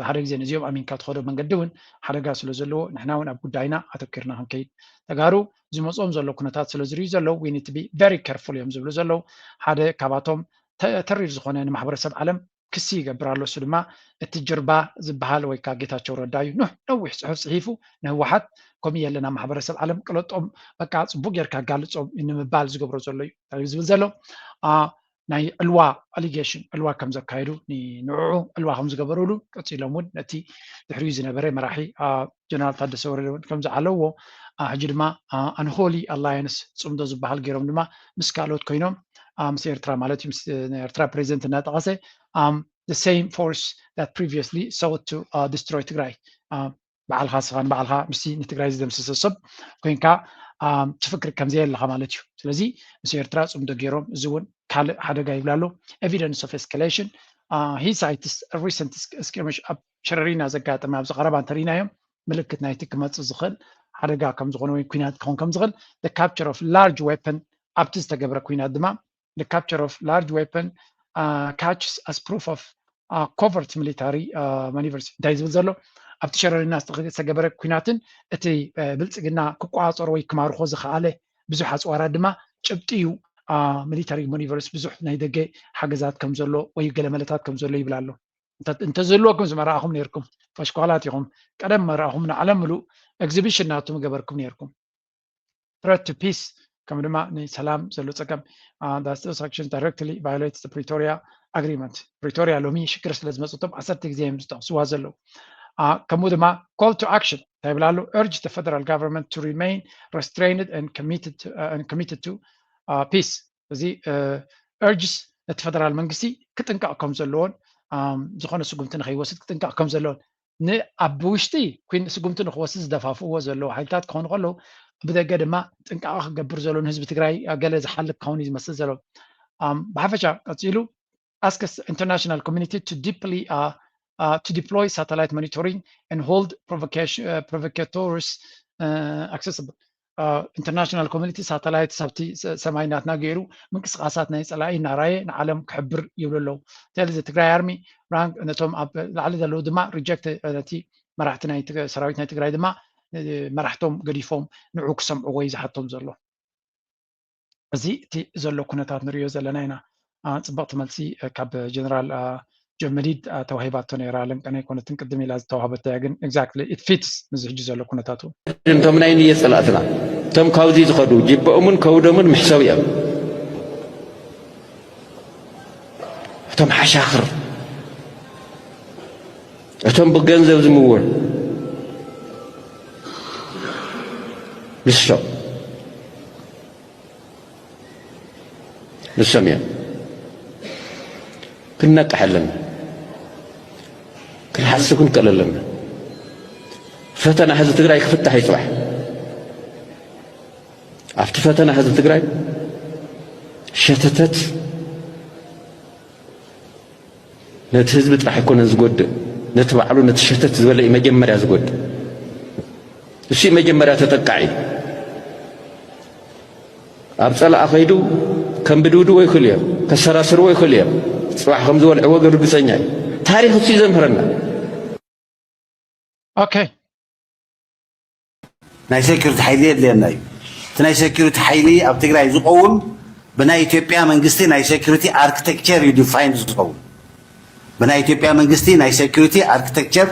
ሓደ ግዜ ነዚኦም ኣሚንካ ትኸዶ መንገዲ እውን ሓደጋ ስለ ዘለዎ ንሕና እውን ኣብ ጉዳይና ኣተኪርና ክንከይድ ተጋሩ ዝመፅኦም ዘሎ ኩነታት ስለ ዝርእዩ ዘለዉ we need to be very careful እዮም ዝብሉ ዘለዉ ሓደ ካባቶም ተሪር ዝኾነ ንማሕበረሰብ ዓለም ክሲ ይገብር ኣሎ። እሱ ድማ እቲ ጅርባ ዝበሃል ወይ ከዓ ጌታቸው ረዳ እዩ። ኖህ ነዊሕ ፅሑፍ ፅሒፉ ንህወሓት ከምኡ የለና ማሕበረሰብ ዓለም ቅለጦም በቃ ፅቡቅ ጌርካ ጋልፆም ንምባል ዝገብሮ ዘሎ እዩ ዝብል ዘሎ ናይ ዕልዋ ኣሊጌሽን ዕልዋ ከም ዘካየዱ ንንዕዑ ዕልዋ ከም ዝገበሩሉ ቀፂሎም እውን ነቲ ድሕሪኡ ዝነበረ መራሒ ጀነራል ታደሰ ወረደ እውን ከም ዝዓለዎ ሕጂ ድማ ኣንሆሊ ኣላያንስ ፅምዶ ዝበሃል ገይሮም ድማ ምስ ካልኦት ኮይኖም ምስ ኤርትራ ማለት እዩ ኤርትራ ፕሬዚደንት እናጠቐሰ the same force that previously sought to destroy ትግራይ ባዕልኻ ስኻ ንባዕልኻ ምስቲ ንትግራይ ዝደምሰሰ ሰብ ኮይንካ ትፍክር ከምዘየለኻ ማለት እዩ። ስለዚ ምስ ኤርትራ ፅምዶ ገይሮም እዚ እውን ካልእ ሓደጋ ይብላ ኣሎ። Evidence of escalation he cites recent skirmish ኣብ ሸረሪና ዘጋጠመ ኣብዚ ቀረባ እንተሪእናዮም ምልክት ናይቲ ክመፅእ ዝኽእል ሓደጋ ከም ዝኾነ ወይ ኩናት ክኸውን ከም ዝኽእል the capture of large weapon ኣብቲ ዝተገብረ ኩናት ድማ the capture of large weapon catches as proof of covert military maneuvers እንታይ ዝብል ዘሎ ኣብቲ ሸረሪና ዝተገበረ ኩናትን እቲ ብልፅግና ክቆፃፀሮ ወይ ክማርኾ ዝኸኣለ ብዙሕ ኣፅዋራት ድማ ጭብጢ እዩ። ሚሊተሪ ማኒቨርስ ብዙሕ ናይ ደገ ሓገዛት ከም ዘሎ ወይ ገለመለታት ከም ዘሎ ይብል ኣሎ። እንተዝህልወኩም ዝመረኣኹም ነርኩም ፈሽኳላት ኢኹም። ቀደም መረኣኹም ንዓለም ምሉእ ኤግዚቢሽን ናቱ ምገበርኩም ነርኩም። threat to peace ከም ድማ ንሰላም ዘሎ ፀገም those actions directly violates the Pretoria agreement። ፕሪቶሪያ ሎሚ ሽግር ስለ ዝመፅቶም ዓሰርተ ግዜ እዮም ዝጠቕስዋ ዘለዉ። ከምኡ ድማ call to action እንታይ ይብል ኣሎ? Urge the federal government to remain restrained and committed to, uh, and committed to uh, peace። እዚ urges ነቲ ፈደራል መንግስቲ ክጥንቀቕ ከም ዘለዎን ዝኾነ ስጉምቲ ንኸይወስድ ክጥንቀቕ ከም ዘለዎን ንኣብ ውሽጢ ስጉምቲ ንክወስድ ዝደፋፍእዎ ዘለዉ ሓይልታት ክኾኑ ከለዉ ብደገ ድማ ጥንቃቐ ክገብር ዘሎ ንህዝቢ ትግራይ ገለ ዝሓልፍ ክኸውን እዩ ዝመስል ዘሎ። ብሓፈሻ ቀፂሉ asks international community to deeply uh, uh, to deploy satellite monitoring and hold provocation, uh, provocateurs uh, accessible international community ሳተላይት ሳብቲ ሰማይ ናትና ገይሩ ምንቅስቃሳት ናይ ፀላኢ እናራየ ንዓለም ክሕብር ይብሉ ኣለዉ። ስለዚ ትግራይ ኣርሚ ራንክ ነቶም ኣብ ላዕሊ ዘለዉ ድማ ሪጀክት ነቲ መራሕቲ ናይ ሰራዊት ናይ ትግራይ ድማ መራሕቶም ገዲፎም ንዑ ክሰምዕዎ እዩ ዝሓቶም ዘሎ። እዚ እቲ ዘሎ ኩነታት ንሪኦ ዘለና ኢና። ፅብቕቲ መልሲ ካብ ጀነራል ጆን መዲድ ተዋሂባቶ ነይራ። ለንቀን ኣይኮነትን ቅድም ኢላ ዝተዋህበቶ እያ፣ ግን exactly it fits ምስዚ ሕጂ ዘሎ ኩነታት እውን። እቶም ናይ ንየ ፀላእትና እቶም ካብዚ ዝኸዱ ጅበኦምን ከብዶምን መሕሰብ እዮም። እቶም ሓሻኽር እቶም ብገንዘብ ዝምወሉ ንሶም ንሶም እዮም። ክንነቅሕ ኣለና። ክንሓስብ ክንክእል ኣለና። ፈተና ህዝቢ ትግራይ ክፍታሕ እዩ ፅባሕ። ኣብቲ ፈተና ህዝቢ ትግራይ ሸተተት ነቲ ህዝቢ ጥራሕ ኣይኮነን ዝጎድእ፣ ነቲ ባዕሉ ነቲ ሸተት ዝበለ እዩ መጀመርያ ዝጎድእ። እሱ እዩ መጀመርያ ተጠቃዒ። ኣብ ፀላእ ከይዱ ከም ብድብድቦ ይኽእሉ እዮም፣ ከሰራስርዎ ይኽእሉ እዮም። ፅባሕ ከም ዝበልዕዎ ግን ርግፀኛ እዩ። ታሪክ እሱ እዩ ዘምህረና። ኦኬ። ናይ ሴኩሪቲ ሓይሊ የድልየና እዩ። እቲ ናይ ሴኩሪቲ ሓይሊ ኣብ ትግራይ ዝቀውም ብናይ ኢትዮጵያ መንግስቲ ናይ ሴኩሪቲ ኣርክቴክቸር እዩ ዲፋይን ዝኸውን። ብናይ ኢትዮጵያ መንግስቲ ናይ ሴኩሪቲ ኣርክቴክቸር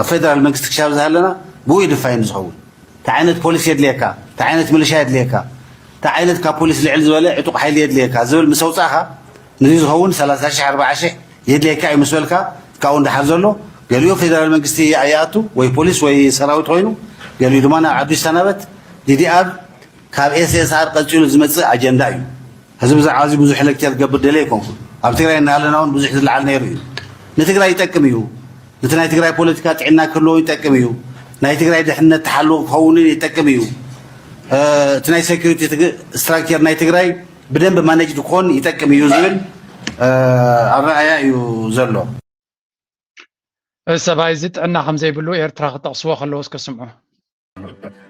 ኣብ ፌደራል መንግስቲ ክሻብ ዝሃለና ብኡ እዩ ዲፋይን ዝኸውን። እንታይ ዓይነት ፖሊስ የድልየካ፣ እንታይ ዓይነት ምልሻ የድልየካ፣ እንታይ ዓይነት ካብ ፖሊስ ልዕል ዝበለ ዕጡቕ ሓይሊ የድልየካ ዝብል ምስ ኣውፃእኻ ነዚ ዝኸውን ሰላሳ ሺሕ ኣርባዓ ሺሕ የድልየካ እዩ ምስ በልካ ካብኡ እንዳሓር ዘሎ ገሊኡ ፌደራል መንግስቲ ይኣቱ ወይ ፖሊስ ወይ ሰራዊት ኮይኑ ገሊኡ ድማ ናብ ዓዱ ይሰናበት። ዲዲኣር ካብ ኤስኤስኣር ቀፂሉ ዝመፅእ ኣጀንዳ እዩ። ሕዚ ብዛዕባ እዚ ብዙሕ ሌክቸር ክገብር ደልየ ኣይኮንኩን። ኣብ ትግራይ እናሃለና እውን ብዙሕ ዝለዓል ነይሩ እዩ። ንትግራይ ይጠቅም እዩ። ነቲ ናይ ትግራይ ፖለቲካ ጥዕና ክህልዎ ይጠቅም እዩ። ናይ ትግራይ ድሕነት ተሓልዎ ክኸውን ይጠቅም እዩ። እቲ ናይ ሴኩሪቲ ስትራክቸር ናይ ትግራይ ብደንብ ማነጅ ክኾን ይጠቅም እዩ ዝብል ኣረኣያ እዩ ዘሎ። ሰብኣይ እዚ ጥዕና ከም ዘይብሉ ኤርትራ ክጠቕስዎ ከለዉ እስከ ስምዑ።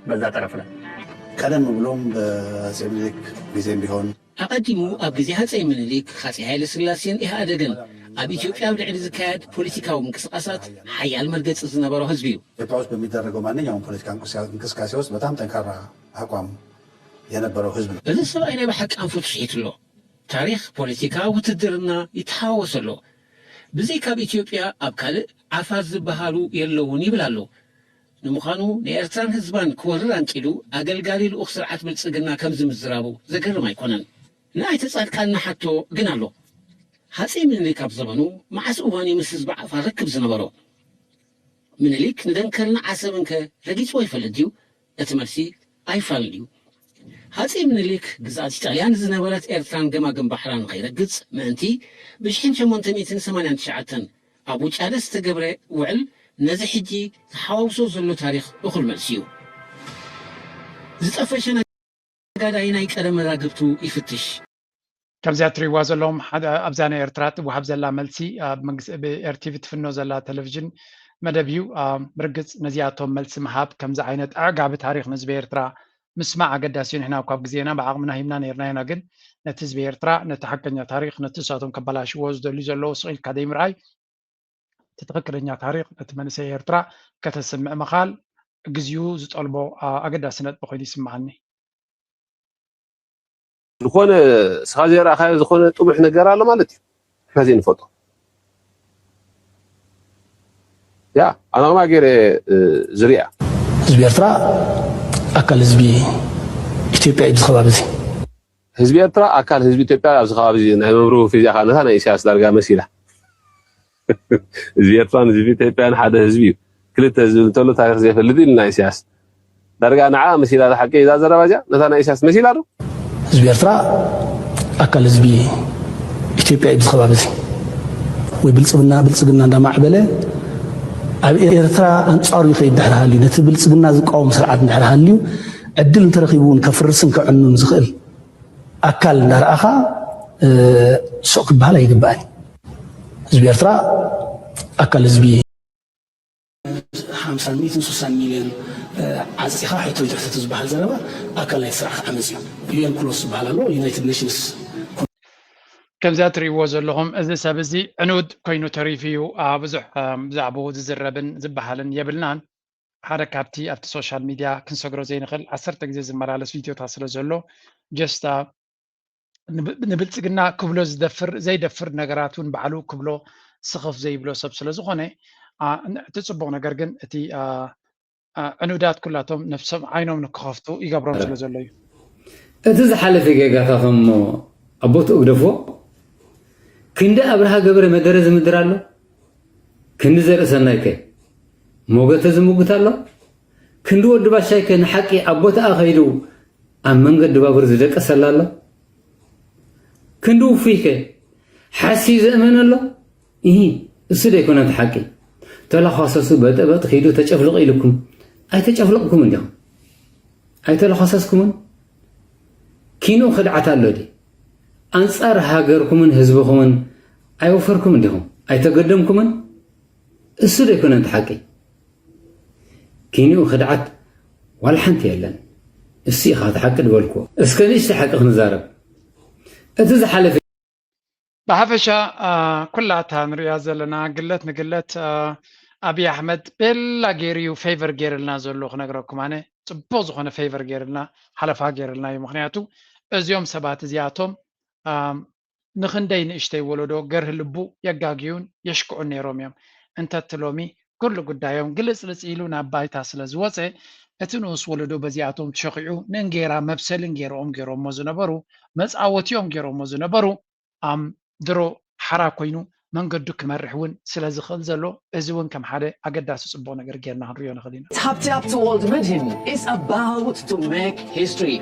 በዛ ጠረፍ ላይ ቀደም ብሎም በአጼ ምኒልክ ጊዜም ቢሆን ኣቐዲሙ ኣብ ግዜ ሃጸይ ምኒልክ፣ ሃጸይ ሃይለ ስላሴን ኢህኣደግን ኣብ ኢትዮጵያ ኣብ ልዕሊ ዝካየድ ፖለቲካዊ ምንቅስቓሳት ሓያል መርገጺ ዝነበሮ ህዝቢ እዩ። ኢትዮጵያ ውስጥ በሚደረገው ማንኛውም ፖለቲካ እንቅስቃሴ ውስጥ በጣም ጠንካራ አቋም የነበረው ህዝብ ነው። እዚ ሰብኣይ ናይ ብሓቂ ኣንፈቱ ስሒቱ ኣሎ። ታሪኽ፣ ፖለቲካ፣ ውትድርና ይተሓዋወስ ኣሎ። ብዘይካ ኣብ ኢትዮጵያ ኣብ ካልእ ዓፋር ዝበሃሉ የለውን ይብል ኣሎ። ንምዃኑ ንኤርትራን ህዝባን ክወርር ኣንቂዱ ኣገልጋሊ ልኡኽ ስርዓት ብልጽግና ከምዚ ምዝራቡ ዘገርም ኣይኮነን። ንኣይተ ጻድቃን ንሓቶ ግን ኣሎ። ሃጸይ ምኒልክ ኣብ ዘመኑ መዓስ እዋን እዩ ምስ ህዝቢ ዓፋር ርክብ ዝነበሮ? ምኒልክ ንደንከልን ዓሰብን ከ ረጊጽዎ ይፈልጥ ድዩ? እቲ መልሲ ኣይፋልን እዩ። ሃጸይ ምኒልክ ግዝኣት ኢጣልያ ንዝነበረት ኤርትራን ገማግም ባሕራ ንኸይረግጽ ምእንቲ ብሽሕን ሸሞንተ ሚእትን ሰማንያን ትሽዓተን ኣብ ውጫለ ዝተገብረ ውዕል ነዚ ሕጂ ተሓዋውሶ ዘሎ ታሪኽ እኹል መልሲ እዩ። ዝጠፈሸ ነጋዳይ ናይ ቀደም መዛግብቱ ይፍትሽ። ከምዚኣ ትሪእዋ ዘለኹም ሓደ ኣብዛ ናይ ኤርትራ ትወሃብ ዘላ መልሲ ኣብ መንግስቲ ብኤርቲቪ ትፍኖ ዘላ ቴሌቪዥን መደብ እዩ። ብርግፅ ነዚኣቶም መልሲ ምሃብ ከምዚ ዓይነት ኣዕጋቢ ታሪኽ ንህዝቢ ኤርትራ ምስማዕ ኣገዳሲ እዩ። ንሕና ካብ ግዜና ብዓቕምና ሂብና ነርና ኢና፣ ግን ነቲ ህዝቢ ኤርትራ፣ ነቲ ሓቀኛ ታሪኽ፣ ነቲ እሳቶም ከባላሽዎ ዝደልዩ ዘለዉ ስቕ ኢልካ ደይምርኣይ፣ እቲ ትኽክለኛ ታሪኽ ነቲ መንእሰይ ኤርትራ ከተስምዕ ምኻል ግዜኡ ዝጠልቦ ኣገዳሲ ነጥቢ ኮይኑ ይስምዓኒ። ዝኾነ ስኻ ዘይረኣኻዮ ዝኾነ ጥሙሕ ነገር ኣሎ ማለት እዩ። ንሕና ዘይንፈልጦ። ያ ኣነ ከማ ገይረ ዝሪኣ። ህዝቢ ኤርትራ ኣካል ህዝቢ ኢትዮጵያ እዩ ኣብዚ ከባቢ እዚ። ህዝቢ ኤርትራ ኣካል ህዝቢ ኢትዮጵያ ኣብዚ ከባቢ እዚ ናይ መብርሁ ፊዚያ ከዓ ነታ ናይ ኢሳያስ ዳርጋ መሲላ። ህዝቢ ኤርትራን ህዝቢ ኢትዮጵያን ሓደ ህዝቢ እዩ። ክልተ ህዝቢ እንተሎ ታሪኽ ዘይፈልጥ ኢሉ ናይ ኢሳያስ። ዳርጋ ንዓ መሲላ ሓቂ እዛ ዘረባ እዚኣ ነታ ናይ ኢሳያስ መሲላ ዶ? ህዝቢ ኤርትራ ኣካል ህዝቢ ኢትዮጵያ እዩ ኣብዚ ከባቢ እዚ። ወይ ብልጽግና ብልጽግና እንዳማዕበለ ኣብ ኤርትራ ኣንጻሩ ይኸይድ ድሕሪ ሃልዩ፣ ነቲ ብልጽግና ዝቃወም ስርዓት እንድሕር ሃልዩ ዕድል እንተረኺቡ እውን ከፍርስን ከዕኑን ዝኽእል ኣካል እንዳረኣኻ ስቕ ክበሃል ኣይግባእን። ህዝቢ ኤርትራ ኣካል ህዝቢ ሓምሳን ሚእትን ስሳን ሚልዮን ዓፂኻ ሕቶ ይትሕተቱ ዝበሃል ዘረባ ኣካል ናይቲ ስራሕ ክዓመፅ እዩ። ዩ ኤን ክሎስ ዝበሃል ኣሎ፣ ዩናይትድ ኔሽንስ ከምዚኣ ትርእይዎ ዘለኹም እዚ ሰብ እዚ ዕኑድ ኮይኑ ተሪፉ እዩ። ብዙሕ ብዛዕባኡ ዝዝረብን ዝበሃልን የብልናን። ሓደ ካብቲ ኣብቲ ሶሻል ሚድያ ክንሰግሮ ዘይንኽእል ዓሰርተ ግዜ ዝመላለስ ቪድዮታት ስለ ዘሎ ጀስት ንብልፅግና ክብሎ ዝደፍር ዘይደፍር ነገራት እውን ባዕሉ ክብሎ ስኽፍ ዘይብሎ ሰብ ስለ ዝኾነ እቲ ፅቡቕ ነገር ግን እቲ ዕኑዳት ኩላቶም ነፍሶም ዓይኖም ንክኸፍቱ ይገብሮም ስለ ዘሎ እዩ። እቲ ዝሓለፈ ጌጋታቶም እሞ ኣብ ቦትኡ ግደፍዎ። ክንዲ ኣብርሃ ገብረ መደረ ዝምድር ኣሎ፣ ክንዲ ዘርእሰናይ ከ ሞገተ ዝምጉት ኣሎ፣ ክንዲ ወዲ ባሻይ ከ ንሓቂ ኣብ ቦትኣ ከይዱ ኣብ መንገዲ ባቡር ዝደቀሰላ ኣሎ፣ ክንዲ ውፉይ ከ ሓስዩ ዘእመነ ኣሎ። ኢሂ፣ እሱ ዶ ኣይኮነን እቲ ሓቂ? ተለኳሰሱ በጠበጥ ኪዱ ተጨፍልቑ ኢሉኩም ኣይተጨፍለቕኩምን ዲኹም? ኣይተለኳሰስኩምን? ኪንኡ ክድዓት ኣሎ ድዩ? ኣንጻር ሃገርኩምን ህዝብኹምን ኣይወፈርኩምን ዲኹም? ኣይተገደምኩምን? እሱ ዶ ኣይኮነን እቲ ሓቂ? ኪንኡ ክድዓት ዋላ ሓንቲ የለን። እሱ ኢኻ እቲ ሓቂ ዝበልኩዎ። እስከ ንእሽተይ ሓቂ ክንዛረብ። እቲ ዝሓለፈ ብሓፈሻ ኩላ እታ ንሪኣ ዘለና ግለት ንግለት ኣብይ ኣሕመድ ቤላ ገይሩ እዩ ፌቨር ገይርልና ዘሎ ክነግረኩም ኣነ ፅቡቕ ዝኾነ ፌቨር ገይርልና ሓለፋ ገይርልና እዩ። ምክንያቱ እዚኦም ሰባት እዚኣቶም ንኽንደይ ንእሽተይ ወለዶ ገርሂ ልቡ የጋግዩን የሽክዑን ነይሮም እዮም። እንተቲ ሎሚ ኩሉ ጉዳዮም ግልፅልፅ ኢሉ ናብ ባይታ ስለ ዝወፀ እቲ ንኡስ ወለዶ በዚኣቶም ተሸኺዑ ንእንጌራ መብሰልን ገይሮኦም ገይሮሞ ዝነበሩ መፃወቲኦም ገይሮሞ ዝነበሩ ኣም ድሮ ሓራ ኮይኑ መንገዱ ክመርሕ እውን ስለ ዝኽእል ዘሎ እዚ እውን ከም ሓደ ኣገዳሲ ፅቡቕ ነገር ጌርና ክንሪኦ ንኽእል ኢና። Tap Tap to World Medhin is about to make history.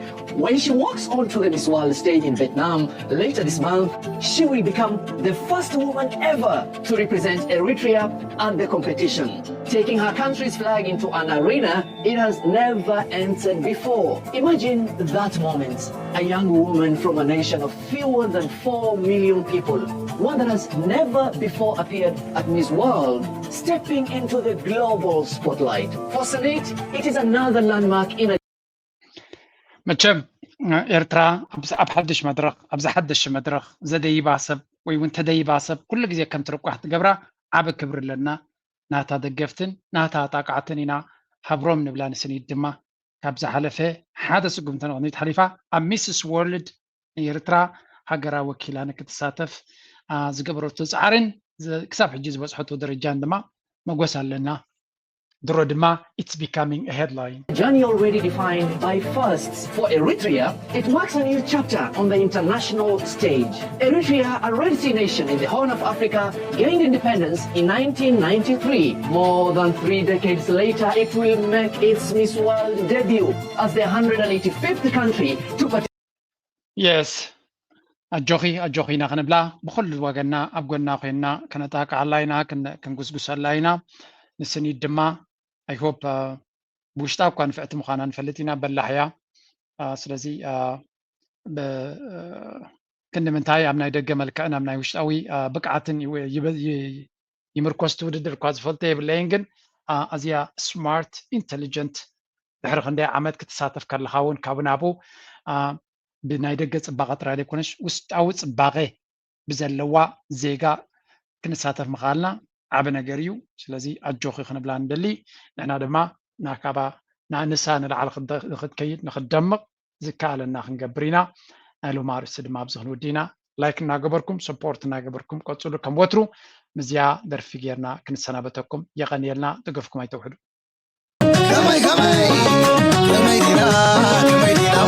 When she walks onto the Miss World stage in Vietnam later this month, she will become the first woman ever to represent Eritrea at the competition. Taking her country's flag into an arena it has never entered before. Imagine that moment. A young woman from a nation of fewer than four million people, one that has never before appeared at Miss World, stepping into the global spotlight. For Sanit, it is another landmark in a መቸም ኤርትራ ኣብ ሓድሽ መድረኽ ኣብ ዝሓደሽ መድረኽ ዘደይባ ሰብ ወይ እውን ተደይባ ሰብ ኩሉ ግዜ ከም ትርቋሕ ትገብራ ዓቢ ክብሪ ኣለና። ናታ ደገፍትን ናታ ኣጣቃዕትን ኢና ሃብሮም ንብላ ንስኒት ድማ ካብ ዝሓለፈ ሓደ ስጉምቲ ንቕድሚት ሓሊፋ ኣብ ሚስስ ወርልድ ንኤርትራ ሃገራ ወኪላ ንክትሳተፍ ዝገበረቶ ፃዕርን ክሳብ ሕጂ ዝበፅሐቶ ደረጃን ድማ መጎስ ኣለና። ድሮ ድማ it's becoming a headline. A journey already defined by firsts. For Eritrea, it marks a new chapter on the international stage. Eritrea, a Red Sea nation in the Horn of Africa, gained independence in nineteen ninety-three. More than three decades later, it will make its Miss World debut as the one hundred and eighty-fifth country to participate. Yes. ኣጆኺ ኣጆኺ ኢና ክንብላ ብኹሉ ወገንና ኣብ ጎና ኮይንና ከነጣቅዓላ ኢና ክንጉስጉሰላ ኢና። ንስኒት ድማ I hope ብውሽጣ እኳ ንፍዕቲ ምዃና ንፈልጥ ኢና በላሕ እያ። ስለዚ ክንዲ ምንታይ ኣብ ናይ ደገ መልክዕን ኣብ ናይ ውሽጣዊ ብቅዓትን ይምርኮስ እቲ ውድድር እኳ ዝፈልጦ የብለይን ግን ኣዝያ smart intelligent ድሕሪ ክንደይ ዓመት ክትሳተፍ ከለኻ እውን ካብ ናብኡ ብናይ ደገ ፅባቐ ጥራይ ዘይኮነሽ ውስጣዊ ፅባቐ ብዘለዋ ዜጋ ክንሳተፍ ምኽኣልና ዓቢ ነገር እዩ። ስለዚ ኣጆኺ ክንብላ ንደሊ፣ ንሕና ድማ ናካባ ንሳ ንላዕሊ ንክትከይድ ንክትደምቕ ዝከኣለና ክንገብር ኢና። ናይ ሎማ ኣርእስቲ ድማ ኣብዚ ክንውዲ ኢና። ላይክ እናገበርኩም ሰፖርት እናገበርኩም ቀፅሉ። ከም ወትሩ ምስዚኣ ደርፊ ጌርና ክንሰናበተኩም። የቐንየልና፣ ደገፍኩም ኣይተውሕዱ።